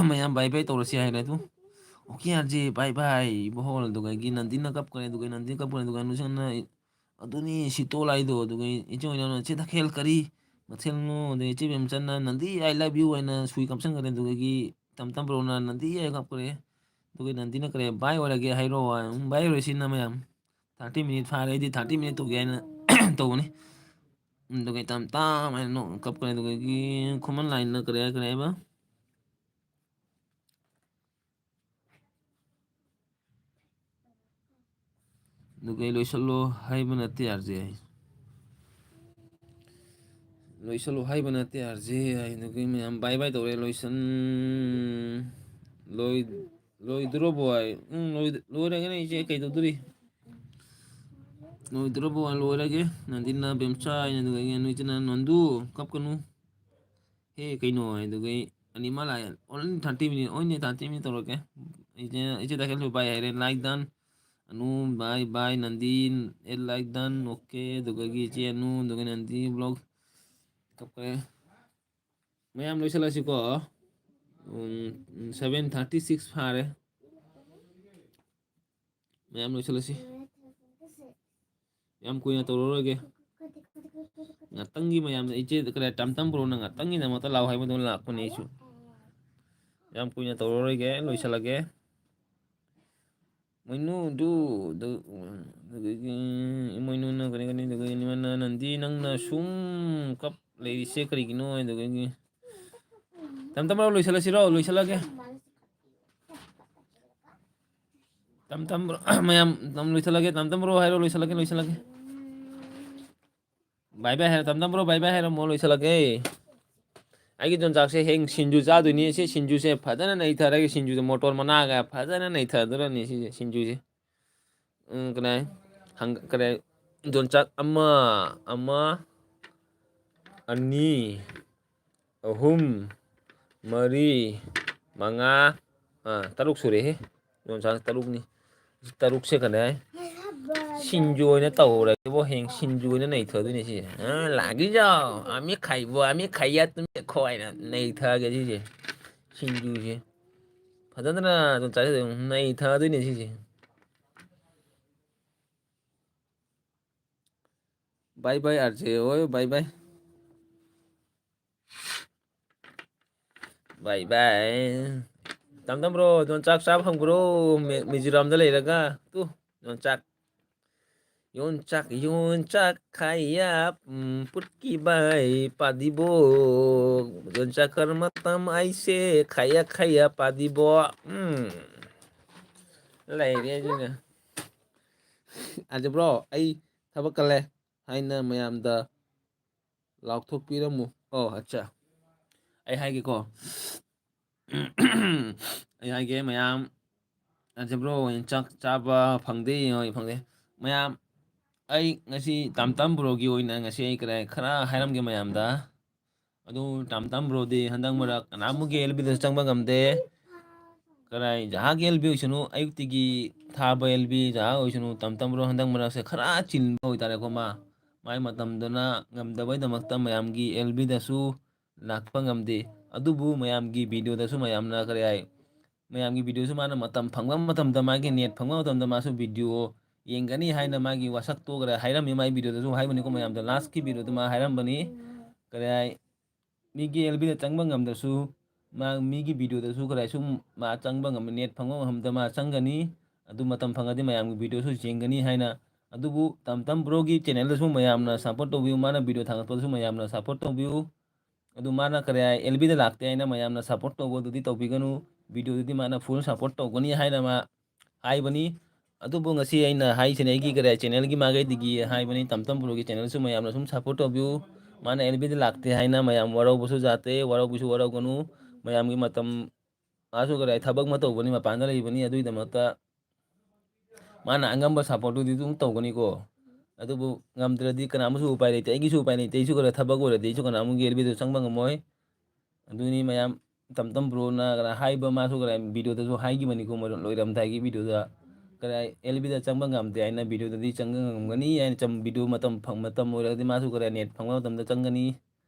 ꯃꯌꯥꯝ ꯕꯥꯏ ꯕꯥꯏ ꯇꯧꯔꯁꯤ ꯍꯥꯏꯔꯦ ꯑꯗꯨ꯫ "ꯑꯣꯀꯦ ꯑꯥꯔꯖꯦ, ꯕꯥꯏ ꯕꯥꯏ ꯕꯣꯍꯣꯜ꯫" ꯑꯗꯨꯒ ꯑꯩꯒꯤ ꯅꯟꯗꯤꯅ ꯀꯞꯈ꯭ꯔꯦ꯫ ꯑꯗꯨꯒ ꯅꯟꯗꯤꯅ ꯀꯞꯈ꯭ꯔꯦ꯫ ꯑꯗꯨꯒ ꯅꯨꯡꯁꯤꯅ, "ꯑꯗꯨꯅꯤ ꯁꯤꯇꯣꯜ ꯍꯥꯏꯗꯣ꯫" ꯑꯗꯨꯒ ꯏꯆꯦ ꯑꯣꯏꯅꯥꯝꯅ, "ꯆꯦ ꯇꯈꯦꯜ, ꯀꯔꯤ ꯃꯊꯦꯜꯅꯣ?" ꯑꯗꯩ ꯏꯆꯦ ꯕꯦꯝꯆꯟꯅ, "ꯅꯟꯗꯤ, I love you" ꯍꯥꯏꯅ ꯁꯨꯏ ꯀꯥꯞꯁꯟꯈ꯭ꯔꯦ꯫ ꯑꯗꯨꯗꯒꯤ ꯇꯝ ꯇꯝ ꯕ꯭ꯔꯣꯅ, "ꯅꯟꯗꯤ" ꯍꯥꯏꯅ ꯀꯞꯈ꯭ꯔꯦ꯫ ꯑꯗꯨꯒ ꯅꯟꯗꯤꯅ ꯀꯔꯤ, "ꯕꯥꯏ ꯑꯣꯏꯔꯒꯦ ꯍꯥꯏꯔꯣ?" ꯍꯥꯏ꯫ "ꯎꯝ, ꯕꯥꯏ ꯑꯣꯏꯔꯁꯤꯅ ꯃꯌꯥꯝ꯫ ꯊꯥꯔꯇꯤ ꯃꯤꯅꯤꯠ ꯐꯥꯔꯦ, ꯑꯩꯗꯤ ꯊꯥꯔꯇꯤ ꯃꯤꯅꯤꯠ ꯇꯧꯒꯦ" ꯍꯥꯏꯅ ꯇꯧꯕꯅꯤ꯫ ꯑꯗꯨꯒ ꯇꯝ ꯇꯝ ꯍꯥꯏꯅ ꯅꯣꯛ ꯀꯞꯈ꯭ꯔꯦ꯫ ꯑꯗꯨꯗꯒꯤ ꯈꯨꯃꯟ ꯂꯥꯏꯟꯅ ꯀꯔꯤ ꯍꯥꯏꯈ꯭ꯔꯦ ꯍꯥꯏꯕ? ꯑꯗꯨꯒ ꯑꯩ ꯂꯣꯏꯁꯤꯜꯂꯣ ꯍꯥꯏꯕ ꯅꯠꯇꯦ, ꯑꯥꯔꯖꯦ꯫ ꯂꯣꯏꯁꯜꯂꯨ ꯍꯥꯏꯕ ꯅꯠꯇꯦ, ꯑꯥꯔꯖꯦ ꯍꯥꯏꯗꯨꯒꯤ ꯃꯌꯥꯝ ꯕꯥꯏ ꯕꯥꯏ ꯇꯧꯔꯦ꯫ ꯂꯣꯏꯁꯟ-, ꯂꯣꯏ-, ꯂꯣꯏꯗꯣꯔꯕꯣ ꯍꯥꯏ? ꯎꯝ, ꯂꯣꯏꯗ-, ꯂꯣꯏꯔꯒꯅꯦ ꯏꯆꯦ, ꯀꯩꯗꯧꯗꯣꯔꯤ? ꯂꯣꯏꯗꯣꯔꯕꯣ? ꯂꯣꯏꯔꯒꯦ꯫ ꯅꯟꯗꯤꯅ ꯕꯦꯝꯆꯥ ꯍꯥꯏꯅ ꯑꯗꯨꯒ ꯑꯩꯅ ꯅꯣꯏ ꯏꯆꯤꯟ ꯏꯅꯥꯎ ꯅꯟꯗꯨ, ꯀꯞꯀꯅꯨ꯫ ꯍꯦ, ꯀꯩꯅꯣ ꯍꯥꯏꯗꯨꯒ ꯑꯩ ꯑꯅꯤ ꯃꯥ ꯂꯥꯛꯑꯦ꯫ Only thirty minute, only thirty minute ꯇꯧꯔꯛꯀꯦ꯫ ꯏꯆꯦ, ꯏꯆꯦ ꯇꯥꯈꯦꯜꯁꯨ ꯕꯥꯏ ꯍꯥꯏꯔꯦ, like done꯫ ꯑꯅꯨ, ꯕꯥꯏ ꯕꯥꯏ꯫ ꯅꯟꯗꯤ, ꯑꯦ, like done, okay꯫ ꯑꯗꯨꯒ ꯏꯆꯦ ꯑꯅꯨ, ꯑꯗꯨꯒ ꯅꯟꯗꯤ vlog꯫ ꯀꯞꯈ꯭ꯔꯦ꯫ ꯃꯌꯥꯝ ꯂꯣꯏꯁꯤꯜꯂꯁꯤꯀꯣ꯫ ꯎꯝ, seven thirty six ꯐꯥꯔꯦ꯫ ꯃꯌꯥꯝ ꯂꯣꯏꯁꯤꯜꯂꯁꯤ꯫ ꯌꯥꯝ ꯀꯨꯏꯅ ꯇꯧꯔꯔꯣꯏꯒꯦ꯫ ꯉꯥꯛꯇꯪꯒꯤ ꯃꯌꯥꯝꯗ ꯏꯆꯦ, ꯀꯔꯤ, ꯇꯝ ꯇꯝ ꯕ꯭ꯔꯣꯅ ꯉꯥꯛꯇꯪꯒꯤꯗꯃꯛꯇ ꯂꯥꯛꯑꯣ ꯍꯥꯏꯕꯗꯨ ꯂꯥꯛꯄꯅꯦ ꯑꯩꯁꯨ꯫ ꯌꯥꯝ ꯀꯨꯏꯅ ꯇꯧꯔꯔꯣꯏꯒꯦ, ꯂꯣꯏꯁꯤꯜꯂꯒꯦ꯫ ꯃꯣꯏꯅꯨꯗꯨ, ꯑꯗꯨ, ꯑꯗꯨꯗꯒꯤ ꯏꯃꯣꯏꯅꯨꯅ ꯀꯔꯤ ꯀꯔꯤ, ꯑꯗꯨꯗꯒꯤ ꯅꯪꯗꯤ ꯅꯪꯅ ꯁꯨꯝ ꯀꯞ ꯂꯩꯔꯤꯁꯦ ꯀꯔꯤꯒꯤꯅꯣ? ꯑꯗꯨꯗꯒꯤ ꯇꯝ ꯇꯝ ꯕ꯭ꯔꯣ, ꯂꯣꯏꯁꯤꯜꯂꯁꯤꯔꯣ? ꯂꯣꯏꯁꯤꯜꯂꯒꯦ꯫ ꯇꯝ ꯇꯝ ꯕ꯭ꯔꯣ, ꯃꯌꯥꯝ ꯇꯝ ꯂꯣꯏꯁꯤꯜꯂꯒꯦ, ꯇꯝ ꯇꯝ ꯕ꯭ꯔꯣ ꯍꯥꯏꯔꯣ, ꯂꯣꯏꯁꯤꯜꯂꯒꯦ, ꯂꯣꯏꯁꯤꯜꯂꯒꯦ꯫ ꯕꯥꯏ ꯕꯥꯏ ꯍꯥꯏꯔꯣ, ꯇꯝ ꯇꯝ ꯕ꯭ꯔꯣ, ꯕꯥꯏ ꯕꯥꯏ ꯍꯥꯏꯔꯝꯃꯣ, ꯂꯣꯏꯁꯤꯜꯂꯒꯦ꯫ ꯑꯩꯒꯤ ꯌꯣꯟꯆꯥꯛꯁꯦ ꯍꯌꯦꯡ ꯁꯤꯡꯖꯨ ꯆꯥꯗꯣꯏꯅꯤ꯫ ꯁꯤ ꯁꯤꯡꯖꯨꯁꯦ ꯐꯖꯅ ꯅꯩꯊꯔꯒꯦ, ꯁꯤꯡꯖꯨꯁꯦ ꯃꯣꯇꯣꯔ ꯃꯅꯥꯒ ꯐꯖꯅ ꯅꯩꯊꯗꯣꯔꯅꯤ ꯁꯤꯁꯦ, ꯁꯤꯡꯖꯨꯁꯦ꯫ ꯎꯝ, ꯀꯅꯥ? ꯍꯪ-, ꯀꯅꯥ? ꯌꯣꯟꯆꯥꯛ ꯑꯃ, ꯑꯃ, ꯑꯅꯤ, ꯑꯍꯨꯝ, ꯃꯔꯤ, ꯃꯉꯥ, ꯑꯥ, ꯇꯔꯨꯛ ꯁꯨꯔꯦꯍꯦ꯫ ꯌꯣꯟꯆꯥꯛ ꯇꯔꯨꯛꯅꯤ꯫ ꯇꯔꯨꯛꯁꯦ ꯀꯅꯥ? ꯁꯤꯡꯖꯨ ꯑꯣꯏꯅ ꯇꯧꯔꯒꯦꯕꯣ꯫ ꯍꯌꯦꯡ ꯁꯤꯡꯖꯨ ꯑꯣꯏꯅ ꯅꯩꯊꯗꯣꯏꯅꯦ ꯁꯤꯁꯦ꯫ ꯑꯥ, ꯂꯥꯛꯀꯤꯖꯥꯎ, ꯑꯃꯤ ꯈꯥꯏꯕꯣ, ꯑꯃꯤ ꯈꯥꯏꯌꯥ ꯇꯨꯃꯤ ꯈꯣꯏꯅ ꯅꯩꯊꯒꯦ ꯁꯤꯁꯦ꯫ ꯁꯤꯡꯖꯨꯁꯦ꯫ ꯐꯖꯅ ꯑꯗꯨꯝ ꯆꯥꯖꯗꯣꯏꯅꯦ, ꯅꯩꯊꯗꯣꯏꯅꯦ ꯁꯤꯁꯦ꯫ ꯕꯥꯏ ꯕꯥꯏ, ꯑꯥꯔ ꯖꯦ ꯍꯣꯏ, ꯕꯥꯏ ꯕꯥꯏ꯫ ꯕꯥꯏ ꯕꯥꯏ꯫ ꯇꯝ ꯇꯝ ꯕ꯭ꯔꯣ, ꯌꯣꯟꯆꯥꯛ ꯆꯥꯕ ꯐꯪꯕ꯭ꯔꯣ? ꯃꯤ-, ꯃꯤꯖꯣꯔꯥꯝꯗ ꯂꯩꯔꯒ꯫ ꯇꯨ, ꯌꯣꯟꯆꯥꯛ꯫ ꯌꯣꯟꯆꯥꯛ, ꯌꯣꯟꯆꯥꯛ ꯈꯥꯏꯌꯥ, ꯎꯝ, ꯄꯨꯠꯀꯤ ꯕꯥꯏ ꯄꯥꯗꯤꯕꯣ꯫ ꯌꯣꯟꯆꯥꯛ ꯀꯔ ꯃꯇꯝ ꯑꯩꯁꯦ ꯈꯥꯏꯌꯥ, ꯈꯥꯏꯌꯥ ꯄꯥꯗꯤꯕꯣ꯫ ꯎꯝ꯫ ꯂꯩꯔꯦ ꯑꯗꯨꯅ꯫ ꯑꯗꯨ ꯕ꯭ꯔꯣ, ꯑꯩ ꯊꯕꯛ ꯀꯜꯂꯦ ꯍꯥꯏꯅ ꯃꯌꯥꯝꯗ ꯂꯥꯎꯊꯣꯛꯄꯤꯔꯝꯃꯨ꯫ ꯑꯣ, ꯑꯠꯆꯥ꯫ ꯑꯩ ꯍꯥꯏꯒꯦꯀꯣ꯫ ꯑꯩ ꯍꯥꯏꯒꯦ ꯃꯌꯥꯝ, ꯑꯁꯦ ꯕ꯭ꯔꯣ ꯍꯣꯏ ꯆꯥꯛ ꯆꯥꯕ ꯐꯪꯗꯦ, ꯍꯣꯏ ꯐꯪꯗꯦ꯫ ꯃꯌꯥꯝ, ꯑꯩ ꯉꯁꯤ ꯇꯥꯝ ꯇꯥꯝ ꯕ꯭ꯔꯣꯒꯤ ꯑꯣꯏꯅ ꯉꯁꯤ ꯑꯩ ꯀꯔꯥꯏ ꯈꯔ ꯍꯥꯏꯔꯝꯒꯦ ꯃꯌꯥꯝꯗ꯫ ꯑꯗꯨ ꯇꯥꯝ ꯇꯥꯝ ꯕ꯭ꯔꯣꯗꯤ ꯍꯟꯗꯛ ꯃꯔꯛ ꯀꯅꯥꯃꯨꯛꯀꯤ ꯑꯦꯜ ꯕꯤꯗꯁꯨ ꯆꯪꯕ ꯉꯝꯗꯦ꯫ ꯀꯔꯥꯏ ꯖꯍꯥꯒꯤ ꯑꯦꯜ ꯕꯤ ꯑꯣꯏꯁꯅꯨ, ꯑꯌꯨꯛꯇꯒꯤ ꯊꯥꯕ ꯑꯦꯜ ꯕꯤ ꯖꯍꯥ ꯑꯣꯏꯁꯅꯨ, ꯇꯥꯝ ꯇꯥꯝ ꯕ꯭ꯔꯣ ꯍꯟꯗꯛ ꯃꯔꯛꯁꯦ ꯈꯔ ꯆꯤꯟꯕ ꯑꯣꯏꯇꯥꯔꯦꯀꯣ ꯃꯥ꯫ ꯃꯥꯏ ꯃꯇꯝꯗꯨꯅ ꯉꯝꯗꯕꯩꯗꯃꯛꯇ ꯃꯌꯥꯝꯒꯤ ꯑꯦꯜ ꯕꯤꯗꯁꯨ ꯂꯥꯛꯄ ꯉꯝꯗꯦ꯫ ꯑꯗꯨꯕꯨ ꯃꯌꯥꯝꯒꯤ ꯚꯤꯗꯤꯑꯣꯗꯁꯨ ꯃꯌꯥꯝꯅ ꯀꯔꯤ ꯍꯥꯏ, ꯃꯌꯥꯝꯒꯤ ꯚꯤꯗꯤꯑꯣꯁꯨ ꯃꯥꯅ ꯃꯇꯝ ꯐꯪꯕ ꯃꯇꯝꯗ, ꯃꯥꯒꯤ ꯅꯦꯠ ꯐꯪꯕ ꯃꯇꯝꯗ ꯃꯥꯁꯨ ꯚꯤꯗꯤꯑꯣ ꯌꯦꯡꯒꯅꯤ ꯍꯥꯏꯅ ꯃꯥꯒꯤ ꯋꯥꯁꯛꯇꯣ ꯀꯔꯤ ꯍꯥꯏꯔꯝꯃꯤ, ꯃꯥꯒꯤ ꯚꯤꯗꯤꯑꯣꯗꯁꯨ ꯍꯥꯏꯕꯅꯤꯀꯣ ꯃꯌꯥꯝꯗ, ꯂꯥꯁꯀꯤ ꯚꯤꯗꯤꯑꯣꯗ ꯃꯥ ꯍꯥꯏꯔꯝꯕꯅꯤ꯫ ꯀꯔꯤ ꯍꯥꯏ, ꯃꯤꯒꯤ ꯑꯦꯜ ꯕꯤꯗ ꯆꯪꯕ ꯉꯝꯗ꯭ꯔꯁꯨ ꯃꯥ ꯃꯤꯒꯤ ꯚꯤꯗꯤꯑꯣꯗꯁꯨ ꯀꯔꯤ ꯍꯥꯏ ꯁꯨꯝ ꯃꯥ ꯆꯪꯕ ꯉꯝꯃꯤ, ꯅꯦꯠ ꯐꯪꯕ ꯃꯇꯝꯗ ꯃꯥ ꯆꯪꯒꯅꯤ꯫ ꯑꯗꯨ ꯃꯇꯝ ꯐꯪꯉꯗꯤ ꯃꯌꯥꯝꯒꯤ ꯚꯤꯗꯤꯑꯣꯁꯨ ꯌꯦꯡꯒꯅꯤ ꯍꯥꯏꯅ꯫ ꯑꯗꯨꯕꯨ ꯇꯝ ꯇꯝ ꯕ꯭ꯔꯣꯒꯤ ꯆꯦꯅꯦꯜꯗꯁꯨ ꯃꯌꯥꯝꯅ ꯁꯞꯄꯣꯔꯠ ꯇꯧꯕꯤꯌꯨ, ꯃꯥꯅ ꯚꯤꯗꯤꯑꯣ ꯊꯥꯒꯠꯄꯗꯁꯨ ꯃꯌꯥꯝꯅ ꯁꯞꯄꯣꯔꯠ ꯇꯧꯕꯤꯌꯨ꯫ ꯑꯗꯨ ꯃꯥꯅ ꯀꯔꯤ ꯍꯥꯏ, ꯑꯦꯜ ꯕꯤꯗ ꯂꯥꯛꯇꯦ ꯍꯥꯏꯅ ꯃꯌꯥꯝꯅ ꯁꯞꯄꯣꯔꯠ ꯇꯧꯕꯗꯨꯗꯤ ꯇꯧꯕꯤꯒꯅꯨ, ꯚꯤꯗꯤꯑꯣꯗꯨꯗꯤ ꯃꯥꯅ ꯐꯨꯜ ꯁꯞꯄꯣꯔꯠ ꯇꯧꯒꯅꯤ ꯍꯥꯏꯅ ꯃꯥ ꯍꯥꯏꯕꯅꯤ꯫ ꯑꯗꯨꯕꯨ ꯉꯁꯤ ꯑꯩꯅ ꯍꯥꯏꯁꯤꯅ ꯑꯩꯒꯤ ꯀꯔꯤ ꯍꯥꯏ, ꯆꯦꯅꯦꯜꯒꯤ ꯃꯥꯏꯀꯩꯗꯒꯤ ꯍꯥꯏꯕꯅꯤ, ꯇꯝ ꯇꯝ ꯕ꯭ꯔꯣꯒꯤ ꯆꯦꯅꯦꯜꯁꯨ ꯃꯌꯥꯝꯅ ꯁꯨꯝ ꯁꯞꯄꯣꯔꯠ ꯇꯧꯕꯤꯌꯨ꯫ ꯃꯥꯅ ꯑꯦꯜ ꯕꯤꯗ ꯂꯥꯛꯇꯦ ꯍꯥꯏꯅ ꯃꯌꯥꯝ ꯋꯥꯔꯧꯕꯁꯨ ꯌꯥꯗꯦ, ꯋꯥꯔꯧꯕꯁꯨ ꯋꯥꯔꯧꯒꯅꯨ꯫ ꯃꯌꯥꯝꯒꯤ ꯃꯇꯝ ꯃꯥꯁꯨ ꯀꯔꯤ ꯍꯥꯏ, ꯊꯕꯛ ꯑꯃ ꯇꯧꯕꯅꯤ, ꯃꯄꯥꯟꯗ ꯂꯩꯕꯅꯤ, ꯑꯗꯨꯒꯤꯗꯃꯛꯇ ꯃꯥꯅ ꯑꯉꯝꯕ ꯁꯞꯄꯣꯔꯠꯇꯨꯗꯤ ꯑꯗꯨꯝ ꯇꯧꯒꯅꯤꯀꯣ꯫ ꯑꯗꯨꯕꯨ ꯉꯝꯗ꯭ꯔꯗꯤ ꯀꯅꯥ ꯑꯃꯁꯨ ꯎꯄꯥꯏ ꯂꯩꯇꯦ, ꯑꯩꯒꯤꯁꯨ ꯎꯄꯥꯏ ꯂꯩꯇꯦ, ꯑꯩꯁꯨ ꯈꯔ ꯊꯕꯛ ꯑꯣꯏꯔꯗꯤ ꯑꯩꯁꯨ ꯀꯅꯥ ꯑꯃꯒꯤ ꯑꯦꯜ ꯕꯤꯗ ꯆꯪꯕ ꯉꯝꯃꯣꯏ꯫ ꯑꯗꯨꯅꯤ ꯃꯌꯥꯝ, ꯇꯝ ꯇꯝ ꯕ꯭ꯔꯣꯅ ꯀꯔꯥꯏ ꯍꯥꯏꯕ, ꯃꯥꯁꯨ ꯀꯔꯥꯏ ꯚꯤꯗꯤꯑꯣꯗꯁꯨ ꯍꯥꯏꯈꯤꯕꯅꯤꯀꯣ, ꯃꯔꯨꯞ ꯂꯣꯏꯔꯝꯗꯥꯏꯒꯤ ꯚꯤꯗꯤꯑꯣꯗ, ꯀꯔꯥꯏ ꯑꯦꯜ ꯕꯤꯗ ꯆꯪꯕ ꯉꯝꯗꯦ ꯍꯥꯏꯅ, ꯚꯤꯗꯤꯑꯣꯗꯗꯤ ꯆꯪꯕ ꯉꯝꯒꯅꯤ ꯍꯥꯏꯅ, ꯆꯝ ꯚꯤꯗꯤꯑꯣ ꯃꯇꯝ ꯐꯪ-, ꯃꯇꯝ ꯑꯣꯏꯔꯒꯗꯤ ꯃꯥꯁꯨ ꯀꯔꯥꯏ ꯅꯦꯠ ꯐꯪꯕ ꯃꯇꯝꯗ ꯆꯪꯒꯅꯤ꯫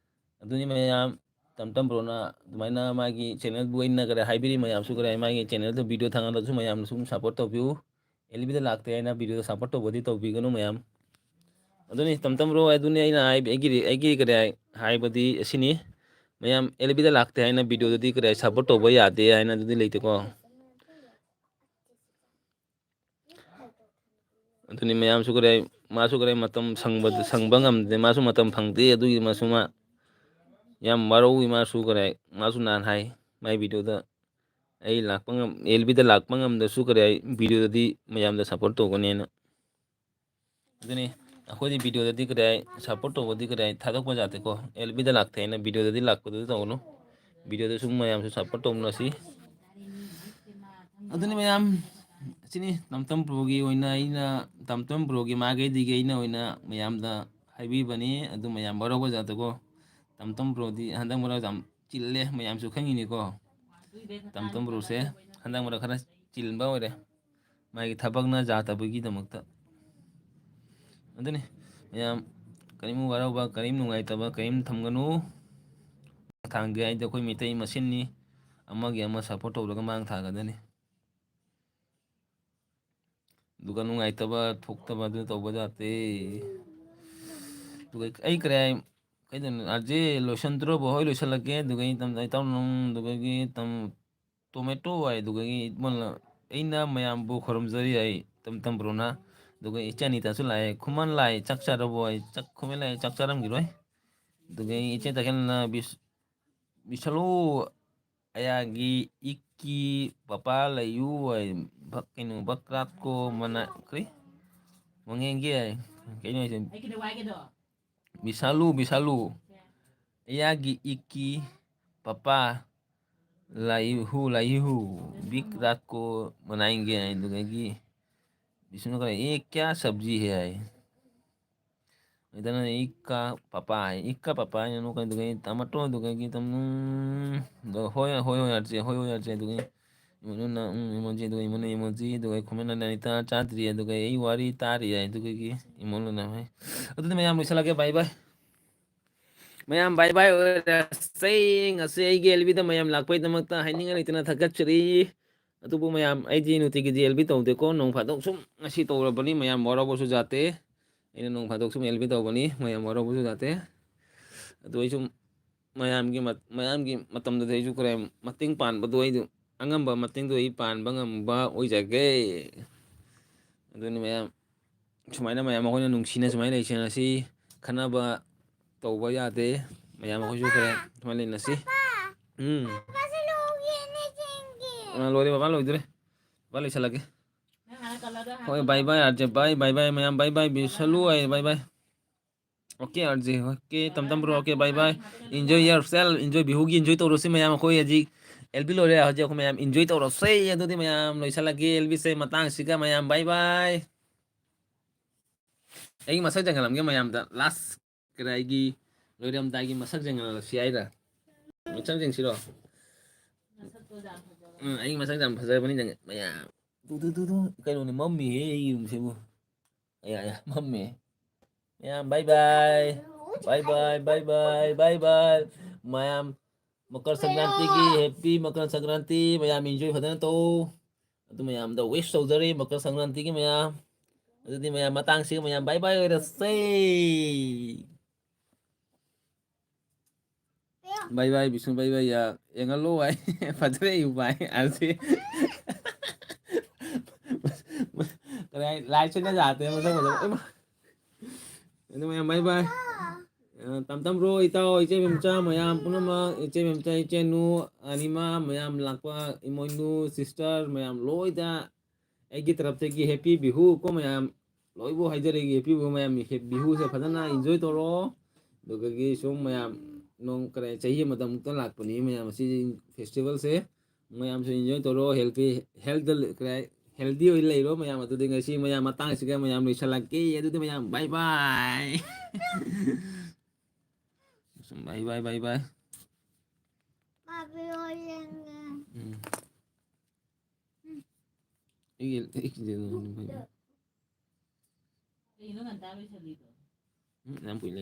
ꯑꯗꯨꯅꯤ ꯃꯌꯥꯝ, ꯇꯝ ꯇꯝ ꯕ꯭ꯔꯣꯅ ꯑꯗꯨꯃꯥꯏꯅ ꯃꯥꯒꯤ ꯆꯦꯅꯦꯜꯕꯨ ꯑꯩꯅ ꯀꯔꯥꯏ ꯍꯥꯏꯕꯤꯔꯤ ꯃꯌꯥꯝꯁꯨ, ꯀꯔꯥꯏ ꯃꯥꯒꯤ ꯆꯦꯅꯦꯜꯗ ꯚꯤꯗꯤꯑꯣ ꯊꯥꯡꯒꯠꯂꯁꯨ ꯃꯌꯥꯝꯅ ꯁꯨꯝ ꯁꯞꯄꯣꯔꯠ ꯇꯧꯕꯤꯌꯨ꯫ ꯑꯦꯜ ꯕꯤꯗ ꯂꯥꯛꯇꯦ ꯍꯥꯏꯅ ꯚꯤꯗꯤꯑꯣꯗ ꯁꯞꯄꯣꯔꯠ ꯇꯧꯕꯗꯤ ꯇꯧꯕꯤꯒꯅꯨ ꯃꯌꯥꯝ꯫ ꯑꯗꯨꯅꯤ ꯇꯝ ꯇꯝ ꯕ꯭ꯔꯣ, ꯑꯗꯨꯅꯤ ꯑꯩꯅ ꯍꯥꯏ-, ꯑꯩꯒꯤ, ꯑꯩꯒꯤ ꯀꯔꯤ ꯍꯥꯏ-, ꯍꯥꯏꯕꯗꯤ ꯑꯁꯤꯅꯤ꯫ ꯃꯌꯥꯝ ꯑꯦꯜ ꯕꯤꯗ ꯂꯥꯛꯇꯦ ꯍꯥꯏꯅ ꯚꯤꯗꯤꯑꯣꯗꯗꯤ ꯀꯔꯤ ꯍꯥꯏ, ꯁꯞꯄꯣꯔꯠ ꯇꯧꯕ ꯌꯥꯗꯦ ꯍꯥꯏꯅ ꯑꯗꯨꯗꯤ ꯂꯩꯇꯦꯀꯣ꯫ ꯑꯗꯨꯅꯤ ꯃꯌꯥꯝꯁꯨ ꯀꯔꯤ ꯍꯥꯏ, ꯃꯥꯁꯨ ꯀꯔꯤ ꯍꯥꯏ, ꯃꯇꯝ ꯁꯪꯕ, ꯁꯪꯕ ꯉꯝꯗꯦ, ꯃꯥꯁꯨ ꯃꯇꯝ ꯐꯪꯗꯦ꯫ ꯑꯗꯨꯒꯤ ꯃꯥꯁꯨ ꯃꯥ ꯌꯥꯝ ꯋꯥꯔꯧꯏ꯫ ꯃꯥꯁꯨ ꯀꯔꯤ ꯍꯥꯏ, ꯃꯥꯁꯨ ꯅꯍꯥꯟ ꯍꯥꯏ ꯃꯥꯏ ꯚꯤꯗꯤꯑꯣꯗ, "ꯑꯩ ꯂꯥꯛꯄ ꯉꯝ-, ꯑꯦꯜ ꯕꯤꯗ ꯂꯥꯛꯄ ꯉꯝꯗ꯭ꯔꯁꯨ ꯀꯔꯤ ꯍꯥꯏ, ꯚꯤꯗꯤꯑꯣꯗꯗꯤ ꯃꯌꯥꯝꯗ ꯁꯞꯄꯣꯔꯠ ꯇꯧꯒꯅꯤ" ꯍꯥꯏꯅ꯫ ꯑꯗꯨꯅꯤ ꯑꯩꯈꯣꯏꯗꯤ ꯚꯤꯗꯤꯑꯣꯗꯗꯤ ꯀꯗꯥꯏ ꯁꯞꯄꯣꯔꯠ ꯇꯧꯕꯗꯤ ꯀꯗꯥꯏ ꯊꯥꯗꯣꯛꯄ ꯌꯥꯗꯦꯀꯣ꯫ ꯑꯦꯜ ꯕꯤꯗ ꯂꯥꯛꯇꯦ ꯍꯥꯏꯅ ꯚꯤꯗꯤꯑꯣꯗꯗꯤ ꯂꯥꯛꯄꯗꯨꯗꯤ ꯇꯧꯒꯅꯨ꯫ ꯚꯤꯗꯤꯑꯣꯗꯁꯨ ꯃꯌꯥꯝꯁꯨ ꯁꯞꯄꯣꯔꯠ ꯇꯧꯅꯁꯤ꯫ ꯑꯗꯨꯅꯤ ꯃꯌꯥꯝ, ꯑꯁꯤꯅꯤ ꯇꯝꯇꯝ ꯄ꯭ꯔꯣꯒꯤ ꯑꯣꯏꯅ ꯑꯩꯅ, ꯇꯝꯇꯝ ꯄ꯭ꯔꯣꯒꯤ ꯃꯥꯏꯀꯩꯗꯒꯤ ꯑꯩꯅ ꯑꯣꯏꯅ ꯃꯌꯥꯝꯗ ꯍꯥꯏꯕꯤꯕꯅꯤ꯫ ꯑꯗꯨ ꯃꯌꯥꯝ ꯋꯥꯔꯧꯕ ꯌꯥꯗꯀꯣ꯫ ꯇꯝꯇꯝ ꯄ꯭ꯔꯣꯗꯤ ꯍꯟꯗꯛ ꯃꯔꯛ ꯌꯥꯝ ꯆꯤꯜꯂꯦ, ꯃꯌꯥꯝꯁꯨ ꯈꯪꯉꯤꯅꯤꯀꯣ꯫ ꯇꯝꯇꯝ ꯄ꯭ꯔꯣꯁꯦ ꯍꯟꯗꯛ ꯃꯔꯛ ꯈꯔ ꯆꯤꯟꯕ ꯑꯣꯏꯔꯦ, ꯃꯥꯒꯤ ꯊꯕꯛꯅ ꯌꯥꯗꯕꯒꯤꯗꯃꯛꯇ꯫ ꯑꯗꯨꯅꯤ ꯃꯌꯥꯝ, ꯀꯔꯤꯝ ꯋꯥꯔꯧꯕ, ꯀꯔꯤꯝ ꯅꯨꯡꯉꯥꯏꯇꯕ, ꯀꯔꯤꯝ ꯊꯝꯒꯅꯨ꯫ ꯊꯥꯡꯒꯦ ꯍꯥꯏꯗꯤ ꯑꯩꯈꯣꯏ ꯃꯤꯇꯩ ꯃꯁꯦꯟꯅꯤ, ꯑꯃꯒꯤ ꯑꯃ ꯁꯞꯄꯣꯔꯠ ꯇꯧꯔꯒ ꯃꯥꯡ ꯊꯥꯒꯗꯅꯤ꯫ ꯑꯗꯨꯒ ꯅꯨꯡꯉꯥꯏꯇꯕ ꯊꯣꯛꯇꯕ ꯑꯗꯨ ꯇꯧꯕ ꯌꯥꯗꯦ꯫ ꯑꯗꯨꯒ ꯑꯩ ꯀꯔꯤ ꯍꯥꯏ-, ꯀꯩꯗꯧꯅꯣ, ꯑꯥꯔꯖꯦ ꯂꯣꯏꯁꯟꯗ꯭ꯔꯕꯣ? ꯍꯣꯏ, ꯂꯣꯏꯁꯜꯂꯒꯦ꯫ ꯑꯗꯨꯒ ꯑꯩ ꯇꯝ-, ꯑꯩ ꯇꯧ-, ꯅꯪ ꯑꯗꯨꯗꯒꯤ ꯇꯝ-, ꯇꯣꯃꯦꯇꯣ ꯍꯥꯏ, ꯑꯗꯨꯗꯒꯤ ꯃꯣꯟꯅ-, ꯑꯩꯅ ꯃꯌꯥꯝꯕꯨ ꯈꯨꯔꯨꯝꯖꯔꯤ ꯍꯥꯏ, ꯇꯝ-, ꯇꯝꯕ꯭ꯔꯣꯅ꯫ ꯑꯗꯨꯒ ꯏꯆꯟ ꯑꯅꯤꯇꯁꯨ ꯂꯥꯛꯑꯦ꯫ ꯈꯨꯃꯟ ꯂꯥꯛꯑꯦ, "ꯆꯥꯛ ꯆꯥꯔꯕꯣ?" ꯍꯥꯏ, ꯆꯥꯛ-, ꯈꯨꯃꯟ ꯂꯥꯛꯑꯦ, "ꯆꯥꯛ ꯆꯥꯔꯝꯈꯤꯔꯣꯏ?" ꯑꯗꯨꯒ ꯏꯆꯦ ꯇꯈꯦꯜꯅ ꯕꯤꯁ-, "ꯕꯤꯁꯥꯂꯨ ꯑꯌꯥꯒꯤ ꯏꯛꯀꯤ ꯄꯄꯥ ꯂꯩꯌꯨ" ꯍꯥꯏ, ꯚꯛ-, ꯀꯩꯅꯣ, ꯚꯛꯔꯥꯠꯀꯣ ꯃꯅꯥ-, ꯀꯔꯤ? ꯃꯉꯦꯟꯒꯤ ꯍꯥꯏ, ꯀꯩꯅꯣ ꯍꯥꯏꯁꯦ? ꯕꯤꯁꯥꯂꯨ, ꯕꯤꯁꯥꯂꯨ꯫ ꯑꯌꯥꯒꯤ ꯏꯛꯀꯤ ꯄꯄꯥ ꯂꯥꯏꯍꯨ, ꯂꯥꯏꯍꯨ, ꯕꯤꯛ ꯔꯥꯠꯀꯣ ꯃꯅꯥꯏꯒꯦ ꯍꯥꯏ, ꯑꯗꯨꯗꯒꯤ ꯕꯤꯁꯅꯨ ꯀꯔꯦ, "ये क्या सब्जी है?" ꯍꯥꯏ꯫ ꯑꯗꯨꯅ ꯏꯛꯀ ꯄꯄꯥ ꯍꯥꯏ, ꯏꯛꯀ ꯄꯄꯥ ꯍꯥꯏꯅ ꯅꯣꯛꯀꯅꯤ, ꯑꯗꯨꯒ ꯇꯃꯥꯇꯣ, ꯑꯗꯨꯒ ꯇꯝ-, ꯎꯝ, ꯑꯗꯣ ꯍꯣꯏ, ꯍꯣꯏ, ꯍꯣꯏ, ꯍꯥꯏꯔꯁꯦ, ꯍꯣꯏ, ꯍꯣꯏ, ꯍꯥꯏꯔꯁꯦ, ꯑꯗꯨꯒ ꯏꯃꯣꯟꯅ, ꯎꯝ, ꯏꯃꯣꯟꯖꯤ, ꯑꯗꯨꯒ ꯏꯃꯣꯟꯅ, ꯏꯃꯣꯟꯖꯤ, ꯑꯗꯨꯒ ꯈꯨꯃꯟꯅ, "ꯑꯅꯤꯇ ꯆꯥꯗ꯭ꯔꯤ", ꯑꯗꯨꯒ "ꯑꯩ ꯋꯥꯔꯤ ꯇꯥꯔꯤ" ꯍꯥꯏ, ꯑꯗꯨꯒꯤ ꯏꯃꯣꯟꯅ ꯍꯥꯏ꯫ ꯑꯗꯨꯗꯤ ꯃꯌꯥꯝ ꯂꯣꯏꯁꯤꯜꯂꯒꯦ, bye bye꯫ ꯃꯌꯥꯝ bye bye ꯑꯣꯏꯔꯁꯦ꯫ ꯉꯁꯤ ꯑꯩꯒꯤ ꯑꯦꯜ ꯕꯤꯗ ꯃꯌꯥꯝ ꯂꯥꯛꯄꯒꯤꯗꯃꯛꯇ ꯍꯥꯏꯅꯤꯡꯉꯥꯏ ꯂꯩꯇꯅ ꯊꯥꯒꯠꯆꯔꯤ꯫ ꯑꯗꯨꯕꯨ ꯃꯌꯥꯝ, ꯑꯩꯗꯤ ꯅꯨꯡꯇꯤꯒꯤꯗꯤ ꯑꯦꯜ ꯕꯤ ꯇꯧꯗꯦꯀꯣ, ꯅꯣꯡ ꯐꯥꯗꯣꯛ ꯁꯨꯝ ꯉꯁꯤ ꯇꯧꯔꯕꯅꯤ, ꯃꯌꯥꯝ ꯋꯥꯔꯧꯕꯁꯨ ꯌꯥꯗꯦ꯫ ꯑꯩꯅ ꯅꯣꯡ ꯐꯥꯗꯣꯛ ꯁꯨꯝ ꯑꯦꯜ ꯕꯤ ꯇꯧꯕꯅꯤ, ꯃꯌꯥꯝ ꯋꯥꯔꯧꯕꯁꯨ ꯌꯥꯗꯦ꯫ ꯑꯗꯨ ꯑꯩ ꯁꯨꯝ ꯃꯌꯥꯝꯒꯤ ꯃꯠ-, ꯃꯌꯥꯝꯒꯤ ꯃꯇꯝꯗꯨꯗ ꯑꯩꯁꯨ ꯈꯔ ꯃꯇꯦꯡ ꯄꯥꯟꯕꯗꯣ, ꯑꯩꯗꯣ ꯑꯉꯝꯕ ꯃꯇꯦꯡꯗꯣ ꯑꯩ ꯄꯥꯟꯕ ꯉꯝꯕ ꯑꯣꯏꯖꯒꯦ꯫ ꯑꯗꯨꯅꯤ ꯃꯌꯥꯝ, ꯁꯨꯃꯥꯏꯅ ꯃꯌꯥꯝ ꯑꯩꯈꯣꯏꯅ ꯅꯨꯡꯁꯤꯅ ꯁꯨꯃꯥꯏꯅ ꯂꯩꯁꯤꯟꯅꯁꯤ, ꯈꯠꯅꯕ ꯇꯧꯕ ꯌꯥꯗꯦ꯫ ꯃꯌꯥꯝ ꯑꯩꯈꯣꯏꯁꯨ ꯈꯔ ꯁꯨꯃꯥꯏꯅ ꯂꯩꯅꯁꯤ꯫ ꯎꯝ꯫ ꯑꯥ, ꯂꯣꯏꯔꯦ, ꯕꯕꯥ ꯂꯣꯏꯗꯣꯔꯦ꯫ ꯕꯕꯥ ꯂꯣꯏꯁꯜꯂꯒꯦ꯫ ꯍꯣꯏ, bye bye, ꯑꯥꯔ ꯖꯦ ꯚꯥꯏ, bye bye ꯃꯌꯥꯝ, bye bye ꯕꯤꯁꯥꯂꯨ, ꯑꯩ bye bye꯫ Okay, R J, okay, ꯇꯝ ꯇꯝ bro, okay, bye bye, enjoy yourself, enjoy, ꯕꯤꯍꯨꯒꯤ enjoy ꯇꯧꯔꯁꯤ ꯃꯌꯥꯝ꯫ ꯑꯩꯈꯣꯏ ꯍꯧꯖꯤꯛ ꯑꯦꯜ ꯕꯤ ꯂꯣꯏꯔꯦ, ꯍꯧꯖꯤꯛ ꯑꯩꯈꯣꯏ ꯃꯌꯥꯝ enjoy ꯇꯧꯔꯁꯦ꯫ ꯑꯗꯨꯗꯤ ꯃꯌꯥꯝ ꯂꯣꯏꯁꯤꯜꯂꯒꯦ ꯑꯦꯜ ꯕꯤꯁꯦ ꯃꯇꯥꯡꯁꯤꯒ ꯃꯌꯥꯝ, bye bye꯫ ꯑꯩꯒꯤ ꯃꯁꯛ ꯌꯦꯡꯍꯜꯂꯝꯒꯦ ꯃꯌꯥꯝꯗ, last ꯀꯗꯥꯏꯒꯤ ꯂꯣꯏꯔꯝꯗꯥꯏꯒꯤ ꯃꯁꯛ ꯌꯦꯡꯍꯜꯂꯁꯤ ꯍꯥꯏꯔ? ꯃꯁꯛ ꯌꯦꯡꯁꯤꯔꯣ? ꯎꯝ, ꯑꯩꯒꯤ ꯃꯁꯛ ꯌꯥꯝ ꯐꯖꯕꯅꯤ ꯃꯌꯥꯝ꯫ ꯇꯨ, ꯇꯨ, ꯇꯨ, ꯇꯨ, ꯀꯩꯅꯣꯅꯦ, ꯃꯝꯃꯤꯍꯦ ꯑꯩꯒꯤ ꯌꯨꯝꯁꯤꯕꯨ꯫ ꯑꯌꯥ, ꯑꯌꯥ, ꯃꯝꯃꯦ꯫ ꯃꯌꯥꯝ, bye bye꯫ Bye bye, bye bye, bye bye꯫ ꯃꯌꯥꯝ, ꯃꯀꯔ ꯁꯪꯀ꯭ꯔꯥꯟꯇꯤꯒꯤ happy ꯃꯀꯔ ꯁꯪꯀ꯭ꯔꯥꯟꯇꯤ꯫ ꯃꯌꯥꯝ enjoy ꯐꯖꯅ ꯇꯧ꯫ ꯑꯗꯨ ꯃꯌꯥꯝꯗ wish ꯇꯧꯖꯔꯤ ꯃꯀꯔ ꯁꯪꯀ꯭ꯔꯥꯟꯇꯤꯒꯤ ꯃꯌꯥꯝ꯫ ꯑꯗꯨꯗꯤ ꯃꯌꯥꯝ, ꯃꯇꯥꯡꯁꯤꯒ ꯃꯌꯥꯝ bye bye ꯑꯣꯏꯔꯁꯦ꯫ Bye bye ꯕꯤꯁꯨ, bye bye꯫ ꯌꯥ, ꯌꯦꯡꯍꯜꯂꯣ ꯚꯥꯏ꯫ ꯐꯖꯔꯦ ꯌꯨ ꯚꯥꯏ꯫ ꯑꯁꯤ ꯀꯗꯥꯏ ꯂꯥꯏꯠꯁꯤꯅ ꯌꯥꯗꯦ ꯃꯁꯛ ꯐꯖꯕ꯫ ꯏꯃꯥ꯫ ꯑꯗꯨ ꯃꯌꯥꯝ bye bye꯫ ꯑ, ꯇꯝ ꯇꯝ bro, ꯏꯇꯥꯎ, ꯏꯆꯦ ꯃꯦꯝꯆꯥ ꯃꯌꯥꯝ ꯄꯨꯝꯅꯃꯛ, ꯏꯆꯦ ꯃꯦꯝꯆꯥ, ꯏꯆꯦꯅꯨ, ꯑꯅꯤꯃ ꯃꯌꯥꯝ ꯂꯥꯛꯄ, ꯏꯃꯣꯏꯅꯨ, sister ꯃꯌꯥꯝ ꯂꯣꯏꯗ ꯑꯩꯒꯤ ꯇꯔꯞꯇꯒꯤ happy ꯕꯤꯍꯨ ꯀꯣ ꯃꯌꯥꯝ꯫ ꯂꯣꯏꯕꯨ ꯍꯥꯏꯖꯔꯒꯦ, happy ꯕꯤꯍꯨ ꯃꯌꯥꯝ꯫ ꯍꯦ-, ꯕꯤꯍꯨꯁꯦ ꯐꯖꯅ enjoy ꯇꯧꯔꯣ꯫ ꯑꯗꯨꯗꯒꯤ ꯁꯨꯝ ꯃꯌꯥꯝ ꯅꯣꯡ ꯀꯔꯤ ꯆꯍꯤ ꯑꯃꯗ ꯑꯃꯨꯛꯇ ꯂꯥꯛꯄꯅꯤ ꯃꯌꯥꯝ ꯑꯁꯤ festivalꯁꯦ꯫ ꯃꯌꯥꯝꯁꯨ enjoy ꯇꯧꯔꯣ, healthy, health, ꯀꯔꯤ, healthy ꯑꯣꯏꯅ ꯂꯩꯔꯣ ꯃꯌꯥꯝ꯫ ꯑꯗꯨꯗꯤ ꯉꯁꯤ ꯃꯌꯥꯝ ꯃꯇꯥꯡꯁꯤꯒ ꯃꯌꯥꯝ ꯂꯣꯏꯁꯤꯜꯂꯛꯀꯦ꯫ ꯑꯗꯨꯗꯤ ꯃꯌꯥꯝ bye bye꯫ Bye bye, bye bye꯫ ꯎꯝ꯫ ꯑꯩꯒꯤ, ꯑꯩꯒꯤ, ꯀꯩꯅꯣ ꯉꯟꯇꯥ ꯂꯣꯏꯁꯜꯂꯤꯗꯣ? ꯎꯝ, ꯌꯥꯝ ꯀꯨꯏꯅ